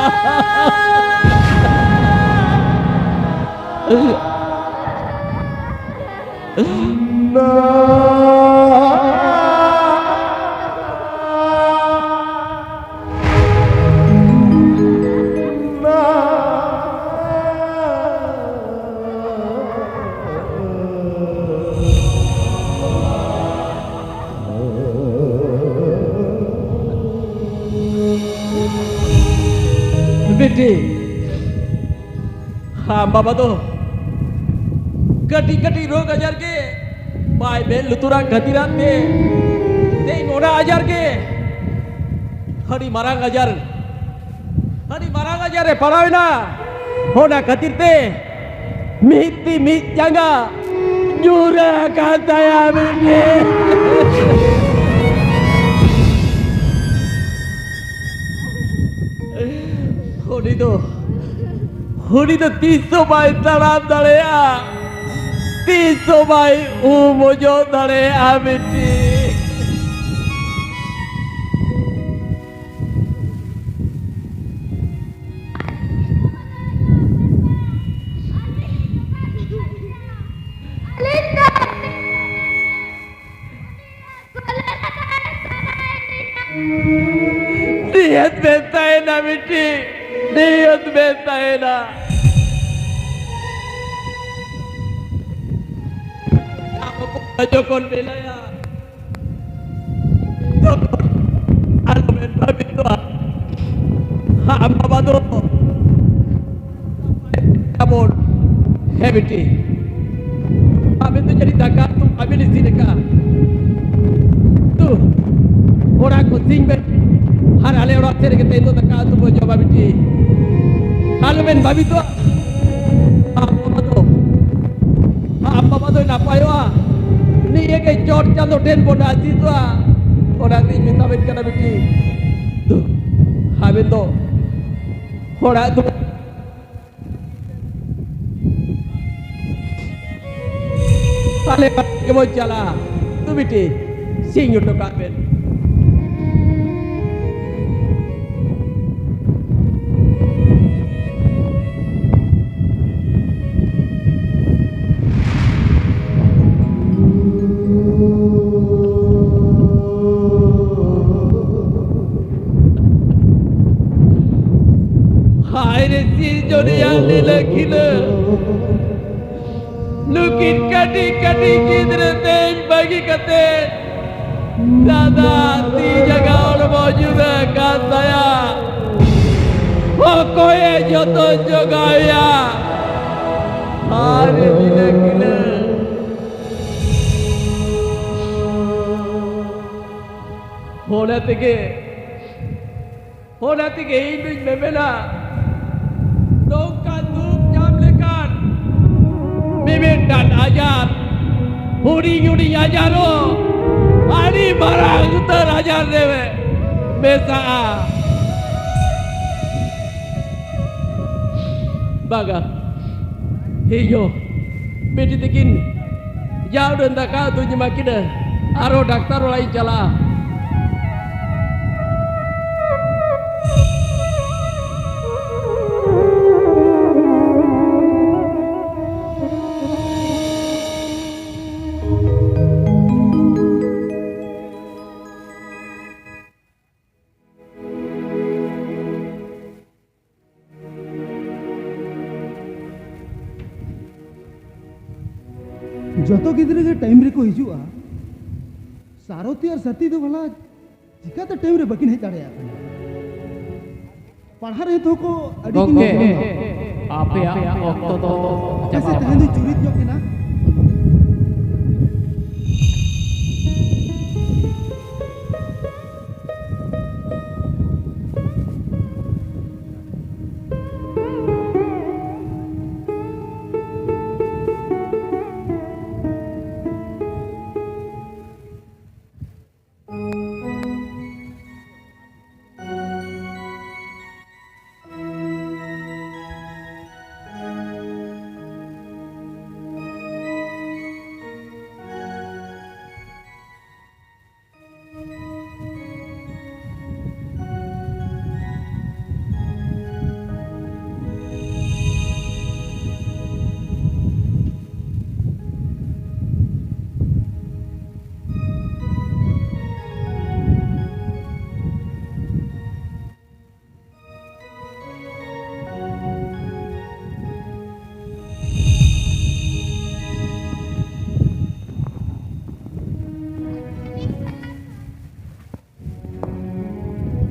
ᱵᱤᱴᱤ, ᱟᱢ ᱵᱟᱵᱟ ᱫᱚ ᱠᱟᱹᱴᱤᱡ ᱠᱟᱹᱴᱤᱡ ᱨᱳᱜᱽ ᱟᱡᱟᱨ ᱜᱮ ᱵᱟᱭ ᱢᱮᱫ ᱞᱩᱛᱩᱨᱟᱜ ᱠᱷᱟᱹᱛᱤᱨᱟᱜ ᱛᱮ ᱛᱮᱦᱮᱧ ᱚᱱᱟ ᱟᱡᱟᱨ ᱜᱮ ᱟᱹᱰᱤ ᱢᱟᱨᱟᱝ ᱟᱡᱟᱨ, ᱟᱹᱰᱤ ᱢᱟᱨᱟᱝ ᱟᱡᱟᱨ ᱨᱮ ᱯᱟᱲᱟᱣ ᱮᱱᱟ᱾ ᱚᱱᱟ ᱠᱷᱟᱹᱛᱤᱨ ᱛᱮ ᱢᱤᱫ ᱛᱤ ᱢᱤᱫ ᱡᱟᱸᱜᱟ ᱧᱩᱨ ᱟᱠᱟᱱ ᱛᱟᱭᱟ ᱢᱮᱱᱛᱮ᱾ ᱩᱱᱤ ᱫᱚ, ᱩᱱᱤ ᱫᱚ ᱛᱤᱥ ᱦᱚᱸ ᱵᱟᱭ ᱛᱟᱲᱟᱢ ᱫᱟᱲᱮᱭᱟᱜᱼᱟ, ᱛᱤᱥ ᱦᱚᱸ ᱵᱟᱭ ᱩᱢ ᱚᱡᱚᱜ ᱫᱟᱲᱮᱭᱟᱜᱼᱟ ᱵᱤᱴᱤ᱾ ᱱᱤᱦᱟᱹᱛ ᱵᱮᱱ ᱛᱟᱦᱮᱱᱟ ᱵᱤᱴᱤ, ᱱᱤᱦᱟᱹᱛ ᱵᱮᱱ ᱛᱟᱦᱮᱱᱟ᱾ ᱡᱚᱠᱷᱚᱱ ᱢᱮᱱᱟᱭᱟ, ᱟᱞᱚᱵᱮᱱ ᱵᱷᱟᱵᱤᱛᱚᱜᱼᱟ᱾ ᱟᱢ ᱵᱟᱵᱟ ᱫᱚ ᱛᱟᱵᱚᱱ᱾ ᱦᱮᱸ ᱵᱤᱴᱤ, ᱟᱢᱮ ᱡᱟᱹᱱᱤᱡ ᱫᱟᱠᱟ ᱩᱛᱩ ᱵᱟᱵᱤᱱ ᱤᱥᱤᱱ ᱟᱠᱟᱫᱼᱟ᱾ ᱛᱩ, ᱚᱲᱟᱜ ᱠᱚ ᱥᱤᱧ ᱵᱮᱱ, ᱟᱨ ᱟᱞᱮ ᱚᱲᱟᱜ ᱥᱮᱫ ᱨᱮᱜᱮ ᱛᱮᱦᱮᱧ ᱫᱚ ᱫᱟᱠᱟ ᱩᱛᱩ ᱵᱚ ᱡᱚᱢᱟ ᱵᱤᱴᱤ᱾ ᱟᱞᱚᱵᱮᱱ ᱵᱷᱟᱵᱤᱛᱚᱜᱼᱟ᱾ ᱟᱢ ᱵᱟᱵᱟ ᱫᱚ, ᱟᱢ ᱵᱟᱵᱟ ᱫᱚᱭ ᱱᱟᱯᱟᱭᱚᱜᱼᱟ᱾ ᱱᱤᱭᱟᱹ ᱜᱮ ᱪᱚᱴ ᱪᱟᱸᱫᱚ ᱴᱷᱮᱱ ᱵᱚᱱ ᱟᱹᱥᱤᱥᱚᱜᱼᱟ᱾ ᱚᱱᱟᱛᱤᱧ ᱢᱮᱛᱟᱵᱮᱱ ᱠᱟᱱᱟ ᱵᱤᱴᱤ᱾ ᱛᱩ, ᱟᱵᱮᱱ ᱫᱚ ᱚᱲᱟᱜ ᱫᱩᱣᱟᱹᱨ ᱟᱞᱮ ᱵᱟᱨᱭᱟ ᱜᱮᱵᱚᱱ ᱪᱟᱞᱟᱜᱼᱟ᱾ ᱛᱚ ᱵᱤᱴᱤ, ᱥᱤᱧ ᱦᱚᱴᱚ ᱠᱟᱜ ᱵᱮᱱ᱾ ᱦᱟᱭ ᱨᱮ ᱥᱤᱨᱡᱚᱱᱤᱭᱟᱹ ᱞᱤᱞᱟᱹ ᱠᱷᱤᱞᱟᱹ, ᱱᱩᱠᱤᱱ ᱠᱟᱹᱴᱤᱡ ᱠᱟᱹᱴᱤᱡ ᱜᱤᱫᱽᱨᱟᱹ ᱛᱮᱧ ᱵᱟᱹᱜᱤ ᱠᱟᱛᱮ, ᱫᱟᱫᱟ ᱛᱤ ᱡᱟᱸᱜᱟ ᱦᱚᱲᱢᱚ ᱡᱩᱫᱟᱹ ᱠᱟᱱ ᱛᱟᱭᱟ᱾ ᱚᱠᱚᱭᱮ ᱡᱚᱛᱚᱱ ᱡᱚᱜᱟᱣᱮᱭᱟ? ᱟᱨ ᱞᱤᱞᱟᱹ ᱠᱷᱤᱞᱟᱹ᱾ ᱚᱱᱟ ᱛᱮᱜᱮ ᱚᱱᱟ ᱛᱮᱜᱮ ᱤᱧ ᱫᱩᱧ ᱢᱮᱢᱮᱱᱟ, ᱱᱚᱝᱠᱟ ᱫᱩᱠ ᱧᱟᱢ ᱞᱮᱠᱟᱱ ᱢᱤᱢᱤᱫᱴᱟᱝ ᱟᱡᱟᱨ, ᱦᱩᱰᱤᱧ ᱦᱩᱰᱤᱧ ᱟᱡᱟᱨ ᱦᱚᱸ ᱟᱹᱰᱤ ᱢᱟᱨᱟᱝ ᱩᱛᱟᱹᱨ ᱟᱡᱟᱨ ᱨᱮ ᱢᱮᱥᱟᱜᱼᱟ᱾ ᱵᱟᱝᱟ, ᱤᱧ ᱦᱚᱸ ᱵᱤᱴᱤ ᱛᱟᱹᱠᱤᱱ ᱡᱟ ᱩᱰᱟᱹᱝ ᱫᱟᱠᱟ ᱩᱛᱩᱧ ᱮᱢᱟ ᱠᱤᱱᱟ, ᱟᱨᱦᱚᱸ ᱰᱟᱠᱛᱟᱨ ᱚᱲᱟᱜ ᱤᱧ ᱪᱟᱞᱟᱜᱼᱟ᱾ ᱡᱚᱛᱚ ᱜᱤᱫᱽᱨᱟᱹ ᱜᱮ ᱴᱟᱭᱤᱢ ᱨᱮᱠᱚ ᱦᱤᱡᱩᱜᱼᱟ᱾ ᱥᱟᱨᱚᱛᱤ ᱟᱨ ᱥᱟᱛᱤ ᱫᱚ ᱵᱷᱟᱞᱟ ᱪᱤᱠᱟᱹᱛᱮ ᱴᱟᱭᱤᱢ ᱨᱮ ᱵᱟᱹᱠᱤᱱ ᱦᱮᱡ ᱫᱟᱲᱮᱭᱟᱜ ᱠᱟᱱᱟ? ᱯᱟᱲᱦᱟᱣ ᱨᱮ ᱛᱚ ᱠᱚ ᱟᱹᱰᱤ ᱠᱤᱱ ᱜᱚᱢᱠᱮ, ᱜᱚᱲᱚ ᱟᱯᱮᱭᱟᱜ ᱚᱠᱛᱚ ᱫᱚ ᱪᱮᱫᱟᱜ ᱥᱮ ᱪᱟᱵᱟ ᱛᱟᱦᱮᱸ ᱫᱚ ᱟᱠᱟᱱᱟ᱾ ᱪᱩᱨᱤᱛ ᱧᱚᱜ ᱠᱟᱱᱟ᱾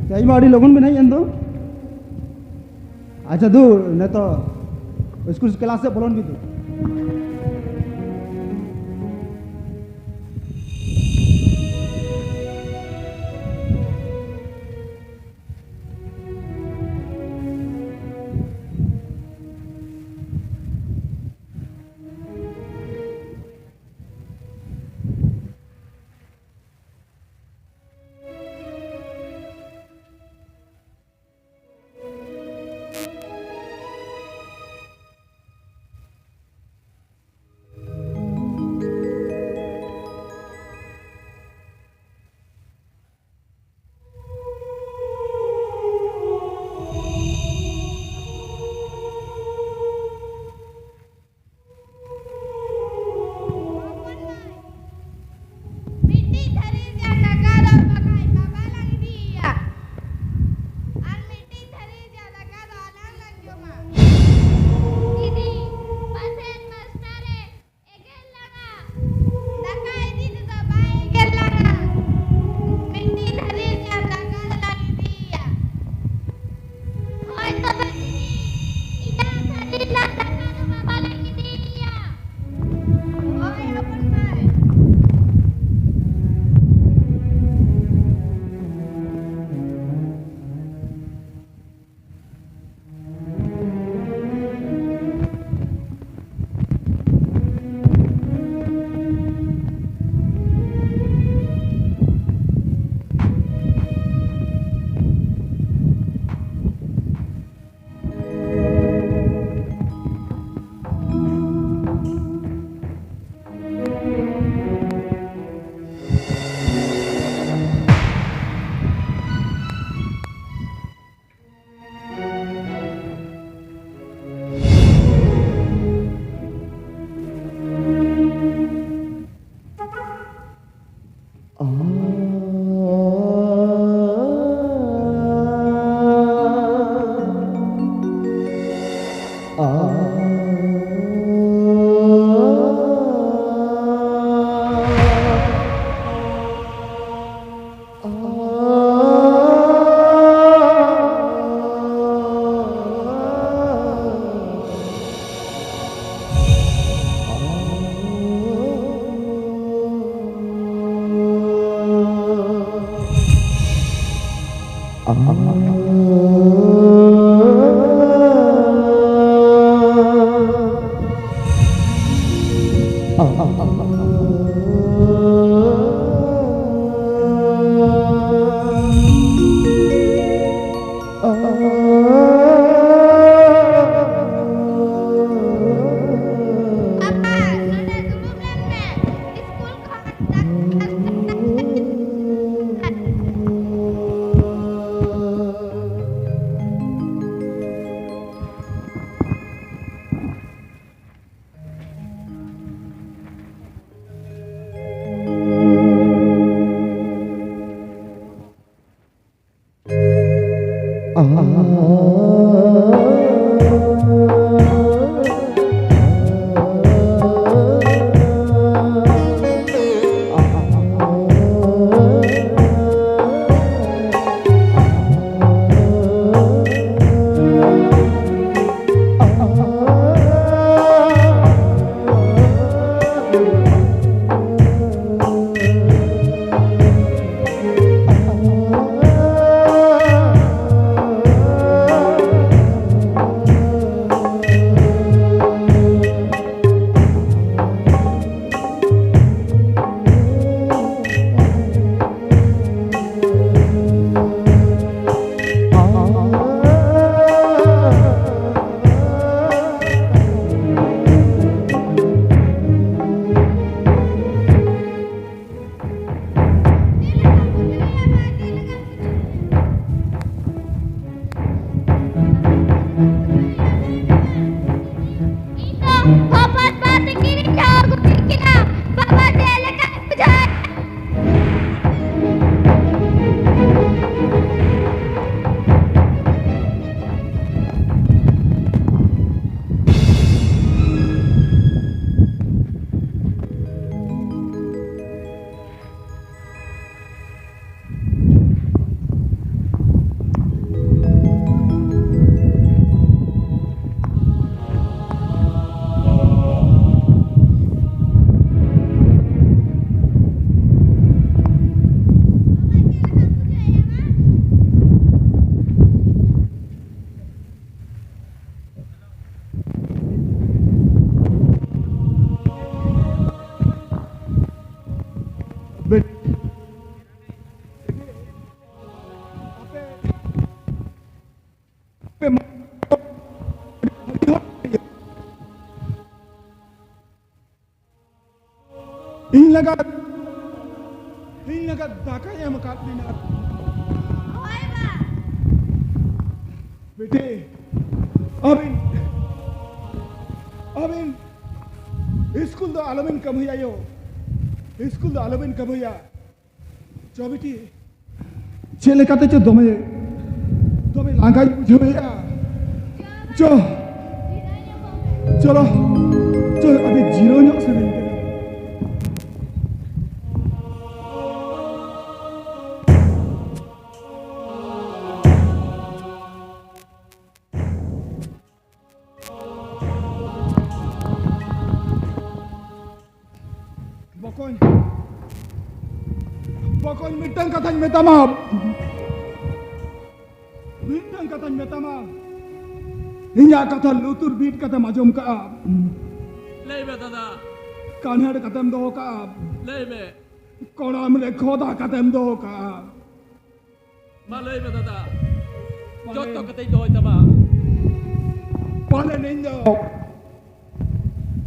ᱛᱮᱦᱮᱧ ᱢᱟ ᱟᱹᱰᱤ ᱞᱚᱜᱚᱱ ᱵᱮᱱ ᱦᱮᱡ ᱮᱱ ᱫᱚ᱾ ᱟᱪᱪᱷᱟ, ᱫᱩ, ᱱᱤᱛᱚᱜ ᱥᱠᱩᱞ ᱠᱞᱟᱥ ᱥᱮᱫ ᱵᱚᱞᱚᱱ ᱵᱤᱱ ᱫᱩ᱾ ᱢᱤᱫᱴᱤᱡ ᱛᱷᱟᱹᱨᱤ ᱨᱮᱭᱟᱜ ᱫᱟᱠᱟ ᱫᱚ ᱵᱟᱠᱷᱟᱡ ᱵᱟᱵᱟ ᱞᱟᱝ ᱤᱫᱤᱭᱮᱭᱟ᱾ ᱟᱨ ᱢᱤᱫᱴᱤᱡ ᱛᱷᱟᱹᱨᱤ ᱨᱮᱭᱟᱜ ᱫᱟᱠᱟ ᱫᱚ ᱟᱞᱟᱝ ᱞᱟᱝ ᱡᱚᱢᱟ᱾ ᱫᱤᱫᱤ, ᱯᱟᱥᱮᱡ ᱢᱟᱥᱴᱟᱨᱮ ᱮᱜᱮᱨ ᱞᱟᱝᱟ᱾ ᱫᱟᱠᱟ ᱤᱫᱤ ᱛᱮᱫᱚ ᱵᱟᱭ ᱮᱜᱮᱨ ᱞᱟᱝᱟ᱾ ᱢᱤᱫᱴᱤᱡ ᱛᱷᱟᱹᱨᱤ ᱨᱮᱭᱟᱜ ᱫᱟᱠᱟ ᱫᱚᱞᱟᱝ ᱤᱫᱤᱭᱮᱭᱟ᱾ ᱦᱳᱭ ᱛᱚᱵᱮ ᱫᱤᱫᱤ, ᱤᱧᱟᱹᱜ ᱛᱷᱟᱹᱨᱤ ᱨᱮᱭᱟᱜ ᱫᱟᱠᱟ ᱫᱚ ᱵᱟᱵᱟ ᱞᱟᱹᱜᱤᱫ ᱤᱫᱤᱭᱮᱭᱟ᱾ ᱦᱳᱭ ᱦᱚᱯᱚᱱ ᱢᱟᱹᱭ᱾ ᱯᱟᱯᱟ, ᱱᱚᱰᱮ ᱫᱩᱲᱩᱵ ᱞᱮᱱ ᱢᱮ᱾ ᱤᱥᱠᱩᱞ ᱠᱷᱚᱱ ᱫᱟᱠᱟ ᱞᱟᱹᱜᱤᱫ, ᱤᱧ ᱞᱟᱹᱜᱤᱫ ᱫᱟᱠᱟᱭ ᱮᱢ ᱟᱠᱟᱫ ᱵᱤᱱᱟ᱾ ᱦᱳᱭ ᱵᱟ᱾ ᱵᱤᱴᱤ, ᱟᱹᱵᱤᱱ, ᱟᱹᱵᱤᱱ ᱤᱥᱠᱩᱞ ᱫᱚ ᱟᱞᱚᱵᱤᱱ ᱠᱟᱹᱢᱦᱟᱹᱭᱟ ᱭᱳ, ᱤᱥᱠᱩᱞ ᱫᱚ ᱟᱞᱚᱵᱤᱱ ᱠᱟᱹᱢᱦᱟᱹᱭᱟ᱾ ᱪᱚ ᱵᱤᱴᱤ, ᱪᱮᱫ ᱞᱮᱠᱟᱛᱮ ᱪᱚ ᱫᱚᱢᱮ, ᱫᱚᱢᱮ ᱞᱟᱸᱜᱟᱧ ᱵᱩᱡᱷᱟᱹᱣᱮᱫᱼᱟ᱾ ᱪᱚ, ᱪᱚᱞᱚ, ᱪᱚ, ᱟᱹᱰᱤ ᱡᱤᱨᱟᱹᱣ ᱧᱚᱜ ᱥᱟᱱᱟᱧ ᱠᱟᱱᱟ᱾ ᱵᱚᱠᱚᱧ, ᱵᱚᱠᱚᱧ, ᱢᱤᱫᱴᱟᱝ ᱠᱟᱛᱷᱟᱧ ᱢᱮᱛᱟᱢᱟ, ᱢᱤᱫᱴᱟᱝ ᱠᱟᱛᱷᱟᱧ ᱢᱮᱛᱟᱢᱟ, ᱤᱧᱟᱜ ᱠᱟᱛᱷᱟ ᱞᱩᱛᱩᱨ ᱵᱤᱫ ᱠᱟᱛᱮᱢ ᱟᱸᱡᱚᱢ ᱠᱟᱜᱼᱟ, ᱞᱟᱹᱭ ᱢᱮ ᱫᱟᱫᱟ᱾ ᱠᱟᱱᱦᱮᱲ ᱠᱟᱛᱮᱢ ᱫᱚᱦᱚ ᱠᱟᱜᱼᱟ, ᱞᱟᱹᱭ ᱢᱮ᱾ ᱠᱚᱲᱟᱢ ᱨᱮ ᱠᱷᱚᱫᱟ ᱠᱟᱛᱮᱢ ᱫᱚᱦᱚ ᱠᱟᱜᱼᱟ᱾ ᱢᱟ ᱞᱟᱹᱭ ᱢᱮ ᱫᱟᱫᱟ, ᱯᱟᱞᱮᱱ ᱡᱚᱛᱚ ᱠᱟᱛᱮᱧ ᱫᱚᱦᱚᱭ ᱛᱟᱢᱟ᱾ ᱯᱟᱞᱮᱱ ᱤᱧ ᱫᱚ,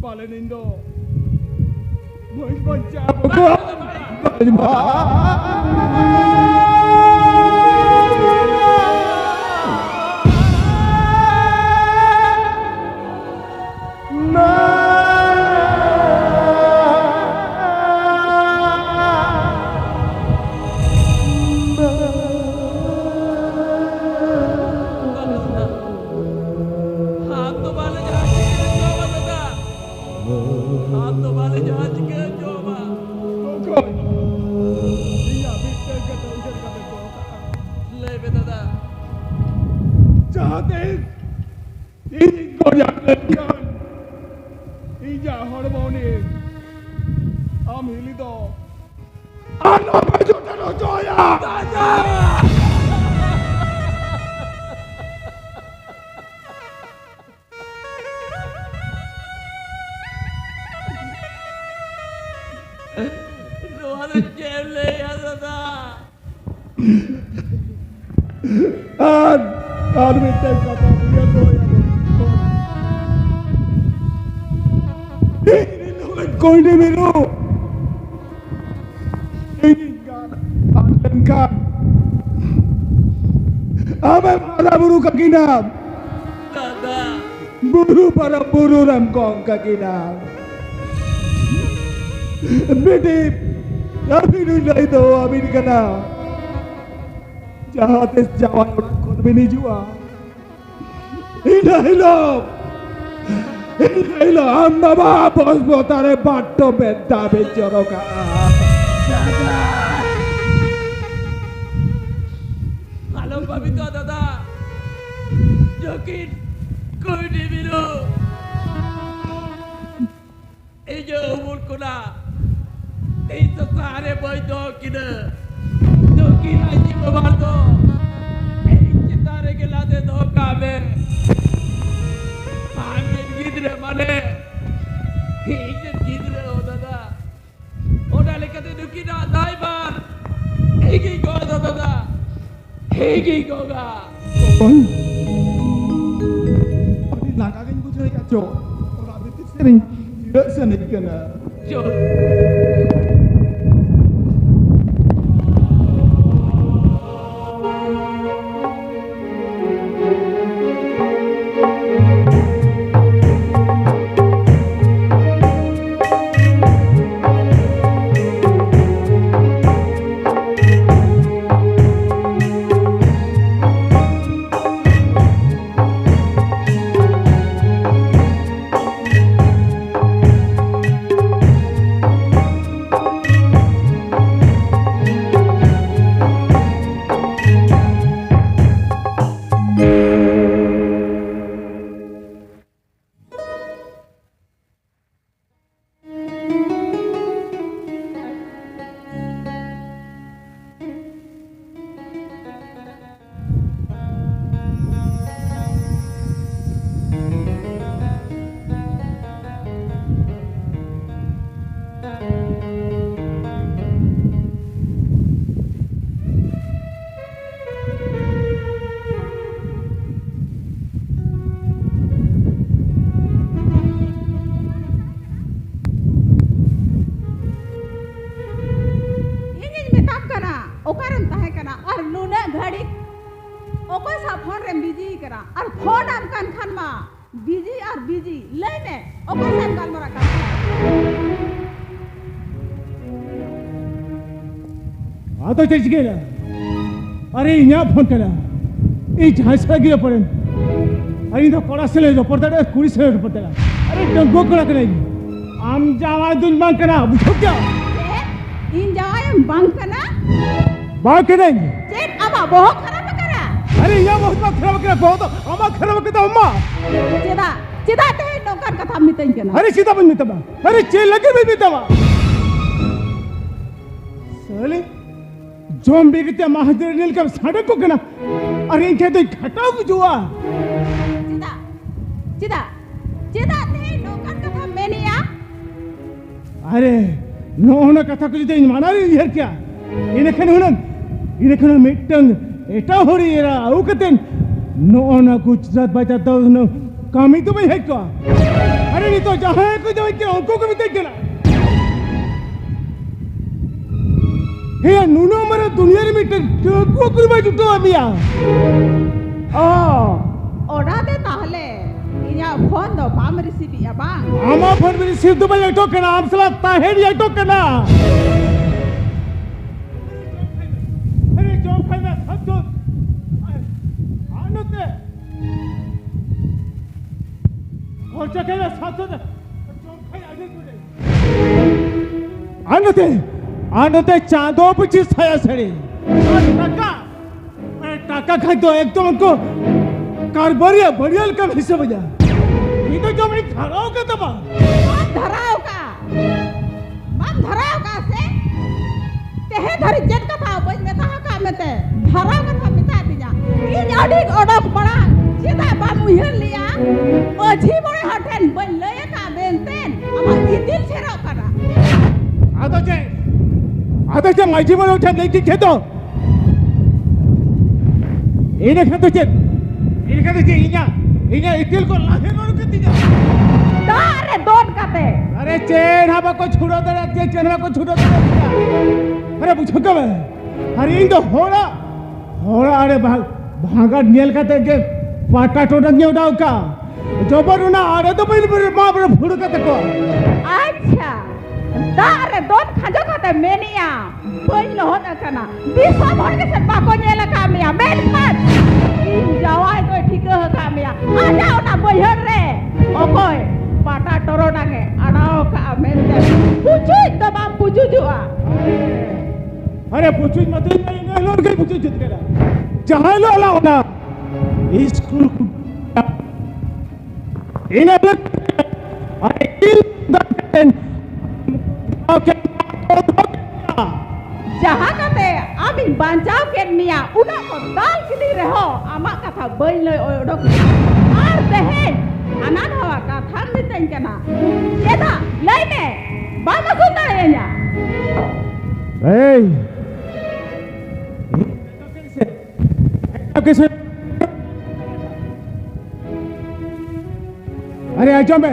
ᱯᱟᱞᱮᱱ ᱤᱧ ᱫᱚ ᱵᱟᱹᱧ ᱵᱟᱧᱪᱟᱣ ᱠᱚᱜᱼᱟ᱾ ᱵᱟᱹᱧ ᱵᱟ- ᱟᱢ ᱫᱚ ᱵᱟᱞᱮ ᱡᱟᱦᱟᱸ ᱪᱤᱠᱟᱹ ᱦᱚᱪᱚᱣᱟᱢᱟ ᱫᱟᱫᱟ᱾ ᱟᱢ ᱫᱚ ᱵᱟᱞᱮ ᱡᱟᱦᱟᱸ ᱪᱤᱠᱟᱹ ᱦᱚᱪᱚᱣᱟᱢᱟ᱾ ᱚᱠᱚᱭ? ᱤᱧᱟᱜ ᱢᱤᱫᱴᱟᱝ ᱠᱟᱛᱷᱟ ᱩᱭᱦᱟᱹᱨ ᱠᱟᱛᱮ ᱫᱚᱦᱚ ᱠᱟᱜᱼᱟ᱾ ᱞᱟᱹᱭ ᱢᱮ ᱫᱟᱫᱟ᱾ ᱡᱟᱦᱟᱸ ᱛᱤᱥ ᱤᱧᱤᱧ ᱜᱚᱡ ᱞᱮᱱᱠᱷᱟᱱ ᱤᱧᱟᱜ ᱦᱚᱲᱢᱚ ᱱᱤᱭᱮ ᱟᱢ ᱦᱤᱞᱤ ᱫᱚ ᱟᱞᱚᱯᱮ ᱡᱚᱴᱮᱫ ᱦᱚᱪᱚᱭᱟ᱾ ᱱᱚᱣᱟ ᱫᱚ ᱪᱮᱫ ᱮᱢ ᱞᱟᱹᱭᱟ ᱫᱟᱫᱟ? ᱟᱨ, ᱟᱨ ᱢᱤᱫᱴᱮᱱ ᱠᱟᱛᱷᱟ ᱩᱭᱦᱟᱹᱨ ᱫᱚᱦᱚᱭᱟ ᱵᱚᱱ᱾ ᱤᱧ ᱨᱤᱱ ᱦᱚᱲ ᱠᱚᱭᱰᱤ ᱢᱤᱨᱩ ᱛᱤᱱᱤᱧ ᱜᱟᱱ ᱟᱫ ᱞᱮᱱᱠᱷᱟᱱ ᱟᱢᱮᱢ ᱦᱟᱨᱟ ᱵᱩᱨᱩ ᱠᱟᱹᱠᱤᱱᱟᱢ᱾ ᱫᱟᱫᱟ᱾ ᱵᱩᱨᱩ ᱯᱟᱨᱚᱢ ᱵᱩᱨᱩ ᱨᱮᱢ ᱠᱚᱢ ᱠᱟᱹᱠᱤᱱᱟᱢ᱾ ᱵᱤᱴᱤ, ᱟᱹᱵᱤᱱ ᱞᱟᱹᱭ ᱫᱚ ᱟᱹᱵᱤᱱ ᱠᱟᱱᱟ᱾ ᱡᱟᱦᱟᱸ ᱛᱤᱥ ᱡᱟᱶᱟᱭ ᱚᱲᱟᱜ ᱠᱷᱚᱱ ᱵᱤᱱ ᱦᱤᱡᱩᱜᱼᱟ, ᱤᱱᱟᱹ ᱦᱤᱞᱳᱜ, ᱤᱱᱟᱹ ᱦᱤᱞᱳᱜ ᱟᱢ ᱵᱟᱵᱟ ᱵᱚᱥ ᱵᱚᱛᱟ ᱨᱮ ᱵᱟᱨ ᱴᱚᱯ ᱢᱮᱫ ᱫᱟᱜ ᱵᱤᱱ ᱡᱚᱨᱚ ᱠᱟᱜᱼᱟ᱾ ᱟᱞᱚᱢ ᱵᱷᱟᱵᱤᱛᱚᱜᱼᱟ ᱫᱟᱫᱟ, ᱡᱚᱠᱤᱱ ᱠᱩᱭᱰᱤ ᱵᱤᱨᱩ ᱤᱧᱟᱹᱜ ᱩᱢᱩᱞ ᱠᱷᱚᱱᱟᱜ ᱤᱧ ᱥᱟᱥᱟᱝ ᱨᱮ ᱵᱟᱹᱧ ᱫᱚᱦᱚ ᱠᱤᱱᱟᱹ᱾ ᱱᱩᱠᱤᱱ ᱟᱡ ᱵᱟᱵᱟ ᱫᱚ ᱤᱧ ᱪᱮᱛᱟᱱ ᱨᱮᱜᱮ ᱞᱟᱫᱮ ᱫᱚᱦᱚ ᱠᱟᱜ ᱢᱮ᱾ ᱟᱢ ᱨᱮᱱ ᱜᱤᱫᱽᱨᱟᱹ ᱢᱟᱱᱮ ᱤᱧ ᱨᱮᱱ ᱜᱤᱫᱽᱨᱟᱹ ᱦᱚᱸ ᱫᱟᱫᱟ᱾ ᱚᱱᱟ ᱞᱮᱠᱟᱛᱮ ᱱᱩᱠᱤᱱᱟᱜ ᱫᱟᱭᱵᱷᱟᱨ ᱤᱧ ᱜᱤᱧ ᱜᱚᱜ ᱫᱟ ᱫᱟᱫᱟ᱾ ᱦᱮᱸ ᱜᱮ ᱜᱚᱜᱟ᱾ ᱟᱹᱰᱤ ᱞᱟᱸᱜᱟ ᱜᱤᱧ ᱵᱩᱡᱷᱟᱹᱣᱮᱫᱼᱟ ᱪᱚ᱾ ᱚᱲᱟᱜ ᱵᱷᱤᱛᱤᱨ ᱥᱮᱱ ᱤᱧ ᱡᱤᱨᱟᱹᱜ ᱥᱟᱱᱟᱧ ᱠᱟᱱᱟ᱾ ᱪᱚ᱾ ᱜᱷᱟᱹᱲᱤᱡ ᱚᱠᱚᱭ ᱥᱟᱶ ᱯᱷᱳᱱ ᱨᱮᱢ ᱵᱤᱡᱤ ᱠᱟᱱᱟ? ᱟᱨ ᱯᱷᱳᱱ ᱟᱢ ᱠᱟᱱ ᱠᱷᱟᱱ ᱢᱟ ᱵᱤᱡᱤ ᱟᱨ ᱵᱤᱡᱤ᱾ ᱞᱟᱹᱭ ᱢᱮ, ᱚᱠᱚᱭ ᱥᱟᱶ ᱮᱢ ᱜᱟᱞᱢᱟᱨᱟᱜ ᱠᱟᱱ ᱛᱟᱦᱮᱸ? ᱟᱫᱚ ᱪᱮᱫ ᱪᱤᱠᱟᱹᱭᱮᱱᱟ? ᱟᱨᱮ, ᱤᱧᱟᱹᱜ ᱯᱷᱳᱱ ᱠᱟᱱᱟ᱾ ᱤᱧ ᱡᱟᱦᱟᱸᱭ ᱥᱟᱞᱟᱜ ᱜᱮ ᱨᱚᱯᱚᱲᱮᱱ, ᱟᱨ ᱤᱧ ᱫᱚ ᱠᱚᱲᱟ ᱥᱟᱞᱟᱜ ᱨᱚᱯᱚᱲ ᱫᱟᱲᱮᱭᱟᱜᱼᱟ, ᱠᱩᱲᱤ ᱥᱟᱞᱟᱜ ᱨᱚᱯᱚᱲ ᱫᱟᱲᱮᱭᱟᱜᱼᱟ᱾ ᱟᱨᱮ, ᱰᱟᱺᱜᱩᱣᱟᱹ ᱠᱚᱲᱟ ᱠᱟᱹᱱᱟᱹᱧ᱾ ᱟᱢ ᱡᱟᱶᱟᱭ ᱫᱩᱧ ᱵᱟᱝ ᱠᱟᱱᱟ, ᱵᱩᱡᱷᱟᱹᱣ ᱠᱮᱫᱟᱢ? ᱪᱮᱫ? ᱤᱧ ᱡᱟᱶᱟᱭᱮᱢ ᱵᱟᱝ ᱠᱟᱱᱟ? ᱵᱟᱝ ᱠᱟᱹᱱᱟᱹᱧ᱾ ᱪᱮᱫ ᱟᱢᱟᱜ ᱵᱚᱦᱚᱜ ᱠᱷᱟᱨᱟᱯ ᱟᱠᱟᱱᱟ? ᱟᱨᱮ, ᱤᱧᱟᱹᱜ ᱵᱚᱦᱚᱜ ᱵᱟᱝ ᱠᱷᱟᱨᱟᱯ ᱟᱠᱟᱱᱟ, ᱵᱚᱦᱚᱜ ᱫᱚ ᱟᱢᱟᱜ ᱠᱷᱟᱨᱟᱯ ᱟᱠᱟᱱ ᱛᱟᱢᱟ, ᱟᱢᱟᱜ᱾ ᱪᱮᱫᱟᱜ, ᱪᱮᱫᱟᱜ ᱛᱮᱦᱮᱧ ᱱᱚᱝᱠᱟᱱ ᱠᱟᱛᱷᱟᱢ ᱢᱤᱛᱟᱹᱧ ᱠᱟᱱᱟ? ᱟᱨᱮ, ᱪᱮᱫᱟᱜ ᱵᱟᱹᱧ ᱢᱮᱛᱟᱢᱟ? ᱟᱨᱮ, ᱪᱮᱫ ᱞᱟᱹᱜᱤᱫ ᱵᱟᱹᱧ ᱢᱮᱛᱟᱢᱟ? ᱥᱟᱞᱤ, ᱡᱚᱢ ᱵᱤᱜᱤᱛᱮ ᱢᱟᱦᱟᱡᱚᱱ ᱧᱮᱞ ᱞᱮᱠᱟᱢ ᱥᱟᱰᱮ ᱠᱚ ᱠᱟᱱᱟ, ᱟᱨ ᱤᱧ ᱴᱷᱮᱱ ᱫᱚᱧ ᱠᱷᱟᱴᱟᱣ ᱜᱩᱡᱩᱜᱼᱟ᱾ ᱪᱮᱫᱟᱜ, ᱪᱮᱫᱟᱜ, ᱪᱮᱫᱟᱜ ᱛᱮᱦᱮᱧ ᱱᱚᱝᱠᱟᱱ ᱠᱟᱛᱷᱟᱢ ᱢᱮᱱᱮᱜᱼᱟ? ᱟᱨᱮ, ᱱᱚᱜᱼᱚ ᱱᱟ ᱠᱟᱛᱷᱟ ᱠᱚ ᱡᱩᱫᱤ ᱤᱧ ᱢᱟᱲᱟᱝ ᱨᱤᱧ ᱩᱭᱦᱟᱹᱨ ᱠᱮᱭᱟ, ᱤᱱᱟᱹᱠᱷᱟᱱ ᱦᱩᱱᱟᱹᱝ, ᱤᱱᱟᱹᱠᱷᱟᱱ ᱢᱤᱫᱴᱟᱝ ᱮᱴᱟᱜ ᱦᱚᱲ ᱮᱨᱟ ᱟᱹᱜᱩ ᱠᱟᱛᱮ ᱱᱚᱜᱼᱚ ᱱᱟ ᱜᱩᱡᱽᱨᱟᱴ ᱵᱟᱡᱟᱨ ᱫᱚ ᱦᱩᱱᱟᱹᱝ ᱠᱟᱹᱢᱤ ᱫᱚ ᱵᱟᱹᱧ ᱦᱮᱡ ᱠᱚᱜᱼᱟ᱾ ᱟᱨᱮ, ᱱᱤᱛᱚᱜ ᱡᱟᱦᱟᱸᱭ ᱠᱚ ᱡᱟᱶᱟᱭ ᱠᱟᱱᱟ, ᱩᱱᱠᱩ ᱠᱚ ᱢᱮᱛᱟᱹᱧ ᱠᱟᱱᱟ᱾ ᱦᱮᱸ, ᱱᱩᱱᱟᱹᱜ ᱢᱟᱨᱟᱝ ᱫᱩᱱᱤᱭᱟᱹ ᱨᱮ ᱢᱤᱫᱴᱮᱱ ᱰᱟᱺᱜᱩᱣᱟᱹ ᱠᱩᱲᱤ ᱵᱟᱭ ᱡᱩᱴᱟᱹᱣ ᱟᱫ ᱢᱮᱭᱟ᱾ ᱚ, ᱚᱱᱟᱛᱮ ᱛᱟᱦᱞᱮ ᱤᱧᱟᱹᱜ ᱯᱷᱳᱱ ᱫᱚ ᱵᱟᱢ ᱨᱤᱥᱤᱵᱷ ᱮᱜᱼᱟ ᱵᱟᱝ? ᱟᱢᱟᱜ ᱯᱷᱳᱱ ᱨᱤᱥᱤᱵᱷ ᱫᱚ ᱵᱟᱭ ᱮᱴᱚᱜ ᱠᱟᱱᱟ, ᱟᱢ ᱥᱟᱞᱟᱜ ᱛᱟᱦᱮᱸ ᱨᱮᱭᱟᱜ ᱮᱴᱚᱜ ᱠᱟᱱᱟ᱾ ᱟᱨᱮ, ᱡᱚᱢ ᱠᱷᱟᱭ ᱢᱮ, ᱥᱟᱛ ᱡᱚᱱ᱾ ᱟᱨ ᱱᱚᱛᱮ ᱠᱷᱚᱨᱪᱟ ᱠᱷᱟᱭ ᱢᱮ, ᱥᱟᱛ ᱡᱚᱱ᱾ ᱡᱚᱢ ᱠᱷᱟᱭ ᱟᱹᱰᱤ ᱡᱳᱨᱮ᱾ ᱟᱨ ᱱᱚᱛᱮ, ᱟᱨ ᱱᱚᱛᱮ ᱪᱟᱸᱫᱚ ᱯᱤᱪᱷᱤ ᱥᱟᱭᱟ ᱥᱟᱹᱲᱤ᱾ ᱟᱨ ᱴᱟᱠᱟ, ᱟᱨ ᱴᱟᱠᱟ ᱠᱷᱟᱡ ᱫᱚ ᱮᱠᱫᱚᱢ ᱩᱱᱠᱩ ᱠᱟᱨᱵᱟᱨᱤᱭᱟᱹ ᱵᱟᱹᱲᱤᱭᱟᱹ ᱞᱮᱠᱟᱢ ᱦᱤᱥᱟᱹᱵ ᱤᱧᱟ᱾ ᱤᱧ ᱫᱚ ᱡᱚᱢ ᱤᱧ ᱫᱷᱟᱨᱟᱣ ᱠᱟᱫ ᱛᱟᱢᱟ᱾ ᱵᱟᱢ ᱫᱷᱟᱨᱟᱣ ᱠᱟᱜᱼᱟ? ᱵᱟᱢ ᱫᱷᱟᱨᱟᱣ ᱠᱟᱜᱼᱟ ᱥᱮ? ᱛᱮᱦᱮᱧ ᱫᱷᱟᱹᱨᱤᱡ ᱪᱮᱫ ᱠᱟᱛᱷᱟ ᱵᱟᱹᱧ ᱢᱮᱛᱟ ᱟᱠᱟᱫ ᱢᱮᱛᱮ ᱫᱷᱟᱨᱟᱣ ᱠᱟᱛᱷᱟ ᱢᱮᱛᱟᱫᱤᱧᱟ? ᱤᱧ ᱟᱹᱰᱤ ᱚᱰᱚᱠ ᱢᱟᱲᱟᱝ ᱪᱮᱫᱟᱜ ᱵᱟᱢ ᱩᱭᱦᱟᱹᱨ ᱞᱮᱜᱼᱟ? ᱢᱟᱹᱡᱷᱤ ᱢᱚᱬᱮ ᱦᱚᱲ ᱴᱷᱮᱱ ᱵᱟᱹᱧ ᱞᱟᱹᱭ ᱟᱠᱟᱫ ᱢᱮᱱᱛᱮ ᱟᱢᱟᱜ ᱤᱫᱤᱞ ᱪᱷᱮᱨᱚᱜ ᱠᱟᱱᱟ᱾ ᱟᱫᱚ ᱪᱮᱫ? ᱟᱫᱚ ᱪᱮᱫ ᱢᱟᱹᱡᱷᱤ ᱢᱚᱬᱮ ᱦᱚᱲ ᱴᱷᱮᱱ ᱞᱟᱹᱭ ᱠᱮᱫ ᱠᱷᱮᱛ ᱫᱚ? ᱤᱱᱟᱹ ᱠᱷᱟᱱ ᱫᱚ ᱪᱮᱫ? ᱤᱱᱟᱹ ᱠᱷᱟᱱ ᱫᱚ ᱪᱮᱫ? ᱤᱧᱟᱜ, ᱤᱧᱟᱜ ᱤᱛᱤᱞ ᱠᱚ ᱞᱟᱦᱮ ᱨᱚᱲ ᱠᱮᱫ ᱛᱤᱧᱟ᱾ ᱫᱟᱜ ᱨᱮ ᱫᱚᱱ ᱠᱟᱛᱮ᱾ ᱟᱨᱮ ᱪᱮᱫ ᱦᱚᱸ ᱵᱟᱠᱚ ᱪᱷᱩᱲᱟᱹᱣ ᱫᱟᱲᱮᱭᱟᱜ ᱛᱤᱧᱟ, ᱪᱮᱫ ᱦᱚᱸ ᱵᱟᱠᱚ ᱪᱷᱩᱲᱟᱹᱣ ᱫᱟᱲᱮᱭᱟᱜ ᱛᱤᱧᱟ᱾ ᱟᱨᱮ ᱵᱩᱡᱷᱟᱹᱣ ᱠᱟᱜ ᱢᱮ, ᱟᱨ ᱤᱧ ᱫᱚ ᱦᱚᱲᱟᱜ ᱦᱚᱲ ᱟᱲᱮ ᱵᱷᱟ-, ᱵᱷᱟᱸᱜᱟᱲ ᱧᱮᱞ ᱠᱟᱛᱮ ᱜᱮ ᱯᱟᱴᱟ ᱴᱚᱰᱟᱝ ᱧᱮ ᱚᱰᱟᱣ ᱠᱟᱜᱼᱟ᱾ ᱡᱚᱵᱚᱨ ᱚᱱᱟ ᱟᱲᱮ ᱫᱚ ᱵᱟᱹᱧ ᱵᱟᱹᱧ ᱢᱟ ᱵᱚᱞᱮ ᱯᱷᱩᱲ ᱠᱟᱛᱮ ᱠᱚ᱾ ᱟᱪᱪᱷᱟ, ᱫᱟᱜ ᱨᱮ ᱫᱚᱱ ᱠᱷᱟᱸᱡᱚ ᱠᱟᱛᱮ ᱢᱮᱱᱮᱜᱼᱟ, ᱵᱟᱹᱧ ᱞᱚᱦᱚᱫ ᱟᱠᱟᱱᱟ᱾ ᱫᱤᱥᱚᱢ ᱦᱚᱲ ᱜᱮᱥᱮ ᱵᱟᱠᱚ ᱧᱮᱞ ᱟᱠᱟᱫ ᱢᱮᱭᱟ, ᱢᱮᱱᱠᱷᱟᱱ ᱤᱧ ᱡᱟᱶᱟᱭ ᱫᱚᱭ ᱴᱷᱤᱠᱟᱹ ᱟᱠᱟᱫ ᱢᱮᱭᱟ᱾ ᱟᱡᱟᱜ ᱚᱱᱟ ᱵᱟᱹᱭᱦᱟᱹᱲ ᱨᱮ ᱚᱠᱚᱭ ᱯᱟᱴᱟ ᱴᱚᱨᱚᱰᱟᱝ ᱮ ᱟᱲᱟᱣ ᱟᱠᱟᱫᱼᱟ ᱢᱮᱱᱛᱮ ᱯᱩᱪᱩᱡ ᱫᱚ ᱵᱟᱢ ᱯᱩᱪᱩᱡᱚᱜᱼᱟ᱾ ᱟᱨᱮ ᱯᱩᱪᱩᱡ ᱢᱟᱛᱚ ᱤᱧ ᱢᱟ ᱤᱱᱟᱹ ᱦᱤᱞᱳᱜ ᱨᱮᱜᱮ ᱯᱩᱪᱩᱡ ᱡᱩᱛ ᱠᱮᱫᱟ᱾ ᱡᱟᱦᱟᱸ ᱦᱤᱞᱳᱜ ᱟᱞᱟᱝ ᱚᱱᱟ ᱤᱥᱠᱩᱞ ᱠᱚ ᱤᱱᱟᱹ ᱦᱤᱞᱳᱜ ᱟᱨ ᱤᱧ ᱫᱚ ᱡᱟᱦᱟᱸ ᱠᱟᱛᱮ ᱟᱢᱤᱧ ᱵᱟᱧᱪᱟᱣ ᱠᱮᱫ ᱢᱮᱭᱟ, ᱩᱱᱟᱹᱜ ᱠᱚ ᱫᱟᱞ ᱠᱤᱫᱤᱧ ᱨᱮᱦᱚᱸ ᱟᱢᱟᱜ ᱠᱟᱛᱷᱟ ᱵᱟᱹᱧ ᱞᱟᱹᱭ ᱚᱰᱚᱠ ᱞᱮᱫᱟ᱾ ᱟᱨ ᱛᱮᱦᱮᱧ ᱦᱟᱱᱟ ᱱᱟᱣᱟ ᱠᱟᱛᱷᱟᱢ ᱢᱮᱛᱟᱹᱧ ᱠᱟᱱᱟ᱾ ᱪᱮᱫᱟᱜ? ᱞᱟᱹᱭ ᱢᱮ, ᱵᱟᱢ ᱟᱹᱥᱩᱞ ᱫᱟᱲᱮᱭᱟᱹᱧᱟ? ᱮᱭ! ᱟᱨᱮ ᱟᱸᱡᱚᱢ ᱢᱮ,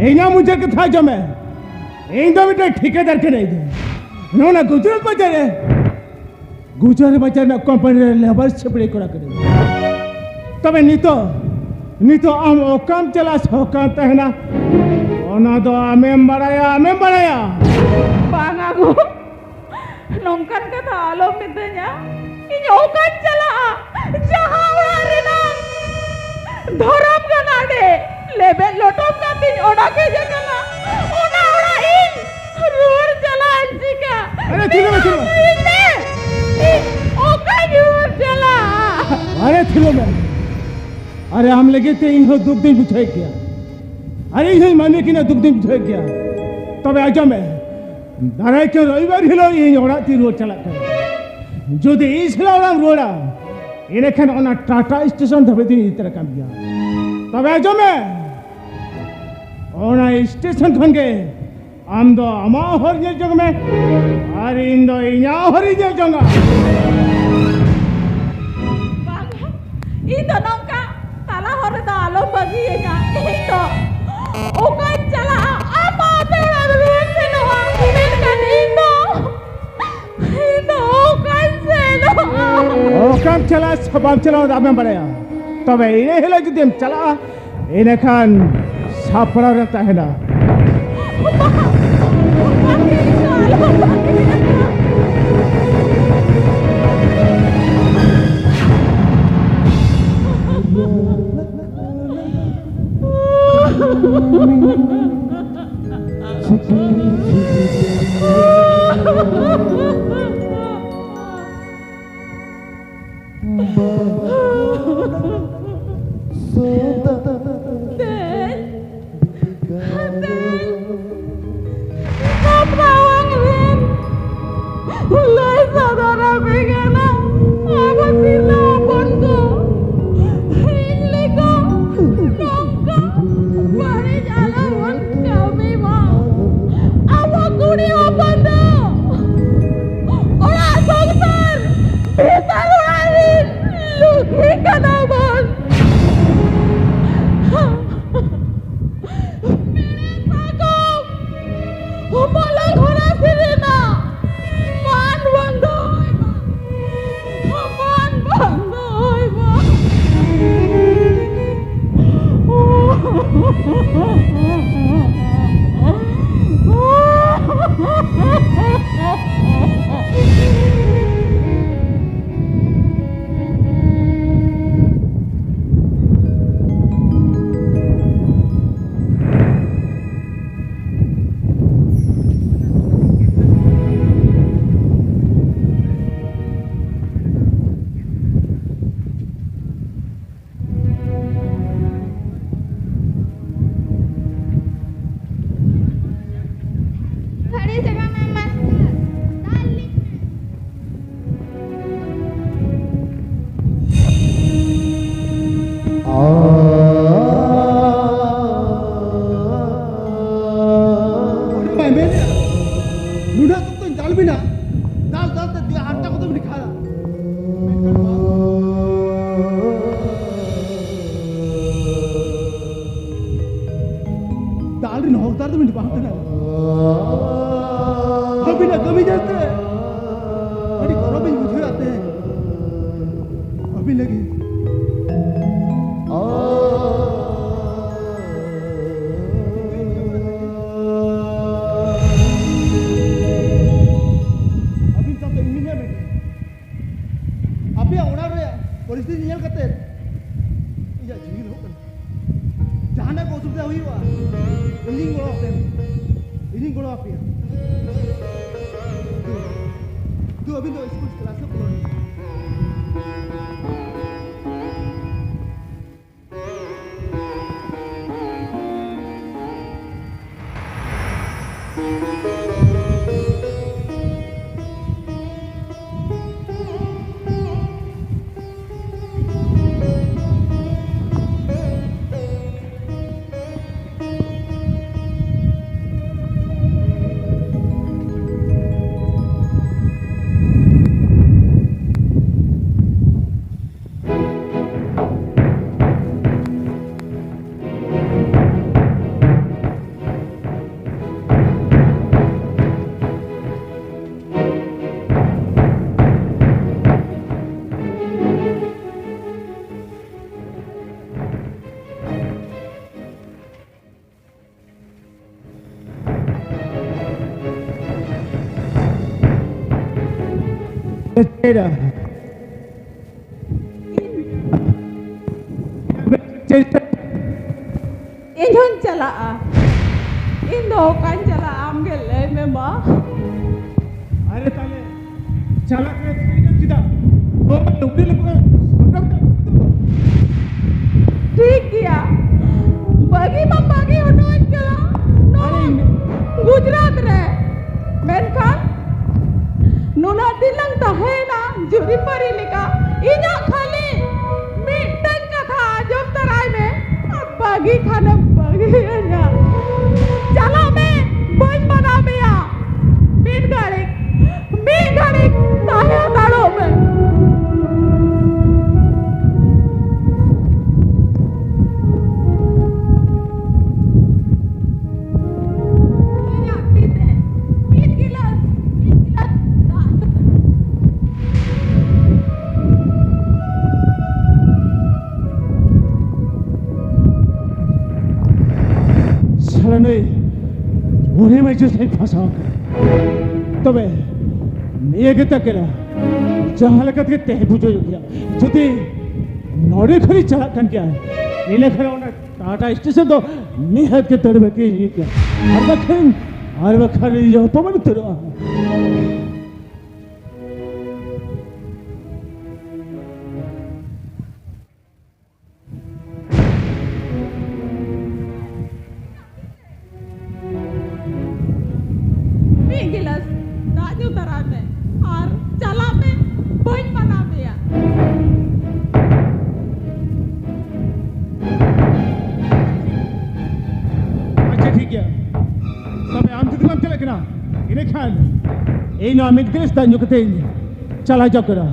ᱤᱧᱟᱹᱜ ᱢᱩᱪᱟᱹᱫ ᱠᱟᱛᱷᱟ ᱟᱸᱡᱚᱢ ᱢᱮ᱾ ᱤᱧ ᱫᱚ ᱢᱤᱫᱴᱮᱱ ᱴᱷᱤᱠᱟᱹᱫᱟᱨ ᱠᱟᱹᱱᱟᱹᱧ᱾ ᱱᱚᱣᱟ ᱜᱩᱡᱽᱨᱟᱴ ᱵᱟᱡᱟᱨ ᱨᱮ, ᱜᱩᱡᱽᱨᱟᱴ ᱵᱟᱡᱟᱨ ᱨᱮᱱᱟᱜ ᱠᱳᱢᱯᱟᱱᱤ ᱨᱮ ᱞᱮᱵᱟᱨ ᱪᱟᱹᱠᱨᱤ ᱠᱚᱨᱟᱣ ᱠᱟᱹᱱᱟᱹᱧ᱾ ᱛᱚᱵᱮ ᱱᱤᱛᱚᱜ, ᱱᱤᱛᱚᱜ ᱟᱢ ᱚᱠᱟᱢ ᱪᱟᱞᱟᱜᱼᱟ ᱥᱮ ᱚᱠᱟᱢ ᱛᱟᱦᱮᱱᱟ, ᱚᱱᱟ ᱫᱚ ᱟᱢᱮᱢ ᱵᱟᱲᱟᱭᱟ, ᱟᱢᱮᱢ ᱵᱟᱲᱟᱭᱟ᱾ ᱵᱟᱝᱟ ᱜᱳ, ᱱᱚᱝᱠᱟᱱ ᱠᱟᱛᱷᱟ ᱟᱞᱚᱢ ᱢᱤᱛᱟᱹᱧᱟ᱾ ᱤᱧ ᱚᱠᱟᱧ ᱪᱟᱞᱟᱜᱼᱟ? ᱡᱟᱦᱟᱸ ᱚᱲᱟᱜ ᱨᱮᱱᱟᱜ ᱫᱷᱚᱨᱚᱢ ᱜᱟᱲ ᱨᱮ ᱞᱮᱵᱮᱫ ᱞᱚᱴᱚᱢ ᱠᱟᱛᱮᱧ ᱚᱰᱚᱠ ᱦᱮᱡ ᱟᱠᱟᱱᱟ, ᱚᱱᱟ ᱚᱲᱟᱜ ᱤᱧ ᱨᱩᱣᱟᱹᱲ ᱪᱟᱞᱟᱜ ᱟᱹᱧ ᱪᱤᱠᱟ? ᱟᱨᱮ ᱛᱷᱤᱨ ᱢᱮ, ᱛᱷᱤᱨ ᱢᱮ᱾ ᱤᱧ ᱚᱠᱟᱧ ᱨᱩᱣᱟᱹᱲ ᱪᱟᱞᱟᱜᱼᱟ? ᱟᱨᱮ ᱛᱷᱤᱨ ᱢᱮ᱾ ᱟᱨᱮ ᱟᱢ ᱞᱟᱹᱜᱤᱫ ᱛᱮ ᱤᱧ ᱦᱚᱸ ᱫᱩᱠ ᱫᱚᱧ ᱵᱩᱡᱷᱟᱹᱣᱮᱫ ᱜᱮᱭᱟ᱾ ᱟᱨ ᱤᱧ ᱦᱚᱸ ᱢᱟᱹᱱᱢᱤ ᱠᱟᱱᱟ, ᱫᱩᱠ ᱫᱚᱧ ᱵᱩᱡᱷᱟᱹᱣᱮᱫ ᱜᱮᱭᱟ᱾ ᱛᱚᱵᱮ ᱟᱸᱡᱚᱢ ᱢᱮ, ᱫᱟᱨᱟᱭ ᱠᱟᱱ ᱨᱚᱵᱤᱵᱟᱨ ᱦᱤᱞᱳᱜ ᱤᱧ ᱚᱲᱟᱜ ᱛᱤᱧ ᱨᱩᱣᱟᱹᱲ ᱪᱟᱞᱟᱜ ᱠᱟᱱᱟ᱾ ᱡᱩᱫᱤ ᱤᱧ ᱥᱟᱞᱟᱜ ᱚᱲᱟᱜ ᱮᱢ ᱨᱩᱣᱟᱹᱲᱟ, ᱤᱱᱟᱹᱠᱷᱟᱱ ᱚᱱᱟ ᱴᱟᱴᱟ ᱥᱴᱮᱥᱚᱱ ᱫᱷᱟᱹᱵᱤᱡ ᱫᱚᱧ ᱤᱫᱤ ᱛᱚᱨᱟ ᱠᱟᱢ ᱜᱮᱭᱟ᱾ ᱛᱚᱵᱮ ᱟᱸᱡᱚᱢ ᱢᱮ, ᱚᱱᱟ ᱥᱴᱮᱥᱚᱱ ᱠᱷᱚᱱ ᱜᱮ ᱟᱢ ᱫᱚ ᱟᱢᱟᱜ ᱦᱚᱨ ᱧᱮᱞ ᱡᱚᱝ ᱢᱮ, ᱟᱨ ᱤᱧ ᱫᱚ ᱤᱧᱟᱹᱜ ᱦᱚᱨ ᱤᱧ ᱧᱮᱞ ᱡᱚᱝᱟ᱾ ᱵᱟᱝᱟ, ᱤᱧ ᱫᱚ ᱱᱚᱝᱠᱟ ᱛᱟᱞᱟ ᱦᱚᱨ ᱨᱮᱫᱚ ᱟᱞᱚᱢ ᱵᱟᱹᱜᱤᱭᱟᱹᱧᱟ᱾ ᱤᱧ ᱫᱚ ᱚᱠᱟᱧ ᱪᱟᱞᱟᱜᱼᱟ? ᱟᱢ ᱢᱟ ᱟᱯᱮ ᱚᱲᱟᱜ ᱨᱮ ᱨᱩᱣᱟᱹᱲ ᱥᱮᱱᱚᱜᱼᱟ, ᱢᱮᱱᱠᱷᱟᱱ ᱤᱧ ᱫᱚ, ᱤᱧ ᱫᱚ ᱚᱠᱟᱧ ᱥᱮᱱᱚᱜᱼᱟ? ᱚᱠᱟᱢ ᱪᱟᱞᱟᱜᱼᱟ ᱥᱮ ᱵᱟᱢ ᱪᱟᱞᱟᱜᱼᱟ, ᱚᱱᱟ ᱫᱚ ᱟᱢᱮᱢ ᱵᱟᱲᱟᱭᱟ᱾ ᱛᱚᱵᱮ ᱤᱱᱟᱹ ᱦᱤᱞᱳᱜ ᱡᱩᱫᱤᱢ ᱪᱟᱞᱟᱜᱼᱟ, ᱤᱱᱟᱹᱠᱷᱟᱱ ᱥᱟᱯᱲᱟᱣ ᱨᱮ ᱛᱟᱦᱮᱱᱟ᱾ ᱫᱮᱱ, ᱫᱮᱱ, ᱥᱟᱯᱲᱟᱣᱟᱱ ᱨᱮᱱ ᱞᱟᱹᱭ ᱥᱚᱫᱚᱨ ᱟᱯᱮ ᱠᱟᱱᱟ, ᱟᱵᱚ ᱛᱤᱨᱞᱟᱹ ᱦᱚᱯᱚᱱ ᱠᱚ ᱦᱤᱲᱤᱧ ᱞᱮᱠᱟ ᱱᱚᱝᱠᱟ ᱵᱟᱹᱲᱤᱡ ᱟᱞᱚ ᱵᱚᱱ ᱠᱟᱹᱢᱤ ᱢᱟ᱾ ᱟᱵᱚ ᱠᱩᱲᱤ ᱦᱚᱯᱚᱱ ᱫᱚ ᱚᱲᱟᱜ ᱥᱚᱝᱥᱟᱨ ᱵᱷᱤᱛᱟᱹᱨ ᱚᱲᱟᱜ ᱨᱤᱱ ᱞᱩᱠᱷᱤ ᱠᱟᱱᱟ ᱵᱚᱱ᱾ ᱯᱮᱲᱮ ᱥᱟᱠᱚᱢ ᱩᱢᱩᱞ ᱜᱷᱚᱨᱟ ᱥᱤᱨᱤᱱᱟ ᱢᱟᱱ ᱵᱚᱱ ᱫᱚᱦᱚᱭ ᱢᱟ᱾ ᱢᱟᱱ ᱵᱚᱱ ᱫᱚᱦᱚᱭ ᱢᱟ᱾ ᱜᱷᱟᱹᱲᱤ ᱪᱟᱵᱟ ᱢᱮ ᱢᱟᱥᱴᱟᱨ᱾ ᱫᱟᱜ ᱞᱤᱧ ᱢᱮ᱾ ᱟᱨᱮ ᱵᱟᱭ ᱢᱮᱱᱮᱫᱼᱟ, ᱱᱩᱱᱟᱹᱜ ᱫᱩᱠ ᱫᱚᱧ ᱫᱟᱞ ᱵᱤᱱᱟ, ᱫᱟᱞ ᱫᱟᱞ ᱛᱮ ᱫᱤᱭᱟ ᱦᱟᱨᱛᱟ ᱠᱚᱫᱚ ᱵᱤᱱ ᱠᱷᱟᱭᱟ᱾ ᱢᱮᱱᱠᱷᱟᱱ ᱵᱟᱝ, ᱫᱟᱞ ᱨᱮᱱ ᱦᱚᱠᱫᱟᱨ ᱫᱚ ᱵᱤᱱ ᱵᱟᱝ ᱠᱟᱱᱟ᱾ ᱟᱹᱵᱤᱱᱟᱜ ᱠᱟᱹᱢᱤ ᱧᱮᱞᱛᱮ ᱟᱹᱰᱤ ᱜᱚᱨᱚᱵᱤᱧ ᱵᱩᱡᱷᱟᱹᱣᱮᱫ ᱛᱮ᱾ ᱟᱯᱮᱭᱟᱜ ᱚᱲᱟᱜ ᱨᱮᱭᱟᱜ ᱯᱚᱨᱤᱥᱛᱷᱤᱛᱤ ᱧᱮᱞ ᱠᱟᱛᱮ ᱤᱧᱟᱹᱜ ᱡᱤᱣᱤ ᱞᱚᱦᱚᱜ ᱠᱟᱱᱟ᱾ ᱡᱟᱦᱟᱱᱟᱜ ᱠᱚ ᱚᱥᱩᱵᱤᱫᱷᱟ ᱦᱩᱭᱩᱜᱼᱟ, ᱤᱧᱤᱧ ᱜᱚᱲᱚ ᱟᱯᱮᱭᱟ, ᱤᱧᱤᱧ ᱜᱚᱲᱚ ᱟᱯᱮᱭᱟ᱾ ᱫᱩ, ᱫᱩ, ᱟᱹᱵᱤᱱ ᱫᱚ ᱥᱠᱩᱞ ᱠᱞᱟᱥ ᱨᱮ ᱵᱚᱞᱚ ᱞᱮᱱ᱾ ᱤᱧ ᱦᱚᱸᱧ ᱪᱟᱞᱟᱜᱼᱟ᱾ ᱤᱧ ᱫᱚ ᱚᱠᱟᱧ ᱪᱟᱞᱟᱜᱼᱟ, ᱟᱢ ᱜᱮ ᱞᱟᱹᱭ ᱢᱮ ᱢᱟ᱾ ᱟᱨᱮ ᱛᱟᱦᱞᱮ ᱪᱟᱞᱟᱜ ᱠᱟᱱᱟ ᱛᱟᱦᱞᱮ ᱪᱮᱫᱟᱜ? ᱱᱚᱣᱟ ᱢᱟ ᱞᱩᱜᱽᱲᱤ ᱞᱟᱯᱚ ᱠᱟᱱᱟ, ᱥᱟᱱᱛᱟᱲ ᱠᱟᱱᱟ᱾ ᱴᱷᱤᱠ ᱜᱮᱭᱟ, ᱵᱟᱹᱜᱤ ᱢᱟ ᱵᱟᱹᱜᱤ ᱦᱚᱴᱚᱣᱟᱹᱧ ᱠᱟᱱᱟ ᱱᱚᱣᱟ ᱟᱨᱮ ᱤᱧ ᱜᱩᱡᱽᱨᱟᱴ ᱨᱮ, ᱢᱮᱱᱠᱷᱟᱱ ᱱᱩᱱᱟᱹᱜ ᱫᱤᱱ ᱞᱟᱝ ᱛᱟᱦᱮᱸᱭᱮᱱᱟ ᱡᱩᱨᱤᱯᱟᱹᱨᱤ ᱞᱮᱠᱟ᱾ ᱤᱧᱟᱹᱜ ᱠᱷᱟᱹᱞᱤ ᱢᱤᱫᱴᱟᱝ ᱠᱟᱛᱷᱟ ᱟᱸᱡᱚᱢ ᱛᱟᱨᱟᱭ ᱢᱮ, ᱵᱟᱹᱜᱤ ᱠᱷᱟᱱᱮᱢ ᱵᱟᱹᱜᱤᱭᱟᱹᱧᱟ᱾ ᱪᱟᱞᱟᱜ ᱢᱮ, ᱵᱟᱹᱧ ᱢᱟᱱᱟ ᱢᱮᱭᱟ᱾ ᱢᱤᱫ ᱜᱷᱟᱹᱲᱤᱡ, ᱢᱤᱫ ᱜᱷᱟᱹᱲᱤᱡ ᱛᱟᱦᱮᱸ ᱦᱟᱛᱟᱲᱚᱜ ᱢᱮ᱾ ᱤᱧᱟᱜ ᱛᱤ ᱛᱮ ᱢᱤᱫ ᱜᱤᱞᱟᱹᱥ, ᱢᱤᱫ ᱜᱤᱞᱟᱹᱥ ᱫᱟᱜ ᱧᱩ ᱥᱟᱱᱟᱧ᱾ ᱥᱟᱞᱟ ᱱᱩᱭ ᱩᱱᱤ ᱢᱟᱹᱡᱷᱤ ᱥᱟᱹᱧ ᱯᱷᱟᱸᱥᱟᱣ ᱠᱟᱱᱟ᱾ ᱛᱚᱵᱮ ᱱᱤᱭᱟᱹ ᱜᱮ ᱛᱟᱠᱮᱨᱟ᱾ ᱡᱟᱦᱟᱸ ᱞᱮᱠᱟ ᱛᱮᱜᱮ ᱛᱮᱦᱮᱧ ᱵᱩᱡᱷᱟᱹᱣ ᱦᱩᱭᱩᱜ ᱜᱮᱭᱟ, ᱡᱩᱫᱤ ᱱᱚᱰᱮ ᱠᱷᱚᱱᱤᱧ ᱪᱟᱞᱟᱜ ᱠᱟᱱ ᱜᱮᱭᱟ, ᱤᱱᱟᱹ ᱠᱷᱟᱱ ᱚᱱᱟ ᱴᱟᱴᱟ ᱥᱴᱮᱥᱚᱱ ᱫᱚ ᱱᱤᱦᱟᱹᱛ ᱜᱮ ᱫᱟᱹᱲ ᱵᱟᱹᱠᱤ ᱦᱩᱭᱩᱜ ᱜᱮᱭᱟ, ᱟᱨ ᱵᱟᱠᱷᱟᱱ, ᱟᱨ ᱵᱟᱠᱷᱟᱱ ᱤᱧ ᱚᱯᱚᱢᱟᱱ ᱩᱛᱟᱹᱨᱚᱜᱼᱟ᱾ ᱢᱤᱫ ᱜᱤᱞᱟᱹᱥ ᱫᱟᱜ ᱧᱩ ᱛᱟᱨᱟᱭ ᱢᱮ ᱟᱨ ᱪᱟᱞᱟᱜ ᱢᱮ, ᱵᱟᱹᱧ ᱢᱟᱱᱟ ᱢᱮᱭᱟ᱾ ᱟᱪᱪᱷᱟ, ᱴᱷᱤᱠ ᱜᱮᱭᱟ᱾ ᱛᱚᱵᱮ ᱟᱢ ᱡᱩᱫᱤ ᱵᱟᱢ ᱪᱟᱞᱟᱜ ᱠᱟᱱᱟ, ᱤᱱᱟᱹᱠᱷᱟᱱ ᱤᱧ ᱱᱚᱣᱟ ᱢᱤᱫ ᱜᱤᱞᱟᱹᱥ ᱫᱟᱜ ᱧᱩ ᱠᱟᱛᱮ ᱤᱧ ᱪᱟᱞᱟᱣ ᱪᱟᱵᱟᱜ ᱠᱟᱱᱟ᱾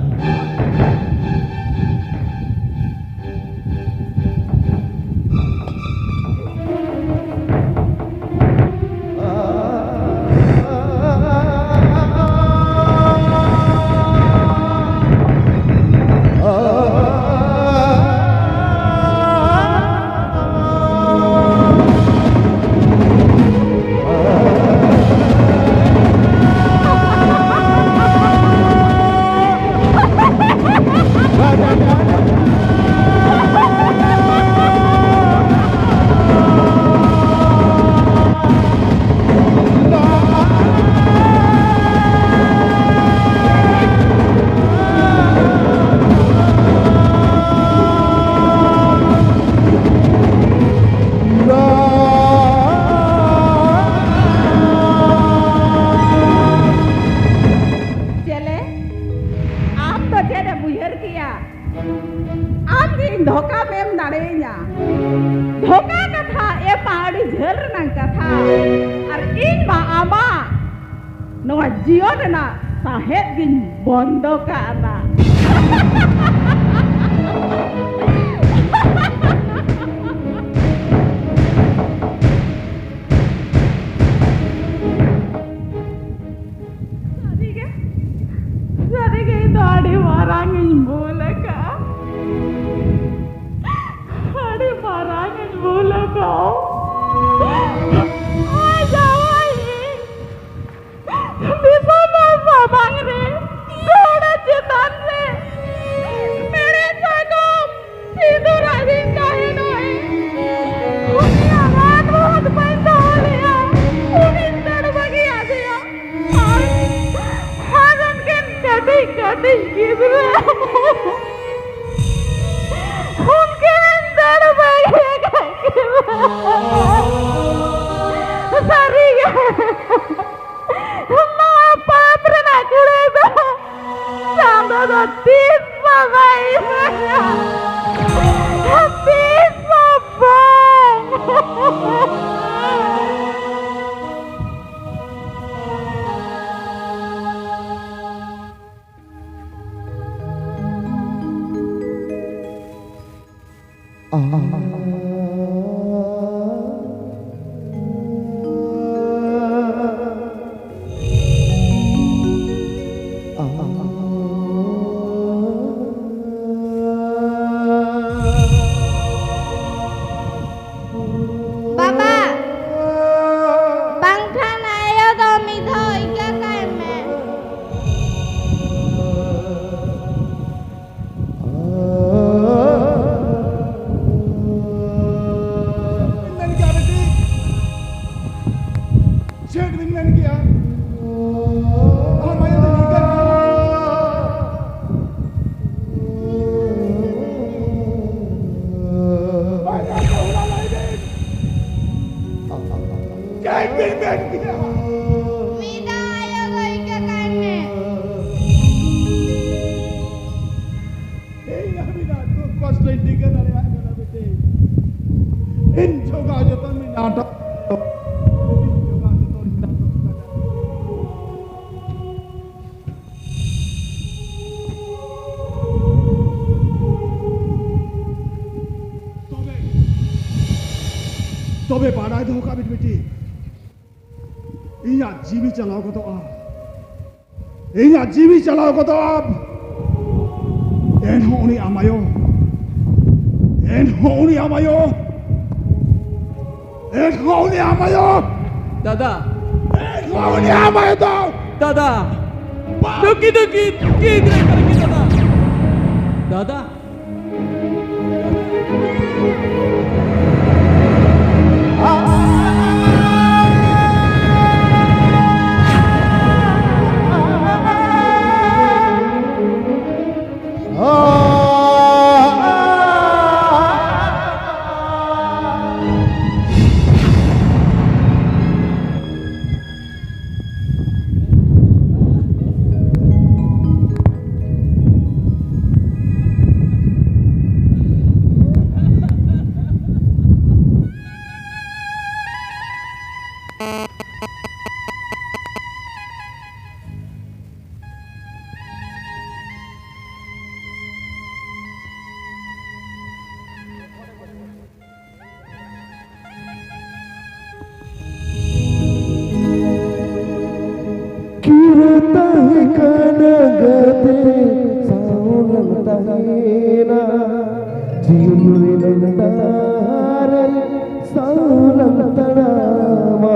ᱪᱮᱞᱮ, ᱟᱢ ᱫᱚ ᱪᱮᱫ ᱮᱢ ᱩᱭᱦᱟᱹᱨ ᱠᱮᱭᱟ? ᱟᱢ ᱜᱮ ᱤᱧ ᱫᱷᱳᱠᱟᱢ ᱮᱢ ᱫᱟᱲᱮᱭᱟᱹᱧᱟ᱾ ᱫᱷᱳᱠᱟ ᱠᱟᱛᱷᱟ ᱮᱢ ᱢᱟ ᱟᱹᱰᱤ ᱡᱷᱟᱹᱞ ᱨᱮᱱᱟᱝ ᱠᱟᱛᱷᱟ, ᱟᱨ ᱤᱧ ᱢᱟ ᱟᱢᱟᱜ ᱱᱚᱣᱟ ᱡᱤᱭᱚᱱ ᱨᱮᱱᱟᱜ ᱥᱟᱦᱮᱫ ᱜᱤᱧ ᱵᱚᱱᱫᱚ ᱠᱟᱜᱼᱟ᱾ ᱥᱟᱹᱨᱤᱜᱮ, ᱥᱟᱹᱨᱤᱜᱮ ᱤᱧ ᱫᱚ ᱟᱹᱰᱤ ᱢᱟᱨᱟᱝ ᱤᱧ ᱵᱷᱩᱞ ᱟᱠᱟᱜᱼᱟ᱾ ᱟᱹᱰᱤ ᱢᱟᱨᱟᱝ ᱤᱧ ᱵᱷᱩᱞ ᱟᱠᱟᱜᱼᱟ᱾ ᱟᱭ ᱡᱟᱶᱟᱭ, ᱫᱤᱥᱚᱢ ᱦᱚᱲ ᱥᱟᱢᱟᱝ ᱨᱮ ᱜᱚᱲᱚ ᱪᱮᱛᱟᱱ ᱠᱟᱹᱴᱤᱡ ᱜᱤᱫᱽᱨᱟᱹ ᱩᱱᱠᱤᱱ ᱫᱟᱹᱲ ᱵᱟᱹᱜᱤ ᱟᱠᱟᱫ ᱠᱤᱱᱟ᱾ ᱥᱟᱹᱨᱤᱜᱮ ᱱᱚᱣᱟ ᱯᱟᱯ ᱨᱮᱱᱟᱜ ᱠᱩᱲᱟᱹᱭ ᱫᱚ ᱪᱟᱸᱫᱚ ᱫᱚ ᱛᱤᱥ ᱦᱚᱸ ᱵᱟᱭ ᱮᱢᱟᱭᱟ᱾ ᱛᱤᱥ ᱦᱚᱸ ᱵᱟᱝ᱾ ᱵᱟᱵᱟ, ᱵᱟᱝᱠᱷᱟᱱ ᱟᱭᱳ ᱫᱚ ᱢᱤᱫ ᱫᱷᱟᱣ ᱤᱠᱟᱹ ᱠᱟᱭ ᱢᱮ᱾ ᱢᱮᱱ ᱠᱮᱜᱼᱟ ᱵᱤᱴᱤ? ᱪᱮᱫ ᱵᱤᱱ ᱢᱮᱱ ᱠᱮᱜᱼᱟ? ᱟᱨ ᱢᱟᱭᱟ ᱫᱚ ᱱᱤᱝᱠᱟᱹ ᱪᱮᱫ ᱵᱤᱱ ᱢᱮᱱ ᱠᱮᱜᱼᱟ? ᱢᱤᱫ ᱫᱷᱟᱣ ᱟᱭᱳ ᱫᱚ ᱤᱠᱟᱹ ᱠᱟᱭ ᱢᱮ᱾ ᱤᱧ ᱟᱹᱵᱤᱱᱟᱜ ᱫᱩᱠ ᱠᱚᱥᱴᱚᱧ ᱴᱷᱤᱠᱟᱹ ᱫᱟᱲᱮᱭᱟᱜ ᱠᱟᱱᱟ ᱵᱤᱴᱤ᱾ ᱤᱧ ᱡᱚᱜᱟᱣ ᱡᱚᱛᱚᱱ ᱢᱮ ᱱᱟᱴᱚᱠ᱾ ᱤᱧ ᱡᱚᱜᱟᱣ ᱡᱚᱛᱚᱱ ᱢᱮ ᱱᱟᱴᱚᱠ ᱠᱟᱱᱟ᱾ ᱛᱚᱵᱮ, ᱛᱚᱵᱮ ᱵᱟᱰᱟᱭ ᱫᱚᱦᱚ ᱠᱟᱜ ᱵᱤᱱ ᱵᱤᱴᱤ, ᱤᱧᱟᱜ ᱡᱤᱣᱤ ᱪᱟᱞᱟᱣ ᱜᱚᱫᱚᱜᱼᱟ, ᱤᱧᱟᱜ ᱡᱤᱣᱤ ᱪᱟᱞᱟᱣ ᱜᱚᱫᱚᱜᱼᱟ, ᱮᱱᱦᱚᱸ ᱩᱱᱤ ᱟᱢ ᱟᱭᱳ, ᱮᱱᱦᱚᱸ ᱩᱱᱤ ᱟᱢ ᱟᱭᱳ, ᱮᱱᱦᱚᱸ ᱩᱱᱤ ᱟᱢ ᱟᱭᱳ᱾ ᱫᱟᱫᱟ᱾ ᱮᱱᱦᱚᱸ ᱩᱱᱤ ᱟᱢ ᱟᱭᱳ ᱫᱚ᱾ ᱫᱟᱫᱟ᱾ ᱵᱟᱝ᱾ ᱫᱩᱠᱤ, ᱫᱩᱠᱤ, ᱫᱩᱠᱤ ᱜᱤᱫᱽᱨᱟᱹ ᱠᱟᱱᱟ ᱠᱤᱱ ᱫᱟᱫᱟ᱾ ᱫᱟᱫᱟ᱾ ᱡᱤᱭᱚᱱ ᱨᱮᱱᱟᱜ ᱰᱟᱦᱟᱨ ᱥᱟᱶ ᱞᱟᱝ ᱛᱟᱲᱟᱢᱟ᱾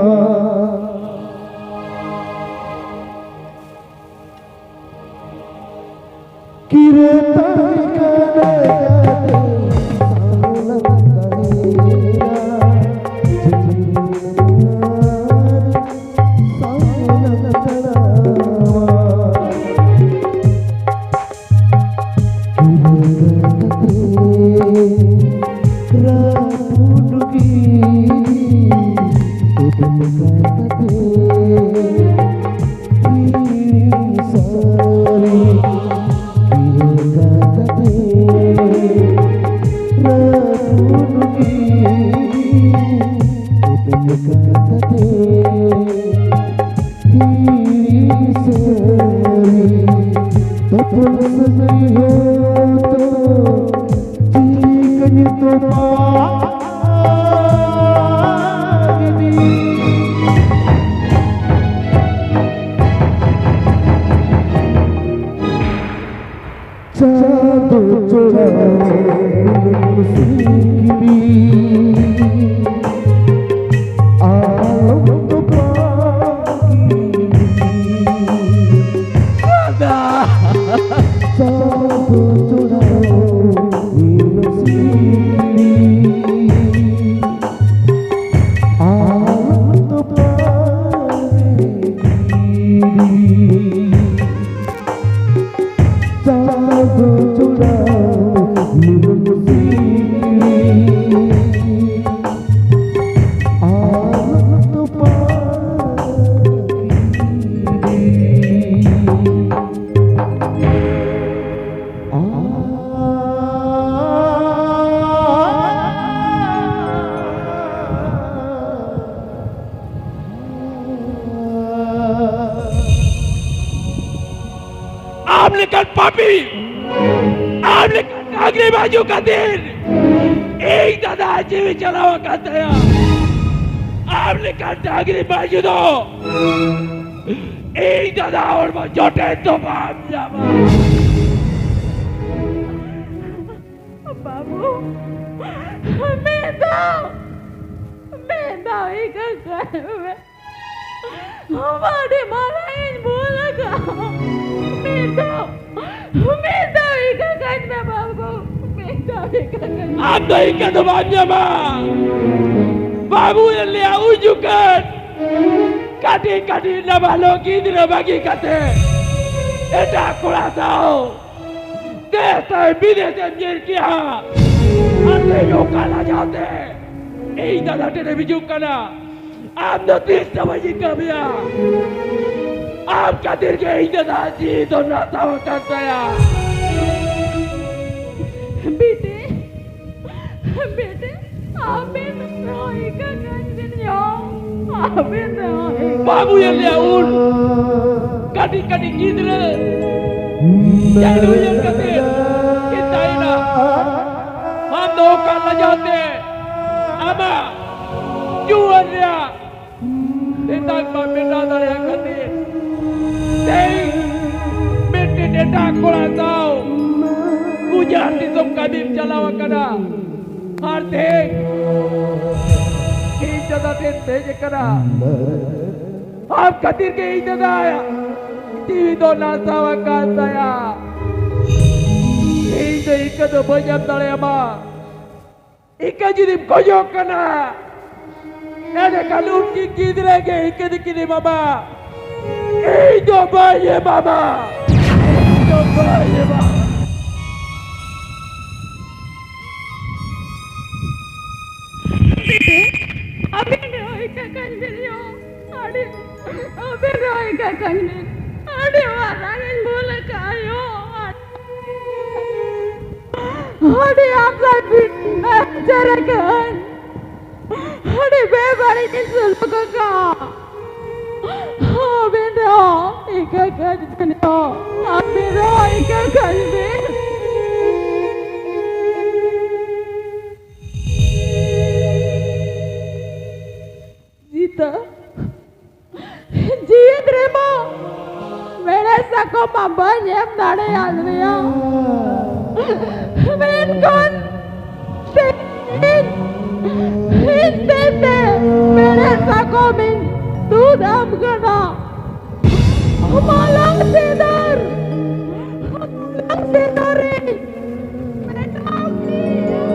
ᱠᱤᱨᱟᱹ ᱛᱟᱦᱮᱸ ᱠᱟᱱᱟ ᱜᱟᱛᱮ ᱥᱟᱶ ᱞᱟᱝ ᱛᱟᱦᱮᱸᱭᱟ᱾ ᱡᱤᱭᱚᱱ ᱨᱮᱱᱟᱜ ᱰᱟᱦᱟᱨ ᱥᱟᱶ ᱞᱟᱝ ᱛᱟᱲᱟᱢᱟ᱾ ᱦᱤᱲᱤᱧ ᱥᱟᱹᱨᱤ ᱛᱚᱯᱚᱞ ᱥᱟᱹᱜᱟᱹᱭ ᱦᱚᱸ ᱛᱚ ᱪᱤᱠᱟᱹᱧ ᱛᱚᱯᱟᱜ ᱜᱤᱰᱤ᱾ ᱪᱟᱸᱫᱚ ᱪᱚᱲᱟ ᱥᱤᱠᱲᱤ ᱟᱞᱚᱢ ᱛᱚᱯᱟᱜ ᱜᱤᱰᱤ᱾ ᱪᱟᱸᱫᱚ ᱪᱚᱲᱟ ᱥᱤᱠᱲᱤ ᱟᱞᱚᱢ ᱛᱚᱯᱟᱜ ᱜᱤᱰᱤ᱾ ᱪᱟᱸᱫᱚ ᱪᱚᱲᱟ ᱱᱤᱞᱚᱢ ᱥᱤᱠᱲᱤ ᱟᱞᱚᱢ ᱛᱚᱯᱟᱜ ᱜᱤᱰᱤ᱾ ᱟᱢ ᱞᱮᱠᱟᱱ ᱯᱟᱯᱤ, ᱟᱢ ᱞᱮᱠᱟᱱ ᱰᱟᱝᱨᱤ ᱵᱟᱹᱡᱩ ᱠᱷᱟᱹᱛᱤᱨ ᱤᱧ ᱫᱟᱫᱟ ᱡᱤᱣᱤ ᱪᱟᱞᱟᱣ ᱟᱠᱟᱱ ᱛᱟᱭᱟ᱾ ᱟᱢ ᱞᱮᱠᱟᱱ ᱰᱟᱝᱨᱤ ᱵᱟᱹᱡᱩ ᱫᱚ ᱤᱧ ᱫᱟᱫᱟ ᱦᱚᱲᱢᱚ ᱡᱚᱴᱮᱫ ᱫᱚ ᱵᱟᱢ ᱧᱟᱢᱟ᱾ ᱵᱟᱹᱵᱩ᱾ ᱟᱹᱰᱤ ᱢᱟᱨᱟᱝ ᱤᱧ ᱵᱷᱩᱞ ᱟᱠᱟᱫᱼᱟ᱾ ᱢᱤᱫ ᱫᱷᱟᱣ, ᱢᱤᱫ ᱫᱷᱟᱣ ᱤᱠᱟᱹ ᱠᱟᱹᱧ ᱢᱮ ᱵᱟᱹᱵᱩ, ᱢᱤᱫ ᱫᱷᱟᱣ ᱤᱠᱟᱹ ᱠᱟᱹᱧ ᱢᱮ᱾ ᱟᱢ ᱫᱚ ᱤᱠᱟᱹ ᱫᱚ ᱵᱟᱢ ᱧᱟᱢᱟ᱾ ᱵᱟᱹᱵᱩ ᱮ ᱞᱟᱹᱭᱟ ᱩᱱ ᱡᱚᱠᱷᱚᱱ ᱠᱟᱹᱴᱤᱡ ᱠᱟᱹᱴᱤᱡ ᱱᱟᱵᱟᱞᱚᱠ ᱜᱤᱫᱽᱨᱟᱹ ᱵᱟᱹᱜᱤ ᱠᱟᱛᱮ ᱮᱴᱟᱜ ᱠᱚᱲᱟ ᱥᱟᱶ ᱫᱮᱥ ᱛᱟᱭ ᱵᱤᱫᱮᱥ ᱮᱢ ᱧᱮᱞ ᱠᱮᱜᱼᱟ᱾ ᱟᱨ ᱛᱮᱦᱮᱧ ᱚᱠᱟ ᱞᱟᱡᱟᱣ ᱛᱮ ᱤᱧ ᱫᱟᱫᱟ ᱴᱷᱮᱱ ᱮᱢ ᱦᱤᱡᱩᱜ ᱠᱟᱱᱟ? ᱟᱢ ᱫᱚ ᱛᱤᱥ ᱦᱚᱸ ᱵᱟᱹᱧ ᱠᱟᱹᱢᱤᱭᱟ᱾ ᱟᱢ ᱠᱷᱟᱹᱛᱤᱨ ᱜᱮ ᱤᱧ ᱫᱟᱫᱟ ᱡᱤᱣᱤ ᱫᱚ ᱱᱟᱥᱟᱣ ᱟᱠᱟᱱ ᱛᱟᱭᱟ᱾ ᱵᱤᱴᱤ, ᱵᱤᱴᱤ, ᱟᱵᱮᱱ ᱦᱚᱸ ᱤᱠᱟᱹ ᱠᱟᱹᱧ ᱵᱮᱱ ᱭᱚ᱾ ᱟᱵᱮᱱ ᱦᱚᱸ ᱤᱠᱟᱹ ᱵᱟᱹᱵᱩ ᱮ ᱞᱟᱹᱭᱟ ᱩᱱ ᱠᱟᱹᱴᱤᱡ ᱠᱟᱹᱴᱤᱡ ᱜᱤᱫᱽᱨᱟᱹ ᱪᱟᱹᱰᱩ ᱧᱮᱞ ᱠᱟᱛᱮ ᱪᱤᱱᱛᱟᱹᱭᱮᱱᱟ᱾ ᱟᱢ ᱫᱚ ᱚᱠᱟ ᱞᱟᱡᱟᱣ ᱛᱮ ᱟᱢᱟᱜ ᱡᱩᱣᱟᱹᱱ ᱨᱮᱭᱟᱜ ᱱᱮᱛᱟᱨ ᱵᱟᱢ ᱵᱮᱱᱟᱣ ᱫᱟᱲᱮᱭᱟᱜ ᱠᱷᱟᱹᱛᱤᱨ ᱛᱮᱦᱮᱧ ᱢᱤᱫᱴᱮᱱ ᱮᱴᱟᱜ ᱠᱚᱲᱟ ᱥᱟᱶ ᱩᱡᱟᱲ ᱫᱤᱥᱚᱢ ᱠᱟᱹᱢᱤᱢ ᱪᱟᱞᱟᱣ ᱟᱠᱟᱱᱟ᱾ ᱟᱨ ᱛᱮᱦᱮᱧ ᱤᱧ ᱫᱟᱫᱟ ᱴᱷᱮᱱ ᱦᱮᱡ ᱟᱠᱟᱱᱟ᱾ ᱟᱢ ᱠᱷᱟᱹᱛᱤᱨ ᱜᱮ ᱤᱧ ᱫᱟᱫᱟ ᱡᱤᱣᱤ ᱫᱚ ᱱᱟᱥᱟᱣ ᱟᱠᱟᱱ ᱛᱟᱭᱟ᱾ ᱤᱧ ᱫᱚ ᱤᱠᱟᱹ ᱫᱚ ᱵᱟᱹᱧ ᱮᱢ ᱫᱟᱲᱮᱭᱟᱢᱟ᱾ ᱤᱠᱟᱹ ᱡᱩᱫᱤᱢ ᱠᱷᱚᱡᱚᱜ ᱠᱟᱱᱟ, ᱮᱸᱰᱮᱠᱷᱟᱱ ᱩᱱᱠᱤᱱ ᱜᱤᱫᱽᱨᱟᱹ ᱜᱮ ᱤᱠᱟᱹ ᱫᱚᱠᱤᱱ ᱮᱢᱟᱢᱟ᱾ ᱤᱧ ᱫᱚ ᱵᱟᱹᱧ ᱮᱢᱟᱢᱟ᱾ ᱤᱧ ᱫᱚ ᱵᱟᱹᱧ ᱮᱢᱟᱢᱟ᱾ ᱵᱤᱴᱤ, ᱟᱵᱮᱱ ᱦᱚᱸ ᱤᱠᱟᱹ ᱠᱟᱹᱧ ᱵᱮᱱ ᱭᱚ᱾ ᱟᱹᱰᱤ, ᱟᱵᱮᱱ ᱦᱚᱸ ᱤᱠᱟᱹ ᱠᱟᱹᱧ ᱵᱮᱱ᱾ ᱟᱹᱰᱤ ᱢᱟᱨᱟᱝ ᱤᱧ ᱵᱷᱩᱞ ᱟᱠᱟᱫᱼᱟ ᱭᱚ᱾ ᱟᱹᱰᱤ ᱟᱢᱫᱟ ᱵᱤᱪᱟᱹᱨ ᱟᱠᱟᱫ᱾ ᱟᱹᱰᱤ ᱵᱮᱵᱟᱹᱲᱤᱡ ᱤᱧ ᱥᱩᱞᱩᱠ ᱟᱠᱟᱫ᱾ ᱟᱵᱮᱱ ᱦᱚᱸ ᱤᱠᱟᱹ ᱠᱟᱹᱧ ᱵᱮᱱ ᱭᱚ᱾ ᱟᱵᱮᱱ ᱦᱚᱸ ᱤᱠᱟᱹ ᱠᱟᱹᱧ ᱵᱮᱱ᱾ ᱡᱤᱛᱟ, ᱡᱤᱭᱚᱱ ᱨᱮᱢᱟ ᱢᱮᱬᱦᱮᱫ ᱥᱟᱠᱚᱢ ᱢᱟ ᱵᱟᱹᱧ ᱮᱢ ᱫᱟᱲᱮᱭᱟᱫ ᱢᱮᱭᱟ, ᱢᱮᱱᱠᱷᱟᱱ ᱛᱮᱦᱮᱧ ᱪᱤᱱᱛᱟᱹ ᱛᱮ ᱢᱮᱲᱦᱮᱫ ᱥᱟᱠᱚᱢᱤᱧ ᱛᱩᱫ ᱟᱢ ᱠᱟᱱᱟ᱾ ᱢᱟᱞᱟᱝ ᱥᱮᱫᱟᱨ, ᱢᱟᱞᱟᱝ ᱥᱮᱫᱟᱨᱤᱧ ᱢᱮᱛᱟᱢ ᱜᱮᱭᱟ᱾